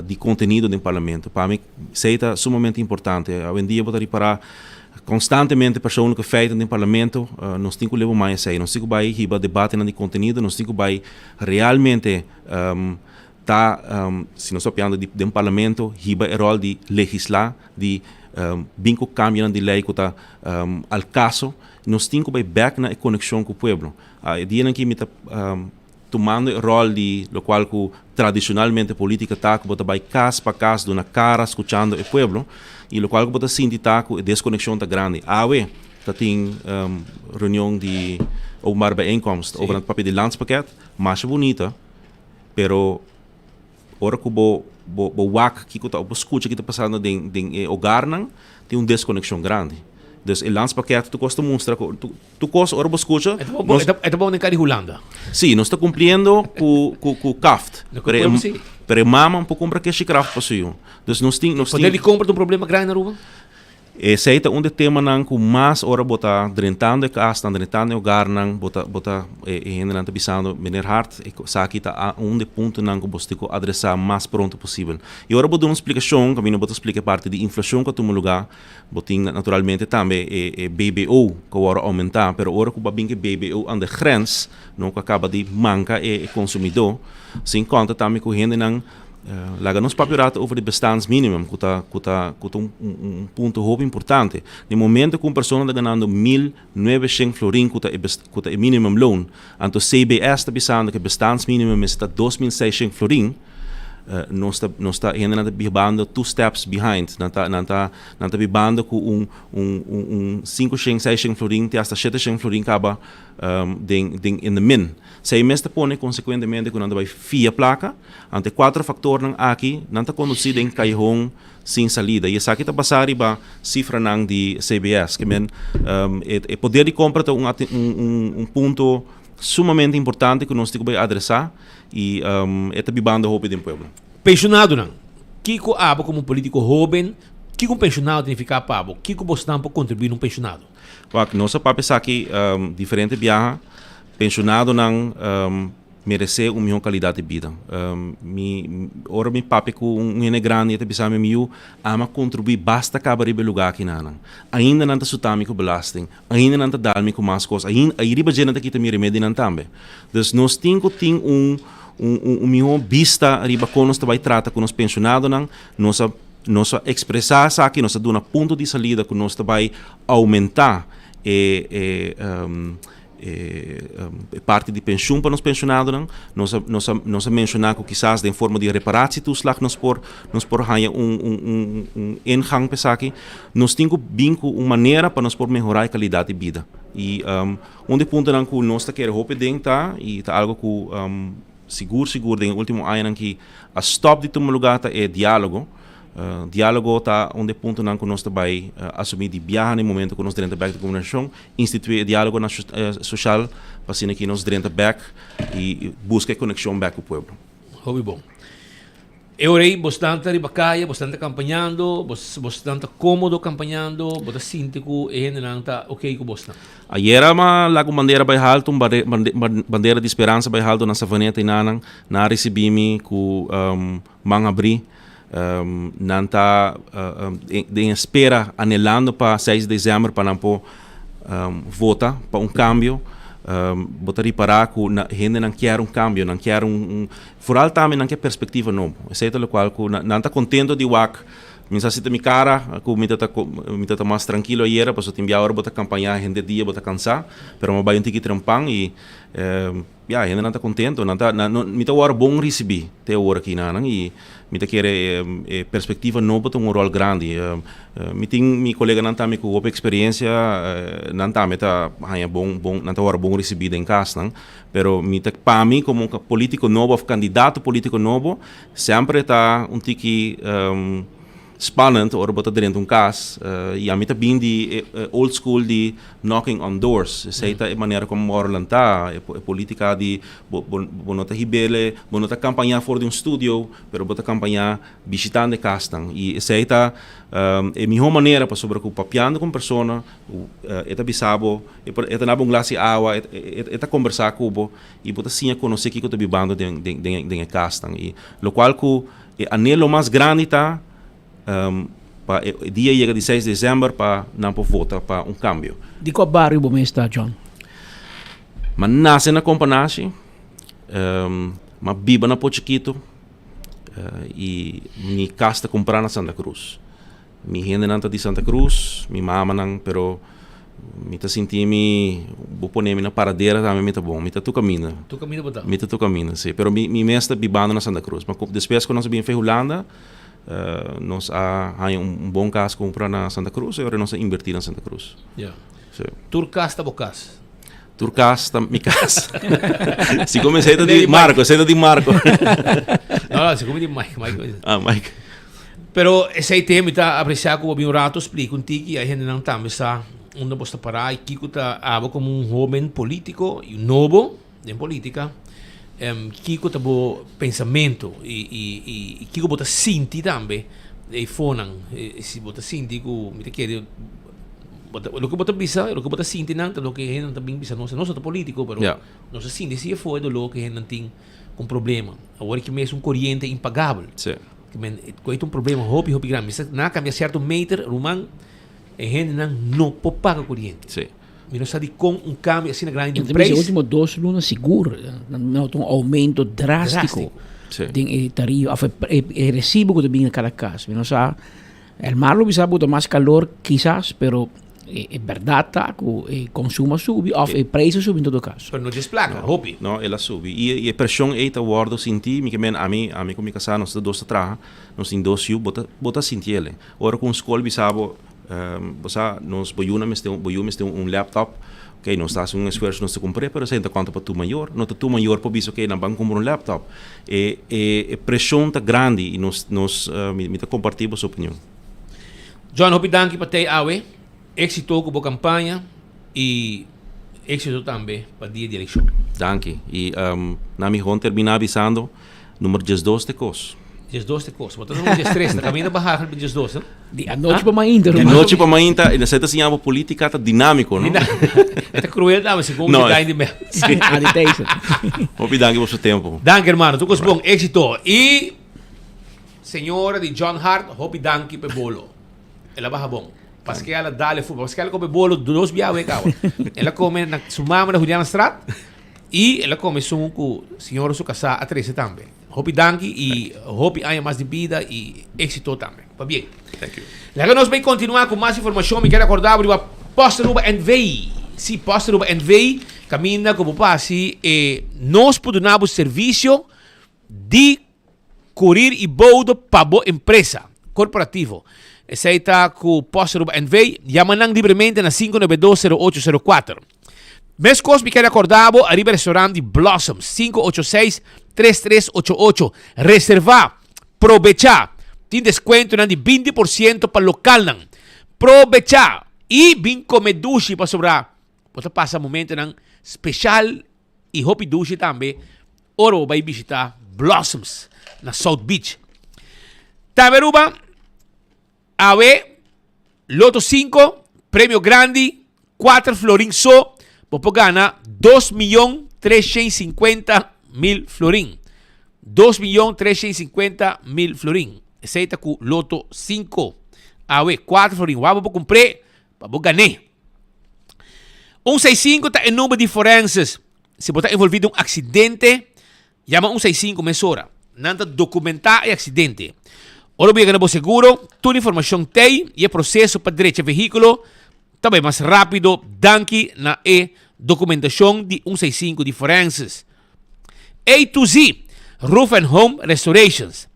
S4: di kontenido den parlamento. Pa mi esei ta sumamente importante. Awendia bo ta ripará konstantemente persoonlijke feiten den parlamento. Nos tin ku leba mai esei. Nos tin ku bai hiba debatenan di kontenido, nos tin ku bai realmente ta, si nos ta papiando di den parlamento, hiba e ròl di legislá, di bin ku kambionan di lei ku ta al kaso. Nos tin ku bai bèk na e konekshon ku pueblo. E dianan aki mi ta tumando e ròl di lokual ku tradishonalmente politika ta, ku bo ta bai kas pa kas duna kara skuchando e pueblo, i lokual ku bo ta sinti ta ku e deskonekshon ta grandi. Awe ta tin reunion di openbare bijeenkomst over nan ta papia di landspakket, masha bunita. Pero ora ku bo bo bo wak kiko ta bo skucha ki ta pasando den den e hogarnan tin un deskonekshon grandi. Dus e landspakket tur kos ta mustra ku tur kos ora bo skucha
S12: E ta bo e ta bo den kar di Hulanda.
S4: Si, nos ta kumpliendo ku ku ku kaft.
S12: Ku
S4: Pero
S12: pueblo si.
S4: pero e mama por kumpra keshi kraft pa su yu. Dus nos tin nos tin
S12: Poder di kompra ta un problema grandi na Aruba?
S4: Esei ta un di e temanan ku mas ora bo ta drentando e kasnan, drentando e hogarnan, bo ta bo ta e hendenan ta bisando, Meneer Hart, esaki ta un di e puntonan ku bo tin ku adresá mas pronto posibel. I ora bo duna un splikashon, kaminda bo ta splika e parti di inflashon ku a tuma lugá, bo tin naturalmente tambe e e BBO ku a wòrdu oumentá, pero ora ku bo a bin ku e BBO aan de grens, no, ku a kaba di manka e konsumidó, sin konta tambe ku hendenan Laga nos papia un rato over di bestaansminimum, ku ta ku ta ku ta un un punto hopi importante. Den momento ku un persona ta ganando 1900 florin ku ta e ku ta e minimumloon, anto CBS ta bisando ku e bestaansminimum mester ta 2600 florin, nos ta nos ta hendenan ta bibando two steps behind, nan ta nan ta nan ta bibando ku un un un un 500 600 florin te hasta 700 florin kaba den den in de min. Esei mes ta pone konsekuentemente ku nan ta bai fia plaka. Anto e kuater faktornan aki nan ta kondusí den kayehon sin salida i esaki ta basá riba sifranan di CBS. Ke men e poder di kompra ta un un punto sumamente importante ku nos tin ku bai adresá i e ta bibando hopi den pueblo.
S12: Penshonadonan, kiko abo komo polítiko hóben, kiko un penshonado ta nifiká pa bo? Kiko bosnan por kontribuí na un penshonado?
S4: Wak, nos a papia esaki diferente biaha. Penshonadonan meresé un mihó kalidat di bida. Mi, ora mi papia ku un hende grandi e ta bisa mi, mi yu, ami a kontribuí basta kaba riba e lugá aki nanan. Ainda nan ta suta mi ku belasting, ainda nan ta dal mi ku mas kos, ainda, i riba dje nan ta kita mi remedinan tambe. Dus nos tin ku tin un un mihó bista riba kon nos ta bai trata ku nos penshonadonan. Nos a nos a ekspresá esaki, nos a duna punto di salida ku nos ta bai oumentá e e E parti di penshun pa nos penshonadonan. Nos a nos a nos a menshoná ku kisas den forma di reparatietoeslag nos por nos por haña un un un un ingang pa esaki. Nos tin ku bin ku un manera pa nos por mehorá e kalidat di bida. I un di e puntonan ku nos ta kere hopi den ta i ta algu ku sigur sigur den e último añanan ki a stòp di tuma lugá ta e diálogo. Diálogo ta un di e puntonan ku nos ta bai asumí di biaha na e momento ku nos drenta bèk di gobernashon, instituí e diálogo soshal pa asina ki nos drenta bèk i buska e konekshon bèk ku pueblo.
S12: Hopi bon. E ora ei bosnan ta riba kaya, bosnan ta kampañando, bos bosnan ta kómodo kampañando, bo ta sinti ku e hendenan ta okey ku bosnan.
S4: Ayera m'a laga un bandera bai haltu, un bandera di speransa bai haltu na Savaneta i nanan. Nan a risibí mi ku man abrí. Nan ta den espera, anhelando pa seis di desèmber pa nan por vota pa un kambio. Bo ta ripará ku hendenan kier un kambio, nan kier un, foral tambe nan kier perspektiva nobo. Esei ta lokual ku nan ta kontento di wak. Mi sa si ta mi cara cu mi ta ta mi ta ta mas trankilo ayera pasobra tin bia ora bo ta campaña henter dia bo ta cansa pero mi a bay un tiki trempan y ya hendenan ta contento nan ta nan mi ta worde bon ricibi te awor aki nanan y mi ta kere e perspectiva nobo ta un rol grandi mi tin mi coleganan tambe cu hopi experiencia nan tambe ta haya bon bon nan ta worde bon ricibi den casnan pero mi ta pa mi como politico nobo of candidato politico nobo Semper e ta un tiki spannend ora bo ta drenta un cas y ami ta bin di e old school di knocking on doors. Esey ta e manera como bo a lanta, e politica di bo bo no ta hibele, bo no ta campaña for di un studio, pero bo ta campaña bishitando e casnan. Y esey ta e miho manera pasobra cu papiando cu un persona e ta bisa bo, e ta nabo un glas di awa, e ta combersa cu bo. y bo ta siña conoce kico ta bibando den den den den e casnan y locual cu e anhelo mas grandi ta pa e dia yega di seis december pa nan por vota pa un cambio.
S16: Di cua bario bo mes ta John?
S4: M'a nace na Companashi, m'a biba na Pochiquito y mi cas ta cumpra na Santa Cruz. Mi hendenan ta di Santa Cruz, mi mamanan, pero mi ta sinti mi, bo pone mi na paradera tambe mi ta bon, mi ta tur caminda.
S12: Tur caminda bo ta?
S4: Mi ta tur caminda, si. Pero mi mi mes ta bibando na Santa Cruz. Ma despues cu nos a bin fe Hulanda, nos a haña un bon cas cumpra na Santa Cruz y ora nos a inverti na Santa Cruz.
S12: Ya.
S4: Si.
S12: Tur cas ta bo cas?
S4: Tur cas ta mi cas. Si como esey ta di Marco, esey ta di Marco.
S12: No, no, si como di Mike, Mike.
S4: Ah, Mike.
S12: Pero esey te mi ta aprecia cu bo bin un rato splica un tiki y hay hendenan tambe sa unda bo sta para y kico ta abo como un hoben politico y un nobo den politica kico ta bo pensamento y y y kico bo ta sinti tambe eyfonan si bo ta sinti cu mi ta kere bo ta loke bo ta bisa loke bo ta sinti nan ta loke hendenan ta bin bisa nos nos no ta politico pero nos ta sinti si efo e dolor cu hendenan tin con problema awor ki mes un coriente impagabel. Cu ta un problema hopi hopi grandi. Mester nan a cambia cierto meter, ruman, e hendenan no por paga coriente.
S4: Sí.
S12: Mi no sa dicon un cambio asina grandi den
S16: Entonces,
S12: prijs.
S16: e ultimo dos luna sigur nan nota un aumento drástico
S4: Sí.
S16: den e tarifa, of e, e recibo cu ta bini na cada cas. Mi no sa, el mar lo bisa bo ta mas calor kisas, pero e, e berdad ta cu e consumo a subi of e prijs a subi en todo caso.
S12: Pero no djes placa, hopi.
S4: No, el a subi. Y e presion ey ta wordo sinti, mi ke men ami, ami cu mi casa nos ta dos ta traha, nos tin dos yu, bo ta, bo ta sinti el. Ora cu un scol bisa bo, bo sa, nos, bo yunan mester, bo yu mester un laptop, ok, nos ta haci un esfuerzo, nos ta cumpr'e, pero esey no ta conta pa tur mayor. No ta tur mayor por bisa, ok, nan ban cumpra un laptop. E, e, e presion ta grandi y nos, nos, mi, mi ta comparti boso opinion.
S12: John, hopi danki pa tei awe. Éxito ku bo kampaña i éxito tambe pa dia di elekshon.
S4: Danki. I na mi hon terminá bisando, number diesdos te kos.
S12: Diesdos te kos. Bo ta number diestres, ta kaminda pa hagel pa diesdos, no?
S16: Di anochi pa mainta,
S4: Di
S16: ruman.
S4: nochi pa mainta, i esei ta siña bo polítika ta dinámiko, no?
S12: E ta kruel tambe, segun
S4: No,
S12: mi ta di mel.
S4: Sí.
S16: Ah, di Tyson.
S4: Hopi danki pa su tempu.
S12: Danki, hermano. Tur kos bon. Éxito. I Señora di John Hart, hopi danki p'e bolo. El a baha bon. Paske el a dale futbol. Paske el a come bolo dos bia awe kawa. El a come na su mama na Julianastraat y el a come esun cu señora su casá a trece tambe. Hopi danki y hopi aña mas di bida y éxito tambe. Pabien.
S4: Thank you.
S12: Laga nos bay continua cu mas informacion. Mi kier acorda bo riba Post Aruba NV. Si, Post Aruba NV. Caminda cu bo por haci e nos por duna bo servicio di Kurir i boudo pa bo empresa korporativo. Esei ta ku Post Aruba NV. Yama nan libremente na 592 0804. Meskos mi ker akorda bo ariba restaurant di Blossoms 586 3388. Reserva! Probecha! Tin deskuentonan di 20 por siento pa lokalnan. Probecha! I bin kome dushi pasobra bo ta pasa momentonan speshal i hopi dushi tambe ora bo bai bishita Blossoms na South Beach. Tambe Aruba, awe, Loto 5, premio grandi, 4 florin so, bo por gana 2 miyon 350 mil florin. 2 miyon 350 mil florin. Esey ta cu Loto 5. Awe, 4 florin. Wa bo por cumpre, pa bo gane. 165 ta e number di forenses. Si bo ta envolvi den un accidente, yama 165 mesora. Nan ta documenta e accidente. Ora bo yega na bo seguro, tur informacion t'ey y e proceso pa drecha vehiculo ta bay mas rapido danki na e documentacion di 165 di forenses. A to Z Roof and Home Restorations,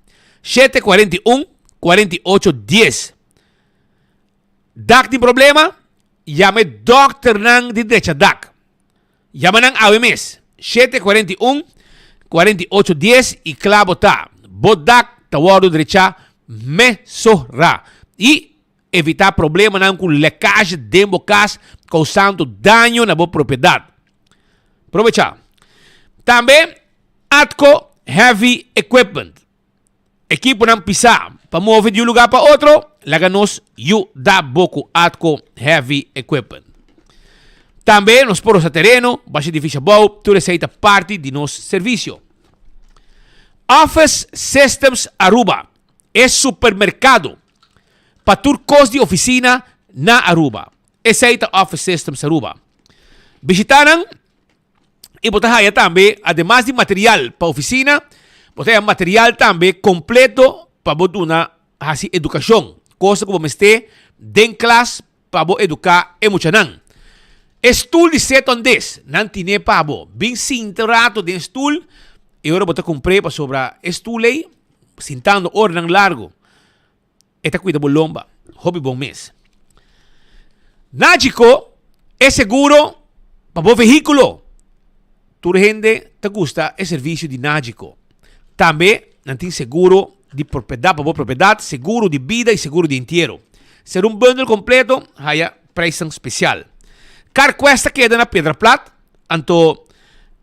S12: 741 48 10. Dak tin problema? Yama e dokternan di drecha dak. Yama nan awe mes, 741 48 10 y kla bo ta. Bo dak ta wordo drecha mesora. Y evita problemanan cu lekage den bo cas causando daño na bo propiedad. Probecha. Tambe Atco Heavy Equipment. Ekiponan pisá pa move di un lugá pa otro, laga nos yuda bo ku Atco Heavy Equipment. Tambe nos por usa tereno, basha edifisio abou, tur esei ta parti di nos servisio. Office Systems Aruba, e supermerkado pa tur kos di ofisina na Aruba. Esei ta Office Systems Aruba. Bishita nan y bo ta haya tambe, ademas di material pa oficina, bo ta haya material tambe completo pa bo duna haci educacion. Cosa cu bo mester den klas pa bo educa e muchanan. E stoel di sit on this, nan tine pa bo. Bin sinta un rato den stoel y ora bo ta cumpre pasobra e stoel ey, sintando oranan largo, E ta cuida bo lomba hopi bon mes. Nagico e seguro pa bo vehiculo. Tur hende ta gusta e servicio di Nagico. Tambe nan tin seguro di propiedad pa bo propiedad, seguro di bida y seguro di entiero. Ser un bundle completo, haya prijsnan special. CarQuest ta keda na Piedra Plat, anto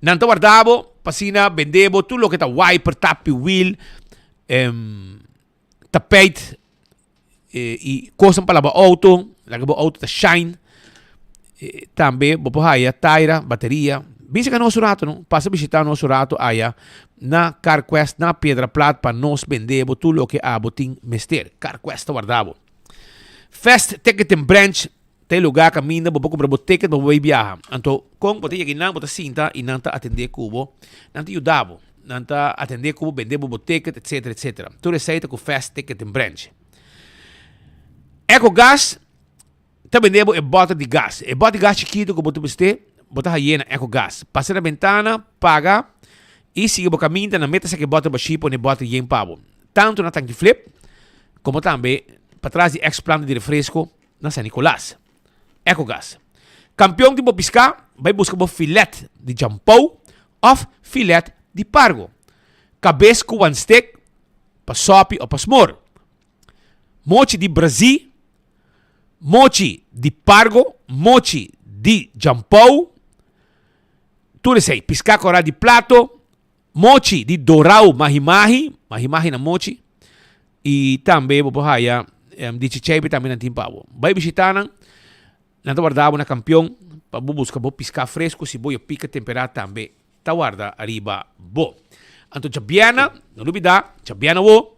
S12: nan ta warda bo pa asina bende bo tur loke ta wiper, tapi, wiel, tapijt y cosnan pa laba auto, laga bo auto ta shine. Tambe bo por haya taira, bateria. Bin saka nos un rato no, pasa bishita nos un rato aya na CarQuest na Piedra Plat pa nos bende bo tur loke abo tin mester. CarQuest ta warda bo. Fast Ticketing Branch ta e lugar kaminda bo por kumpra bo ticket pa bo bai biaha. Anto kon bo ta yega einan bo ta sinta i nan ta atendé ku bo, nan ta yuda bo, nan ta atendé ku bo, bende bo bo ticket etcetera etcetera. Tur esei ta ku Fast Ticketing Branch. Ecogas ta bende bo e bòter di gas. E bòter di gas chikitu ku bo ta mester, bo ta haye na Ecogas. Pasa na bentana, paga i sigui bo kaminda, nan mester saka e bòter bashí pone e bòter yen pa bo. Tantu na Tanki Flip komo tambe patras di ex planta di refresko. na San Nicolas. Ecogas. Campeon di bo pisca, bay busca bo filet di jampou of filet di pargo. Cabes cu wan steak pa sopi of pa smor. Mochi di brazi, mochi di pargo, mochi di jampou. Tur esey, pisca cora di plato, Mochi di dorau mahi-mahi, mahi-mahi na mochi, y tambe bo por haya di chichebe tambe nan tin pa bo. Bay bishita nan, nan ta warda bo na Campeon pa bo busca bo pisca fresco, si bo yo pica tempera tambe ta warda ariba bo. Anto djabièrnè, no lubida, djabièrnè awo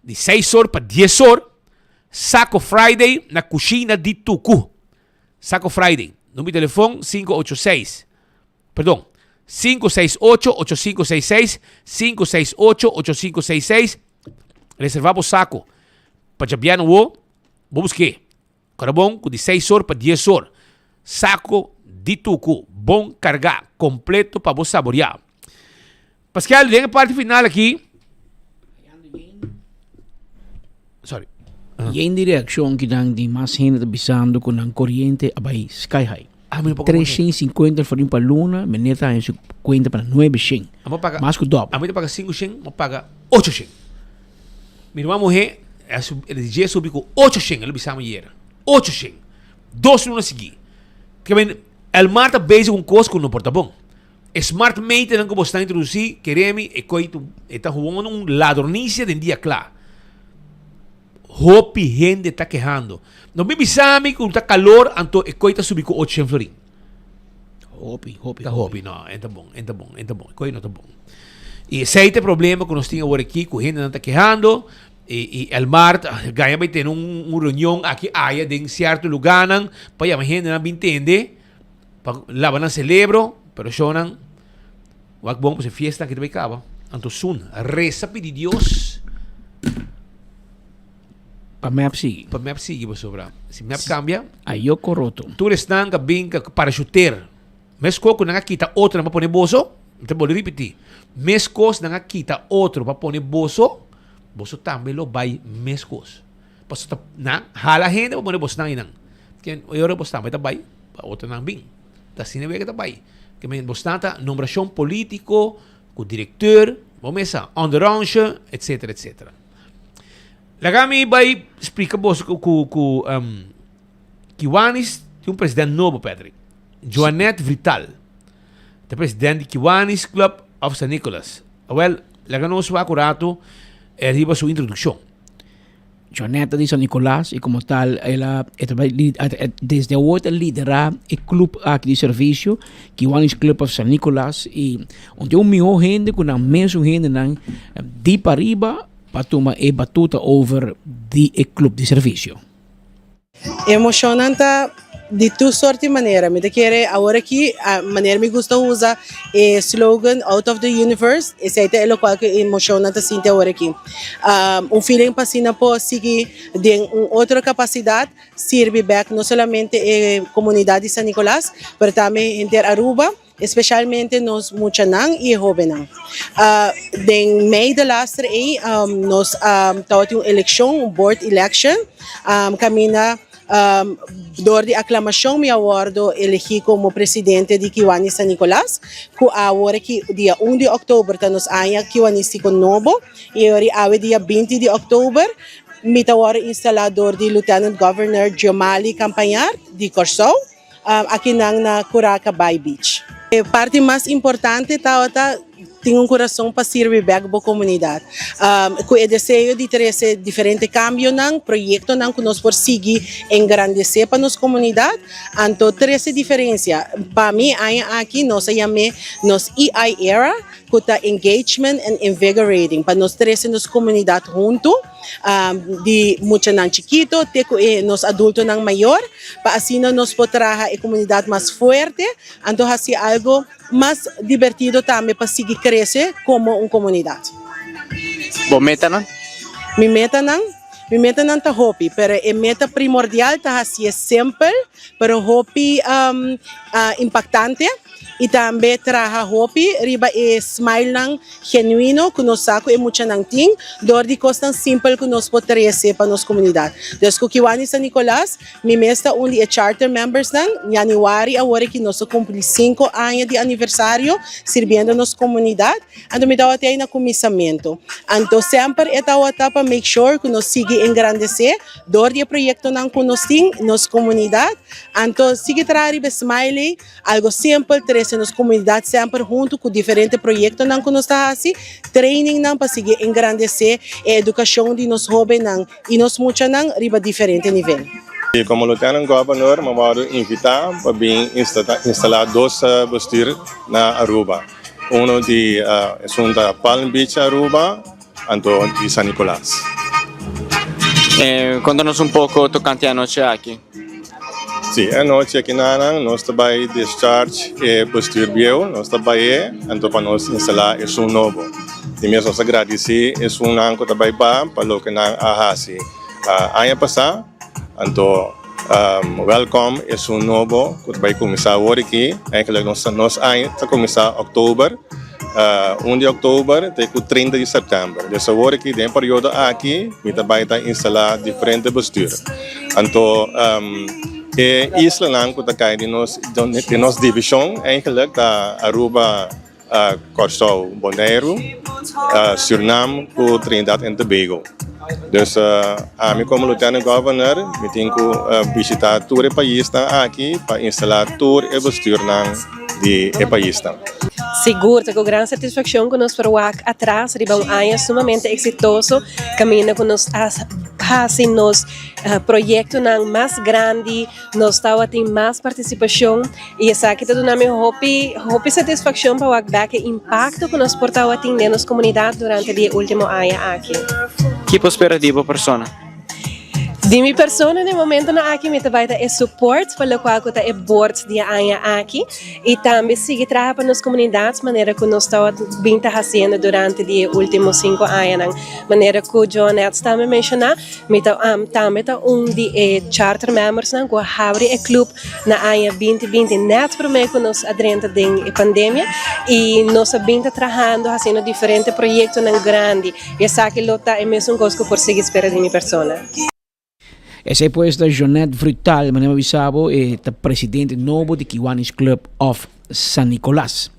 S12: di seis or pa dies or, Saco Friday na Cushina di Tucu. Saco Friday, numero di telefon 586. Perdon, 568 8566, 568 8566. Reserva bo saco pa djabièrnè awo, bo busk'é. Kòrda bon ku di seis or pa dies or, saco di tuku bon kargá, kompleto pa bo saboriá. Paskel, den e parti final aki, sorry.
S16: Yen di reaccion ki nan di mas hende ta bisando cu nan coriente a bay sky high.
S12: Ah, mi no paga
S16: 350 florin pa luna, meneer ta haña su cuenta pa 900.
S12: Amo paga,
S16: Mas cu dobbel.
S12: Ami ta paga 500, mo paga 800. Mi ruman muhe, el su, el dje subi cu 800, el bisa mi ayer. 800. Dos luna sigui. Ke men, Elmar ta bezig cu un cos cu no por ta bon. E smart meternan ku bo sta introdusí, kere mi, e koi tu, e ta gewoon un ladronisia den dia kla. Hopi hende ta kehando. No mi bisa mi ku ta kalor anto e koi ta subi ku ocho shen florin.
S16: Hopi, hopi.
S12: Ta hopi, no, en ta bon, en ta bon, en ta bon. E koi no ta bon. I esei ta e problema ku nos tin awor aki ku hendenan ta kehando i i Elmar ta gaña bai tene un un reunion aki aya den sierto lugarnan pa yama hendenan bin tende pa laba nan celebro pero shownan wak bon pasobra e fiesta aki ta bai kaba. Anto soon resa pidi Dios.
S16: Pa mep sigui.
S12: Pa mep sigui pasobra si mep cambia.
S16: Ayo coroto.
S12: Tur esnan ka bin ka parachuter. Mescos cu nan a kita otronan pa pone boso, mi ta bolbe ripiti, mescos nan a kita otro pa pone boso, boso tambe lo bay mescos. Pasobra ta nan hala hende pa pone bosnan einan. Ken e ora bos tambe ta bay pa otronan bin. Ta asina wega ta bay. Ke men bosnan ta nombracion politico cu directeur, bo mesa, onderonsje, etcetera, etcetera. Laga mi bai splika boso ku ku ku um, Kiwanis tin un president nobo, Patrick. Joanette Vrital. Ta president di Kiwanis Club of San Nicolas. Awel, laga nos wak un rato eh, riba su introdukshon.
S16: Joanette ta di San Nicolas y como tal el a e ta bai li- a- a- desde awor ta lidera e club aki di servicio Kiwanis Club of San Nicolas y un tin un miho hende cu nan mesun hendenan di pariba Pa tuma e batuta over di e club di servicio.
S6: Emocionnan ta di tur soort di manera. Mi ta kere awor aki, manera mi gusta usa e slogan out of the universe, esei ta e locual cu e emocionnan ta sinti awor aki. Un feeling pa asina por sigui den un otro capacidad sirbi bek no solamente e comunidad di San Nicolas, pero tambe henter Aruba. Especialmente nos muchanan y e hobennan. Den mei de laster ey nos tabatin un eleccion, un board election, caminda door di aclamacion mi a wordo elegi como presidente di Kiwanis San Nicolas, cu awor aki dia un di october ta nos aña kiwanistico nobo y awe dia binti di october mi ta wordo instala door di Lieutenant Governor Giomali Campagnard di Corsou. Akinan na Curaca Bay Beach. E parti mas importante tabata tin un curason pa sirbi bek bo comunidad. Cu e deseo di trece diferente cambionan, proyectonan cu nos por sigui engrandece pa nos comunidad, anto trece diferencia. Pa mi aña aki nos a yam'e nos EI Era, cu ta Engagement and Invigorating, pa nos trece nos comunidad hunto. Di muchanan chikito te ku e nos adultonan mayor, pa asina nos por traha e komunidat mas fuerte, anto hasi algo mas dibertido tambe pa sigui krese komo un komunidat.
S23: Bo metanan?
S6: Mi metanan? Mi metanan ta hopi, pero e meta primordial ta hasié simpel, pero hopi impaktante. I tambe traha hopi riba e smilenan genuino ku nos sa ku e muchanan tin dor di kosnan simpel ku nos por trese pa nos komunidat. Dus ku Kiwani San Nicolas, mi mes ta un di e charter membersnan. Januari awor aki nos ta kumpli sinku aña di aniversario sirbiendo nos komunidat. Anto mi tabata ei na kuminsamentu. Anto semper e tabata pa make sure ku nos sigui engrandesé dor di e proyektonan ku nos tin nos komunidat. Anto sigui traha riba e smile ei. Algo simpel, trece nos comunidad semper hunto cu diferente proyectonan cu nos ta haci, trainingnan pa sigui engrandece e educacion di nos hobennan y nos muchanan riba diferente nivel.
S7: Y como Lieutenant Governor mi a wordo invita pa bin instala dos bestuur na Aruba. Uno di esun ta Palm Beach Aruba anto di San Nicolas.
S23: Conta nos un poco tocante e anochi aki.
S7: Si, e anochi aki nanan nos ta bai discharge e bestuur bieu, nos ta bai e anto pa nos instala esun nobo. Di mes nos ta gradici esunnan cu ta bai ba pa loke nan a haci aña pasa, anto welcome esun nobo cu ta bai cuminsa awor aki, eigenlijk nos nos aña ta cuminsa october. Un di oktober te ku 30 di sèptèmber. Dus awor aki den e periodo aki mi ta bai ta instalá diferente bestuur. Anto e islanan ku ta kai den nos den nos divishon eigenlijk ta Aruba, Kòrsou, Boneiru, Sürnam ku Trinidad en Tobago. Dus ami komo Lieutenant Governor mi tin ku bishitá tur e paisnan aki pa instalá tur e bestuurnan di e paisnan.
S8: Sigur ta ku gran satisfakshon ku nos por wak atras riba un aña sumamente eksitoso kaminda ku nos a. hasi nos proyectonan mas grandi, nos tawatin mas participacion y esaki ta duna mi hopi hopi satisfaccion pa wak bek e impacto cu nos por tawatin den nos comunidad durante di e ultimo aña aki.
S23: Ki por spera di bo persona?
S8: Di mi persona den momentonan aki mi ta bai ta e support pa locual cu ta e board di e aña aki y tambe sigui traha pa nos comunidad manera cu nos tawat bin ta haciendo durante di e ultimo cinco añanan. Manera cu Joanette tambe menciona, mi ta tambe ta un di e charter membersnan cu a habri e club na aña binti binti net prome cu nos a drenta den e pandemia y nos a bin ta trahando haciendo diferente proyectonan grandi. I esaki lo ta e mesun kos ku por sigui spera di mi persona.
S16: Esei pues ta Jeanette Vrutaal, manera mi a bisa bo, e ta presidente nobo di Kiwanis Club of San Nicolas.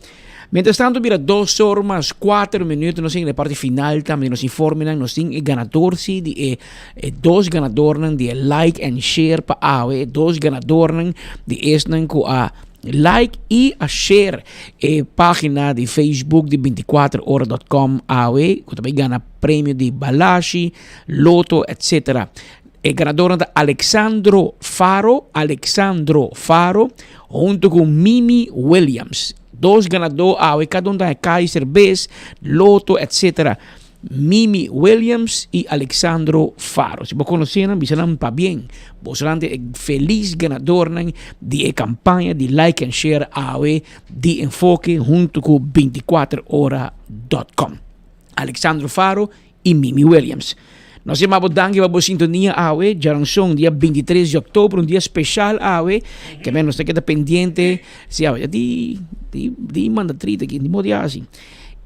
S16: Mientras tanto bira dos or mas cuater minuut, nos tin e parti final tambe di nos informenan, nos tin e ganador si di e e dos ganadornan di e like and share pa awe, e dos ganadornan di esnan ku a Like y a share e pagina di Facebook di 24 ora dot com awe cu ta bay gana premio di Balashi, Loto etc. E ganadornan ta Alexandro Faro, Alexandro Faro hunto cu Mimi Williams. Dos ganador awe cada un ta Kaiser Bes, Loto etc. Mimi Williams y Alexandro Faro. Si bo conoce nan, bisa nan pabien. Bosonan ta e feliz ganadornan di e campaña di like and share awe di Enfoke hunto cu 24 ora dot com. Alexandro Faro y Mimi Williams. Nos yama bo danki pa bo sintonia awe, djaranson dia 23 di october, un dia special awe, ke men nos ta keda pendiente, si awe di di di manda trita aki, di modo asi.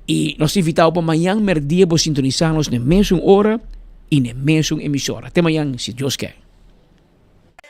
S16: Y nos ta invita bo pa mañan merdia bo sintonisa nos n'e mesun ora y n'e mesun emisora. Te mañan si Dios ke.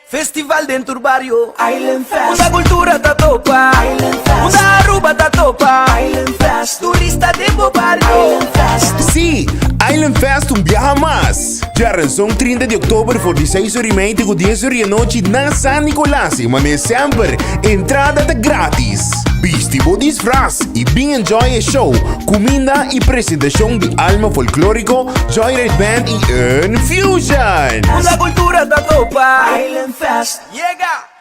S5: Festival den tur bario Island Fest Unda cultura ta topa Island Fest Unda Aruba ta topa Island Fest Turista den bo bario Island Fest
S19: Sí, Island Fest un biaha mas! Djaranson 30 di oktober for di seis ora i mei te ku dies ora di anochi na San Nicolas i manera semper entrada ta gratis. Bisti bo disfraz i bin enjoy e show, kuminda i presentashon di Alma Folklorico, Joyride Band i Infusion!
S5: Unda cultura ta topa Island Fest yega!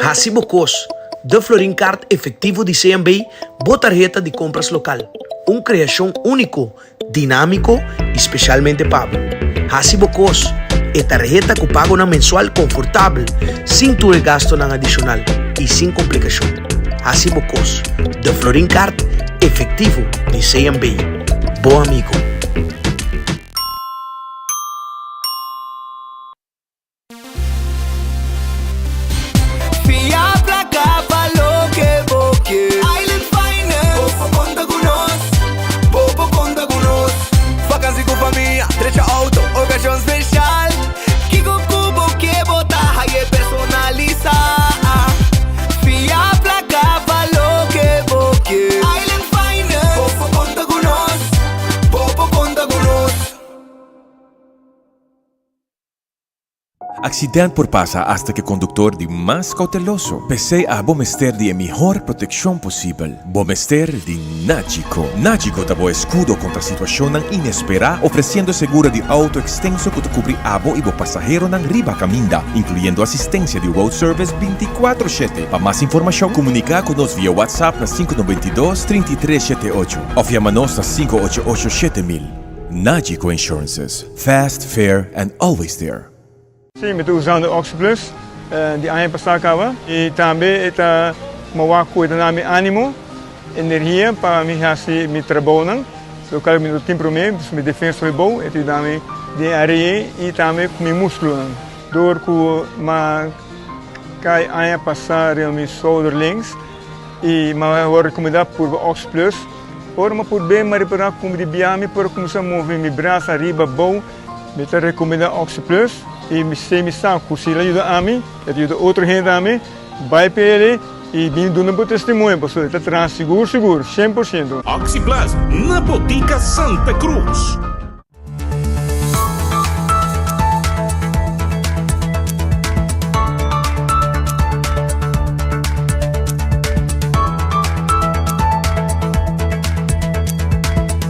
S1: Hasi bo kos, De Florin Card Efectivo di CMB, bo tarheta di compras local. Un creacion unico, dinamico y specialmente pa bo. Hasi bo kos, e tarheta cu pagonan mensual confortabel, sin tur e gastonan adicional y sin complicacion. Hasi bo kos, De Florin Card Efectivo di CMB, bo amigo.
S5: Fia placa pa loke bo ke. Island Finance. Bo por konta ku nos. Bo por konta ku nos. Vakansi ku famia, drecha auto, okashon speshal. Kiko ku bo ke bo ta haye personalisa. Fia placa pa loke bo ke. Island Finance. Bo por konta ku nos. Bo por konta ku nos.
S10: Accident por pasa hasta cu e conductor di mas cauteloso. P'esey abo mester di e mihor proteccion posibel. Bo mester di Nagico. Nagico ta bo escudo contra situacionnan inespera, ofreciendo seguro di auto extenso cu ta cubri abo y bo pasaheronan riba caminda, incluyendo asistencia di road service binticuatro shete. Pa mas informacion, comunica cu nos via WhatsApp na sinku noventa i dos, trinta i tres shete ocho of yama nos na sinku ocho ocho shete mil. Nagico Insurances. Fast, fair and always there.
S11: Sí, mi ta usando OxyPlus di aña pasá kaba i tambe e ta mawá ku e ta na mi ánimo, energia pa mi hasi mi trabounan, lokal mi no tin promé, pues mi defensa hopi bou, e ta yuda mi den área ei i tambe ku mi múskulonan. Dor ku m'a kai aña pasá riba mi shouder links i m'a wòrdu rekomendá purba OxyPlus. Ora mi a por ben, mi a repará ku di biaha mi por a kuminsá move mi brasa ariba abou. Mi ta rekomendá OxiPlus i mi sé mi sa ku si el a yuda ami, e ta yuda otro hende tambe. Bai pa el i bin duna bo testimonio pasobra e ta traha sigur sigur, 100%.
S13: OxiPlus na Botica Santa Cruz.